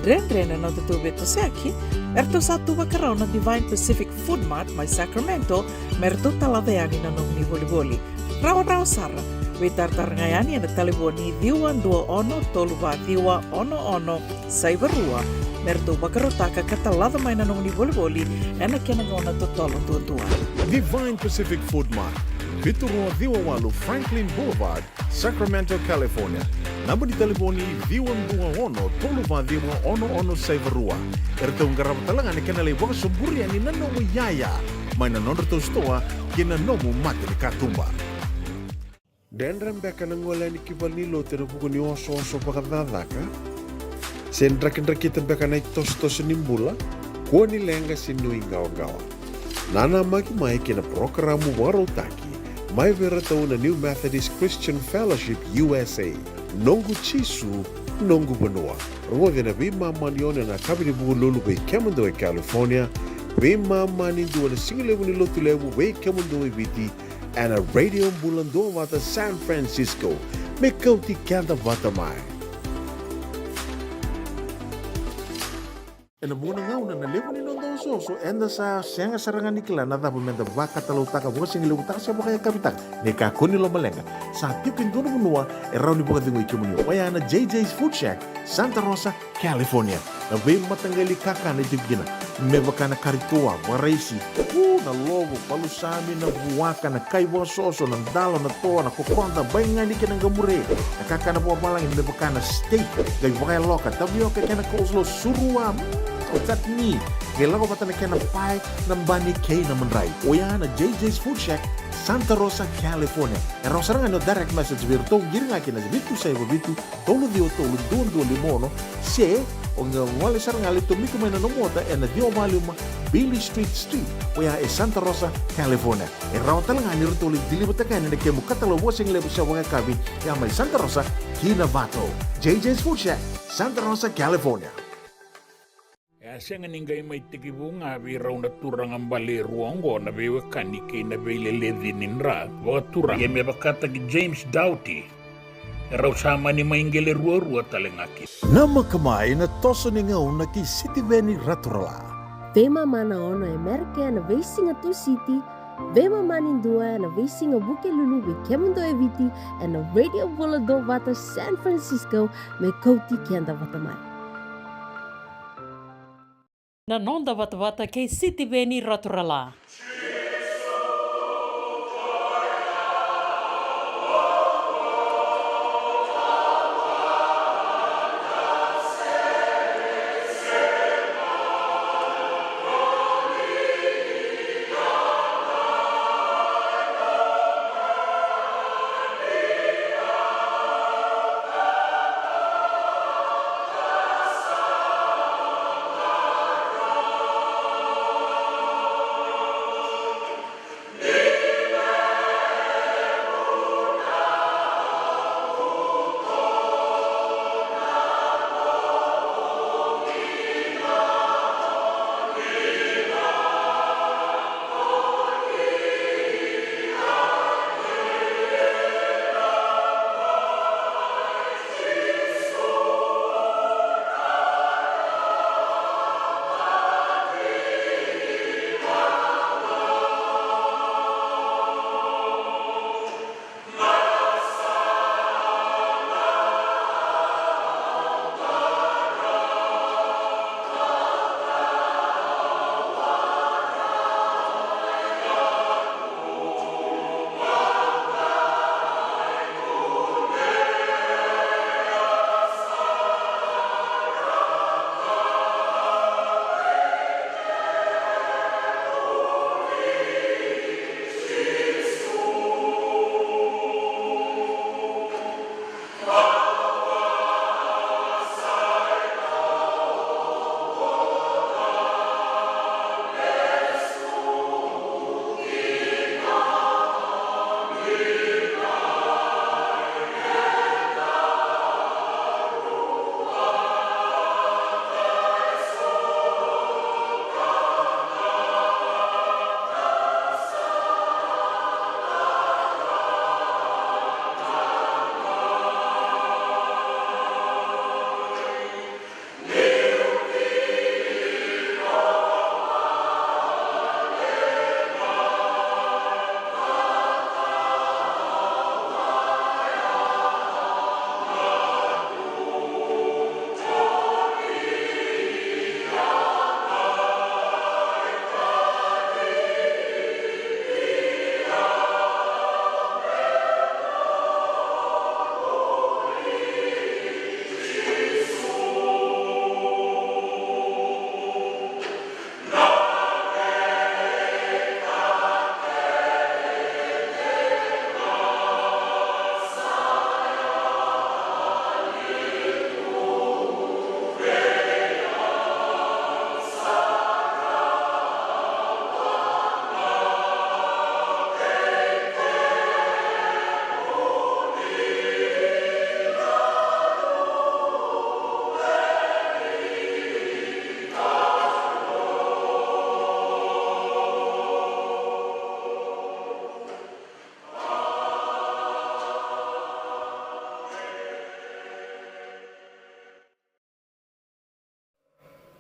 dredre na nodatou veitosoyaki, eratou sa tu vakarau na Divine Pacific Food Mart mai Sacramento, me ratou talaca yani na nomuni volivoli. Rawarawa sara, veitaratara ga yani ena talevoni ciwa dua ono tolu va ciwa ono ono saiva rua, me ratou vakarautaka ka talaca mai na nomuni volivoli ena kena gauna totolo duadua. Divine Pacific Food Mart, vitu rua ciwa walu Franklin Boulevard, Sacramento, California. Naba ni talevoni ciwa dua ono tolu va ciwa ono ono saiva rua. Eratou qarava tale ga na kena lai vakasoburi yani na nomu iyaya. mai na nodratou sitoa kei na nomu mata ni katuba. Dredre beka na gole yani ki valenilotu ena vuku ni osooso vakacakacaka? Se drakidrakita beka na itosotoso ni bula? Kua ni leqa se nuiqawaqawa. Nanamaki mai kei na parokaramu vakarautaki mai vei iratou na New Methodist Christian Fellowship U S A. Noqu Jisu, noqu vanua. Rogoci ena veimama ni ono ena yakavi ni Vukelulu vei kemudou e California, veimama ni dua ena sigalevu ni Lotulevu vei kemudou e Viti, ena Radio Bula Duavata San Francisco. Me kauti keda vata mai. Ena vuqa na gauna na levu ni noda osooso, eda sa sega sara ga ni kila na cava meda vakatalautaka, vakasigalevu taka se vakayakavi taka. Ni kakua ni lomaleqa, sa tiko e dua na vanua e rawa ni vakacegui kemuni. Oya na J J's Food Shack, Santa Rosa, California. Na veimataqali kakana e tiko kina, me vaka na kari toa, vakaraisi, u, na lovo, palusami, na vuaka, na kai vakasoso, na dalo, na toa, na kokoda, baigani kei na qamure, na kakana vakavalagi me vaka na steak, qai vakayaloka, tavioka kei na coleslaw, surua, mm, o chutney, qai lako vata na kena pae, na bani kei na madrai. Oya na J J's Food Shack, Santa Rosa, California. E rawa sara ga ni o direct message vei iratou, qiri ga kina vitu saiva vitu, tolu ciwa tolu, dua dua lima ono, se o qai gole sara ga, lai tomika mai na nomu ota ena ciwa walu lima Beale Street Suite, oya e Santa Rosa, California. E rawa tale ga ni ratou lai deliver-taka yani na kemu katalau vakasigalevu se vakayakavi, ya mai Santa Rosa ki Novato. J J's Food Shack, Santa Rosa, California. E a sega ni qai mai tekivu ga vei rau na turaga bale e rua oqo na veiwekani kei na veileleci ni dra vakaturaga. Ia me vakataki James Doughty, e rau sa mani mai qele ruarua tale ga kina. Namaka mai na toso ni gauna kei Sitiveni Raturala. Veimama na ono e Merika ena veisiga Tusiti, veimama ni dua ena veisiga Vukelulu vei kemudou e Viti, ena Radio Bula Duavata San Francisco, me kauti keda vata mai. Na noda vatavata kei Sitiveni Raturala.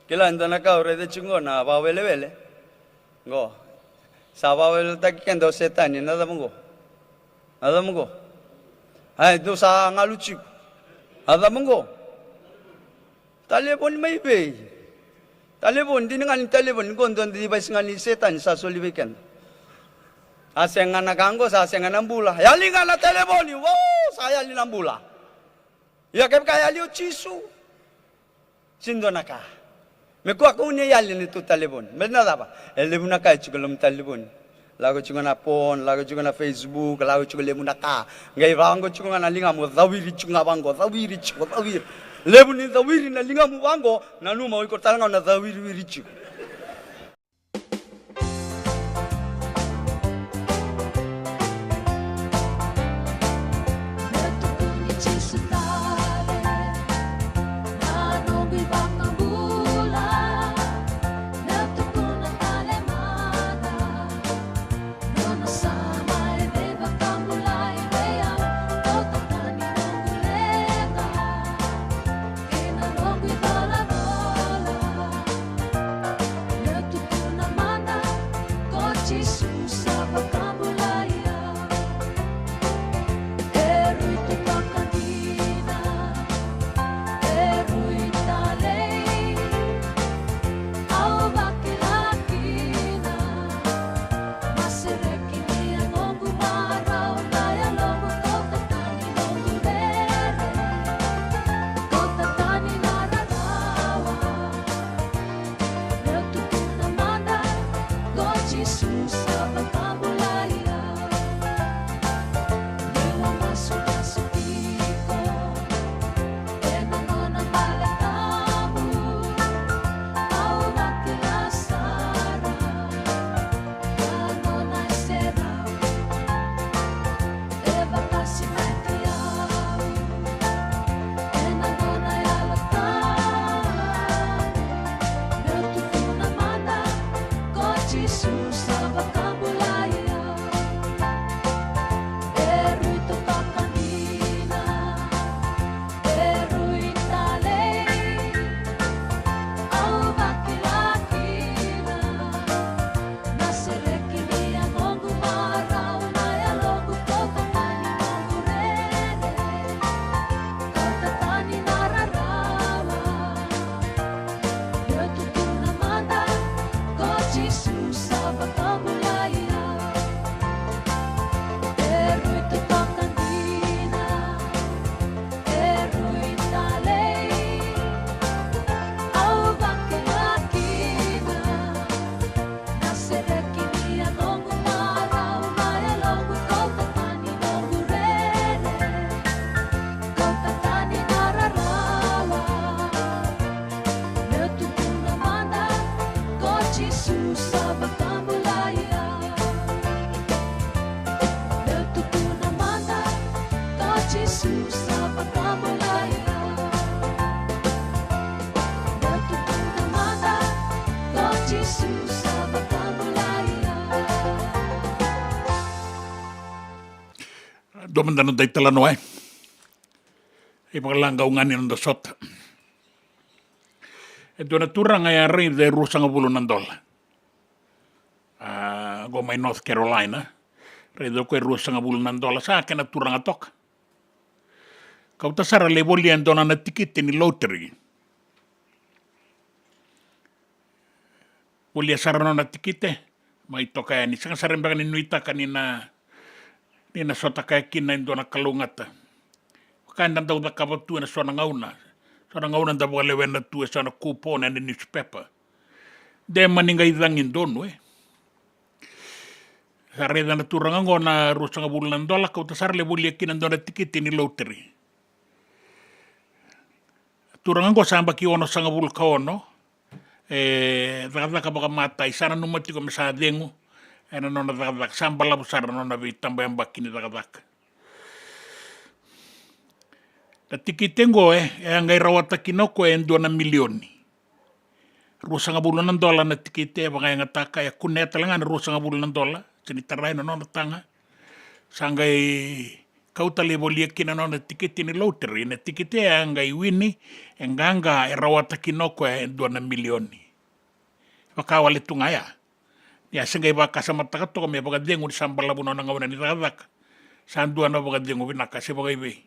Kila e dua na ka au raica tiko qo na vakawelewele. Qo. Sa vakaweleweletaki keda o Setani, na cava qo? Na cava qo? Ai, dou sa galu tiko. Na cava qo? Talevoni mai vei? Talevoni, dina ga ni talevoni, qo dua na device ga ni Setani sa soli vei keda. A sega na ka qo, sa sega na bula. Yali ga na talevoni, wo, sa yali na bula. Ia kevaka e yali o Jisu, sega ni dua na ka. Me kua kau ni yali na tou talevoni. Me na cava? E levu na ka e tiko e loma ni talevoni. Lako tiko na phone, lako tiko na Facebook, lako tiko levu na ka. Qai vaqo tiko ga na ligamu, cawiri tiko ga vaqo, cawiri tiko, cawiri. Levu ni cawiri na ligamu vaqo, nanuma o iko tale ga na cawiriwiri tiko. Kei na noqu icolacola, meu tukuna mada, ko Jisu sa vakabulai au. E rui totoka dina, e rui talei, au vakila kina. Na sereki ni yagoqu marau, na yaloqu kauta tani noqu rere, kauta tani na rarawa. Meu tukuna mada, ko Jisu sa vakabulai au. Niu a masumasu tiko ena nona vale tabu, au vakila sara na nona iserau. E vakasinati au ena nona Yalo Tabu. Meu tukuna mada, ko Jisu sa vakabulai au. E rui totoka dina, e rui talei, au vakila kina. Na sereki ni yagoqu marau, na yaloqu kauta tani noqu rere, kauta tani na rarawa. Meu tukuna mada, ko Jisu sa vakabulai au. E rui totoka dina, e rui talei, au vakila kina. Na sereki ni yagoqu marau, na yaloqu kauta tani noqu rere, kauta tani na rarawa. Meu tukuna mada, ko Jisu sa vakabulai au. Meu tukuna mada, ko Jisu sa vakabulai au. Meu tukuna mada, ko Jisu sa vakabulai au. Dua mada na noda italanoa, e. E vakalaga au ga ni noda sota. E dua na turaga e a raica e ruasagavulu na dola. A, qo mai North Carolina. Raica o koya e ruasagavulu na dola, sa kena turaga toka. Kauta sara lai volia e dua na tikite ni lottery. Volia sara nona tikite, mai toka yani. Sega sara beka ni nuitaka ni na, ni na sota kaya kina e dua na kalougata. Vaka eda dau cakava tu ena so na gauna. So na gauna da vakalewena tu e so na kupona ena newspaper. De mani qai cagi donu, e. Sa raica na turaga qo na ruasagavulu na dola, kauta sara lai volia kina dua na tikite ni lottery. Turaga qo sa yabaki onosagavulu ka ono, e cakacaka vakamatai, sa nanuma tiko me sa cegu ena nona cakacaka, sa balavu sara na nona veitabayabaki ni cakacaka. Na tikite qo, e, e a qai rawata kina o koya e dua na milioni. Ruasagavulu na dola na tikite, e vakayagataka, e kunea tale ga na ruasagavulu na dola, sega ni tarai na nona taga. Sa qai Kau tale volia kina na nona tikiti ni lottery, na tikiti ya qai wini, e qaqa, e rawata kina o koya e dua na milioni. Vaka wale tu ga ya. Ia se qai vakasamataka toka me vakacegu ni sa balavu na nona gauna ni cakacaka. Sa dua na vakacegu vinaka se vakaivei.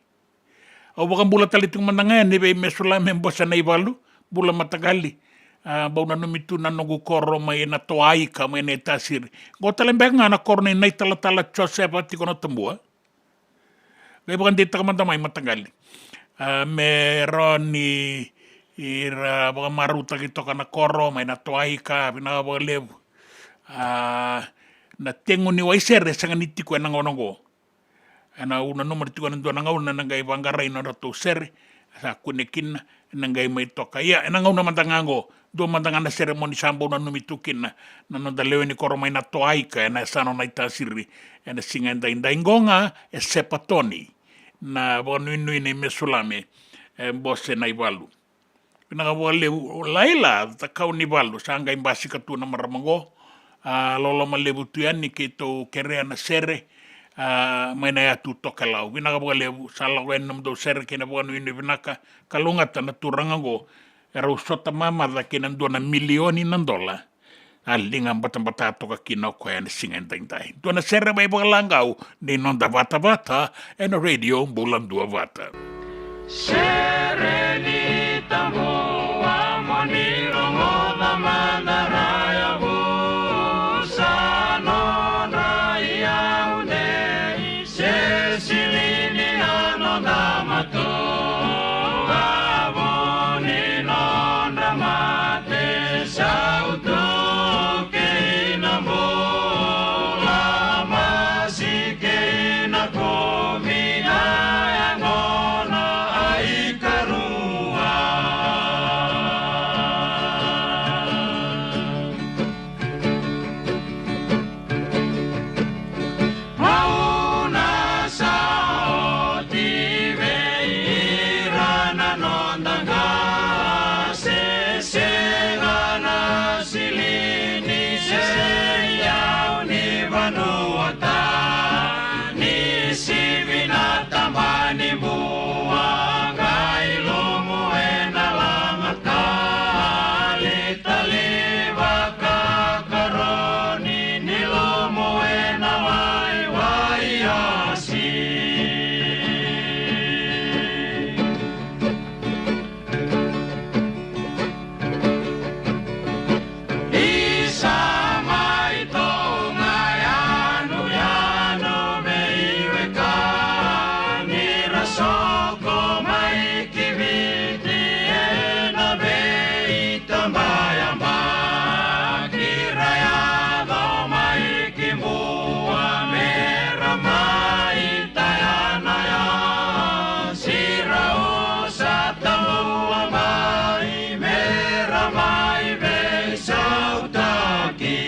Au vakabula tale tiko mada ga yani vei Mesulame Bose Naivalu, bula mataqali. A, bau nanumi tu na noqu koro mai na Toaika, mai na Naitasiri. Qo tale beka ga na koro nei Nai Talatala Josefa tiko na Tabua. Qai vakadeitaka mada mai mataqali. A, me rawa ni ira vakamarautaki toka na koro mai na Toaika, vinaka vakalevu. A, na tegu ni waisere sega ni tiko ena gauna oqo. Ena, au nanuma ni tiko ena dua na gauna ena qai vaqarai na nodratou sere, sa kune kina, ena qai mai toka. Ia, ena gauna mada ga oqo, dua mada ga na seremoni sa bau nanumi tu kina na noda lewe ni koro mai na Toaika, ena yasana o Naitasiri, ena siga edaidai. Qo ga e Sepatoni, na vakanuinui nei Mesulame, e, Bose Naivalu. Vinaka vakalevu, Laila Cakaunivalu, sa qai basika tu na marama qo. A, loloma levu tu yani keitou kerea na sere, a, mai na yatu Tokelau. Vinaka vakalevu, sa lako yani nomudou sere kei na vakanuinui vinaka, kalougata na turaga qo. Erau sota mamaca kei na dua na milioni na dola. A liga batabata toka kina o koya ena siga edaidai. Dua na sere mai vakalagau ni noda vatavata ena Radio Bula Duavata. Sere ni Tabua mo ni rogoca mada na yavusa nodra iyau nei se silini na noda matua, vu ni nodra mate, sautu kei na bula, masi kei na kumi, na yagona a ikarua. Gauna sa oti vei ira na noda qase, sega na silini se iyau ni vanua, tani sivi na taba ni bua, qai lumu ena lama, talitali vakakaroni, ni lumu ena waiwai asi. Isa mai Tonga yanuyanu vei wekani ra soko mai ki Viti ena veitabayabaki, ra yaco mai ki Bua me ra mai taya na yasi, ra usa Tabua mai me ra mai veisautaki.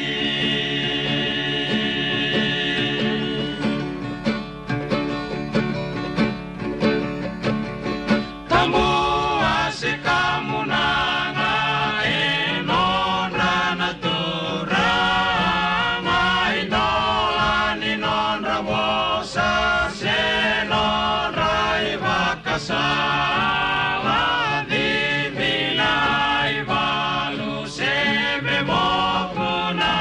Tabua se Kamunaga e nodra na turaga, idola ni nodra vosa se nodra ivakasala, civi na ivalu se me moku na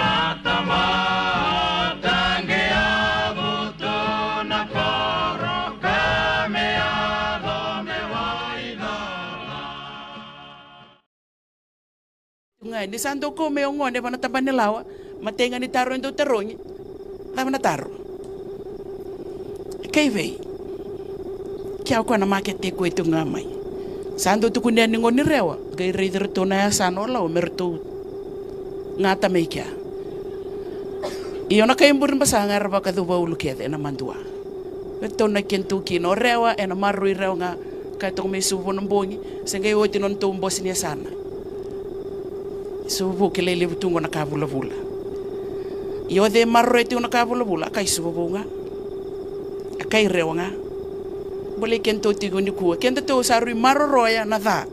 tamata, qai yavu tu na koro ka me yaco me waicala. Ga ni sa dau kau mai o gone va na taba ni lawa, matai ga ni taro e dau tarogi. Cava na taro? Kei vei? Kea o koya na makete e kua e tu ga mai. Sa dau tukuni yani gone ni Rewa, qai raici iratou na yasana o Lawa me ratou gata mai kea. Io, na kai Burebasaga era vakacuva ulu kece ena madua. Veitou na kena tu kina o Rewa, ena maroroi Rewa ga, ka toka mai Suvavou na bogi, se qai oti nodratou bose ni yasana. Suvavou, kilai levu tu qo na ka vulavula. Ia o cei maroroya tiko na ka vulavula? A kai Suvavou ga. A kai Rewa ga. Bolei kedatou tiko nikua, kedatou sa rui maroroya na ca.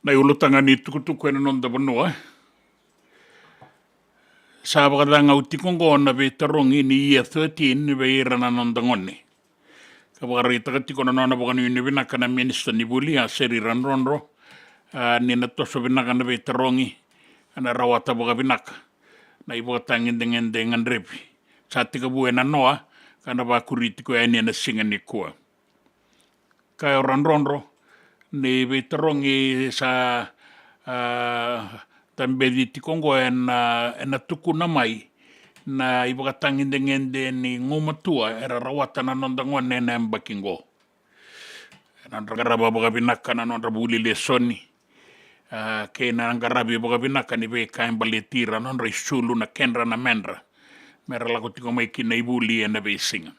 Ai ulutaga ni tukutuku ena noda vanua. Sa vakacagau tiko oqo na veitarogi ni Year thirteen vei ira na noda gone. Ka vakaraitaka tiko na nona vakanuinui vinaka na minisita ni vuli, a Seri Radrodro, a, ni na toso vinaka na veitarogi, ka na rawata vakavinaka na ivakatagedegede gadrevi sa tekivu ena noa, ka na vakuri tiko yani ena siga nikua. Kaya o Radrodro ni veitarogi sa, a, tabeci tiko oqo ena, ena tukuna mai na ivakatagedegede ni gumatua era rawata na noda gone ena yabaki oqo. Ena nodra qarava vakavinaka na nodra vuli lesoni, a, kei na qaravi vakavinaka ni veika e baleti ira, na nodra isulu, na kedra, na medra, mera lako tiko mai ki na ivuli ena veisiga.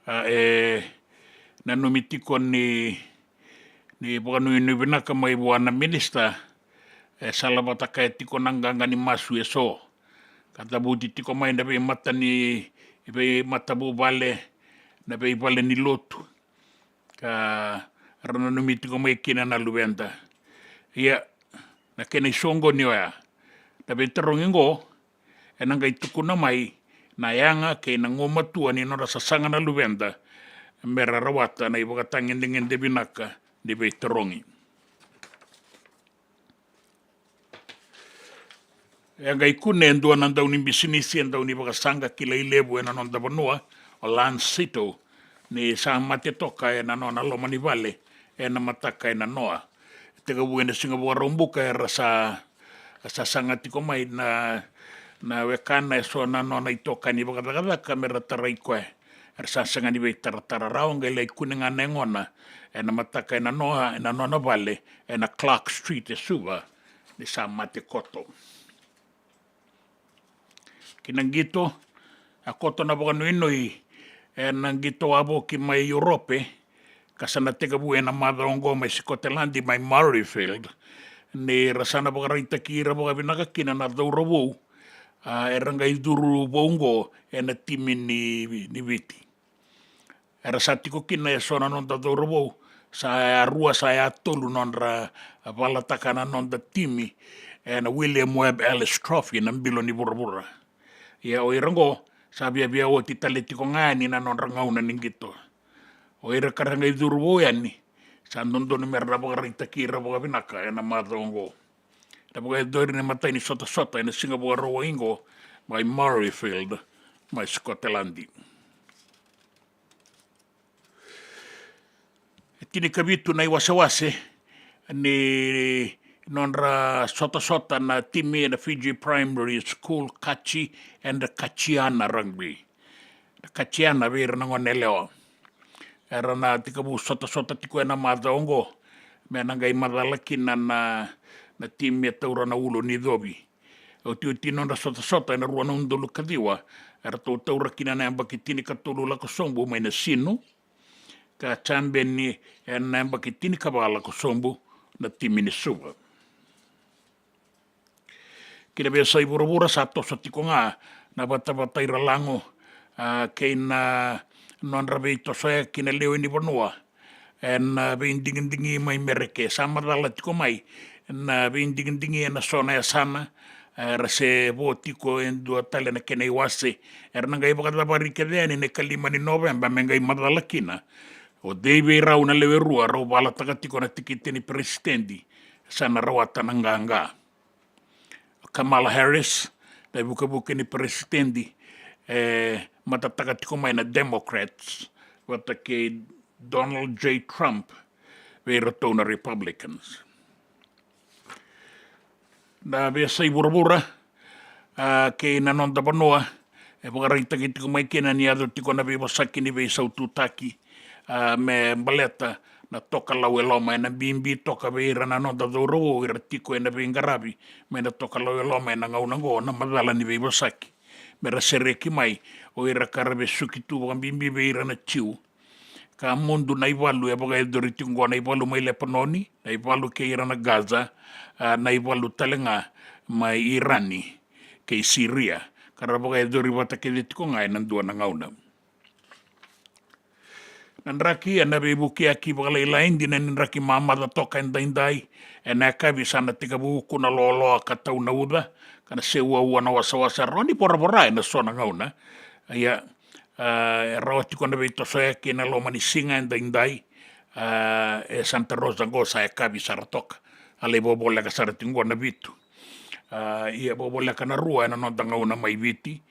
A, e nanumi tiko ni, ni vakanuinui vinaka mai vua na minisita, e salavata kaya tiko na qaqa ni masu eso. Ka cavuti tiko mai na veimata ni, veimatavuvale, na veivale ni lotu. Ka ra nanumi tiko mai kina na luveda. Ia, na kena isoqoni oya, na veitarogi oqo, ena qai tukuna mai na yaga kei na gumatua ni nodra sasaga na luveda, mera rawata na ivakatagedegede vinaka ni veitarogi. E qai kune e dua na daunibisinisi, e daunivakasaqa kilai levu ena noda vanua, o Lance Sito, ni sa mate toka ena nona loma ni vale ena mataka ena noa. Tekivu ena siga Vakaraubuka era sa, sa saga tiko mai na, na wekana eso na nona itokani vakacakacaka mera tarai koya. Era sa sega ni veitaratara rawa, qai lai kune ga na yagona ena mataka ena noa, ena nona vale ena Clark Street e Suva, ni sa mate koto. Ki na qito, a koto na vakanuinui ena qito wavoki mai Europe, ka sa na tekivu ena macawa oqo mai Scotland, mai Murrayfield, ni ra sa na vakaraitaki ira vakavinaka kina na cauravou, a, era qai curu vou oqo ena timi ni, ni Viti. Era sa tiko kina eso na noda cauravou, sa yarua, sa yatolu nodra valataka na noda timi ena William Webb Ellis Trophy, na bilo ni vuravura. Ia o ira oqo sa viavia oti tale tiko ga yani na nodra gauna ni qito. O ira ka ra qai curu vou yani, sa dodonu mera na vakaraitaki ira vakavinaka ena macawa oqo. Na vakayacori na imatai ni sotasota ena siga Vakarauwai oqo mai Murrayfield, mai Scotland. E tinikavitu na iwasewase ni nodra sotasota na timi ena Fiji Primary School Kachi and Kachiana Rugby. Na Kachiana vei ira na gone yalewa. Era na tekivu sotasota tiko ena macawa oqo me na qai macala kina na, na timi e taura na ulu ni covi. Otioti nodra sotasota ena rua na udolu ka ciwa, eratou taura kina na yabaki tinikatolu lako sobu mai Nasinu, ka champion ena yabaki tinikava lako sobu na timi ni Suva. Ki na veiyasai vuravura sa toso tiko ga na vatavata iralago, a, kei na nodra veitosoya ki na lewe ni vanua ena veidigidigi mai Mereke. Sa macala tiko mai na veidigidigi ena so na yasana, era se vo tiko e dua tale na kena iwase. Era na qai vakacavari kece yani na ikalima ni Noveba me qai macala kina o cei vei rau na lewe rua rau valataka tiko na tikite ni peresitedi, sa na rawata na qaqa. Kamala Harris, na ivukevuke ni peresitedi, e matataka tiko mai na Democrats, vata kei Donald J Trump vei iratou na Republicans. Na veiyasai vuravura, a, kei na noda vanua, e vakaraitaki tiko mai kina ni yaco tiko na veivosaki ni veisaututaki, a, me baleta na tokalau e loma, ena bibi toka vei ira na noda cauravou era tiko ena veiqaravi mai na tokalau e loma ena gauna oqo, na macala ni veivosaki. Mera sereki mai o ira ka ra vesuki tu vakabibi vei ira na Jiu. Ka mudu na ivalu e vakayacori tiko oqo, na ivalu mai Lepanoni, na ivalu kei ira na Gaza, a, na ivalu tale ga mai Irani kei Siria, ka ra vakayacori vata kece tiko ga ena dua na gauna. Na draki ena veivukiyaki vakalailai dina ni draki mamaca toka edaidai. Ena yakavi sa na tekivu kuna loaloa ka tau na uca, ka na seuaua na wasawasa, rawa ni voravora ena so na gauna. Ia, a, e rawa tiko na veitosoyaki ena loma ni siga edaidai. A, e Santa Rosa qo sa yakavi sara toka. A lai vovoleka sara tiko qo na vitu. A, ia vovoleka na rua ena noda gauna mai Viti.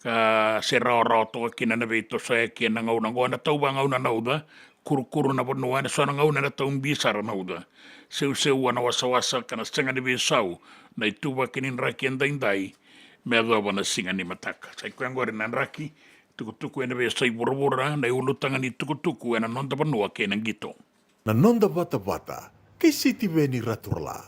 Ka se rawarawa toka kina na veitosoyaki ena gauna qo, ena tau vagauna na uca, kurukuru na vanua, ena so na gauna ena tau bi sara na uca. Seuseua na wasawasa ka na sega ni veisau na ituvaki ni draki edaidai me yacova na siga ni mataka. Sa i koya qori na draki, tukutuku ena veiyasai vuravura, na iulutaga ni tukutuku ena noda vanua kei na qito. Na noda vatavata kei Sitiveni Raturala.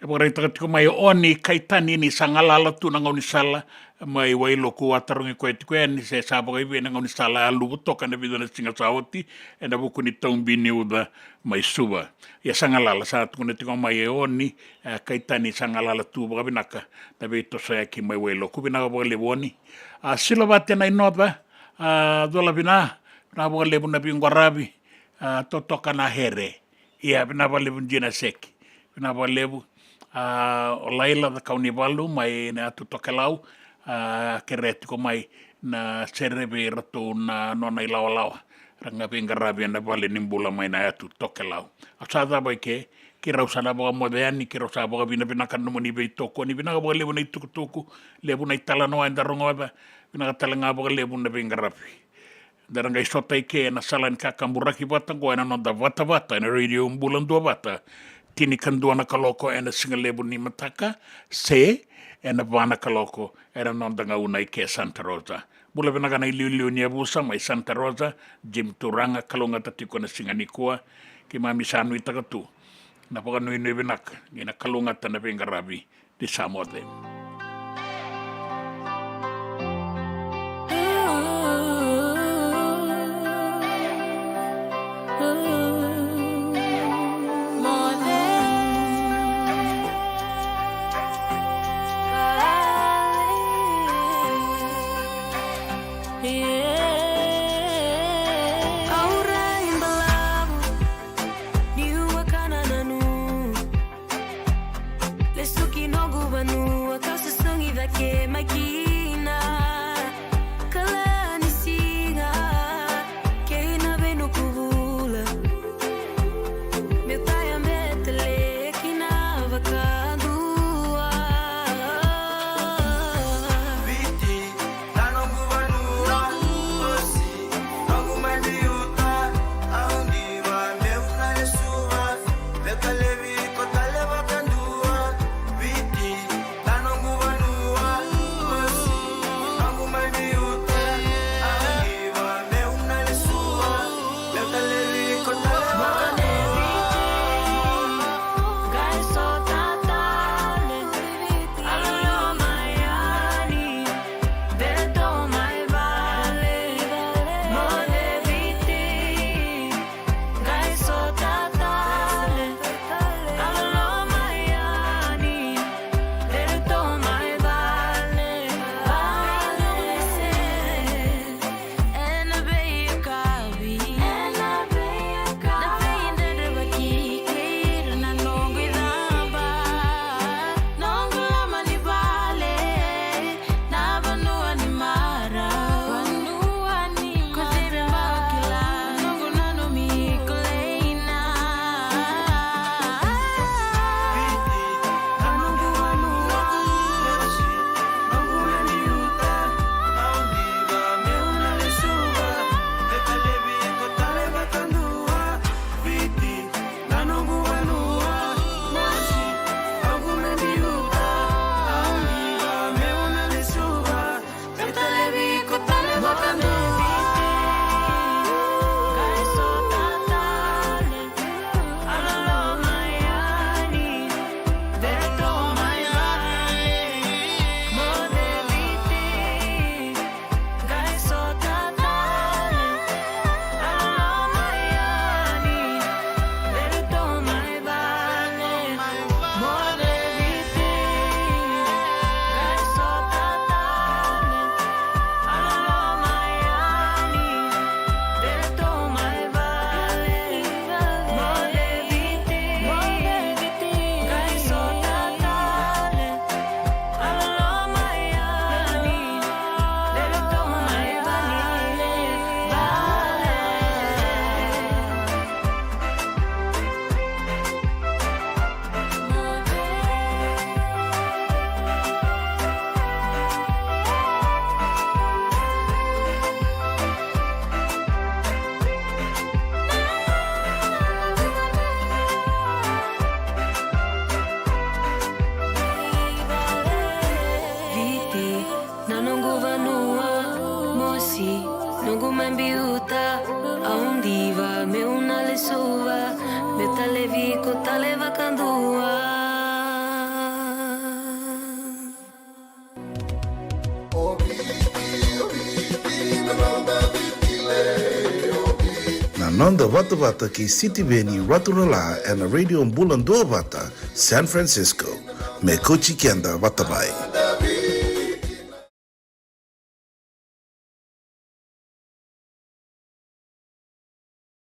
E vakaraitaka tiko mai o Oni Kaitani ni sa galala tu na gaunisala mai Wailoku. A tarogi koya tiko yani se sa vakaivei na gaunisala a luvu toka ena vica na siga sa oti ena vuku ni taubi ni uca mai Suva. Ia sa galala, sa tukuna tiko mai e Oni, e, Kaitani, sa galala tu vakavinaka na veitosoyaki mai Wailoku. Vinaka vakalevu Oni. A, Silovate Nainoca, a, cola vina, vinaka vakalevu na veiqaravi, a, totoka na here. Ia, vinaka vakalevu Jina Seki. Vinaka vakalevu. A, o Laila Cakaunivalu mai na yatu Tokelau, a, kerea tiko mai na sere vei iratou na nona ilawalawa. Ra ga veiqaravi ena vale ni bula mai na yatu Tokelau. Au sa cava i ke, keirau sa na vakamoce yani, keirau sa vakavinavinaka na nomuni veitokoni, vinaka vakalevu na itukutuku, levu na italanoa eda rogoca, vinaka tale ga vakalevu na veiqaravi. Da na qai sota i ke ena sala ni kakaburaki vata oqo ena noda vatavata ena Radio Bula Duavata, tinikadua na kaloko ena sigalevu ni mataka, se ena va na kaloko ena noda gauna i ke Santa Rosa. Bula vinaka na iliuliu ni yavusa mai Santa Rosa, Jim Turaga, kalougata tiko na siga nikua, keimami sa nuitaka tu na vakanuinui vinaka kei na kalougata na veiqaravi ni sa moce. Biuta, au diva meu na lesuva, meu talevi ko tale vakadua. Na noda vatavata kei Sitiveni Raturala ena Radio Bula Duavata, San Francisco. Me kauti keda vata mai.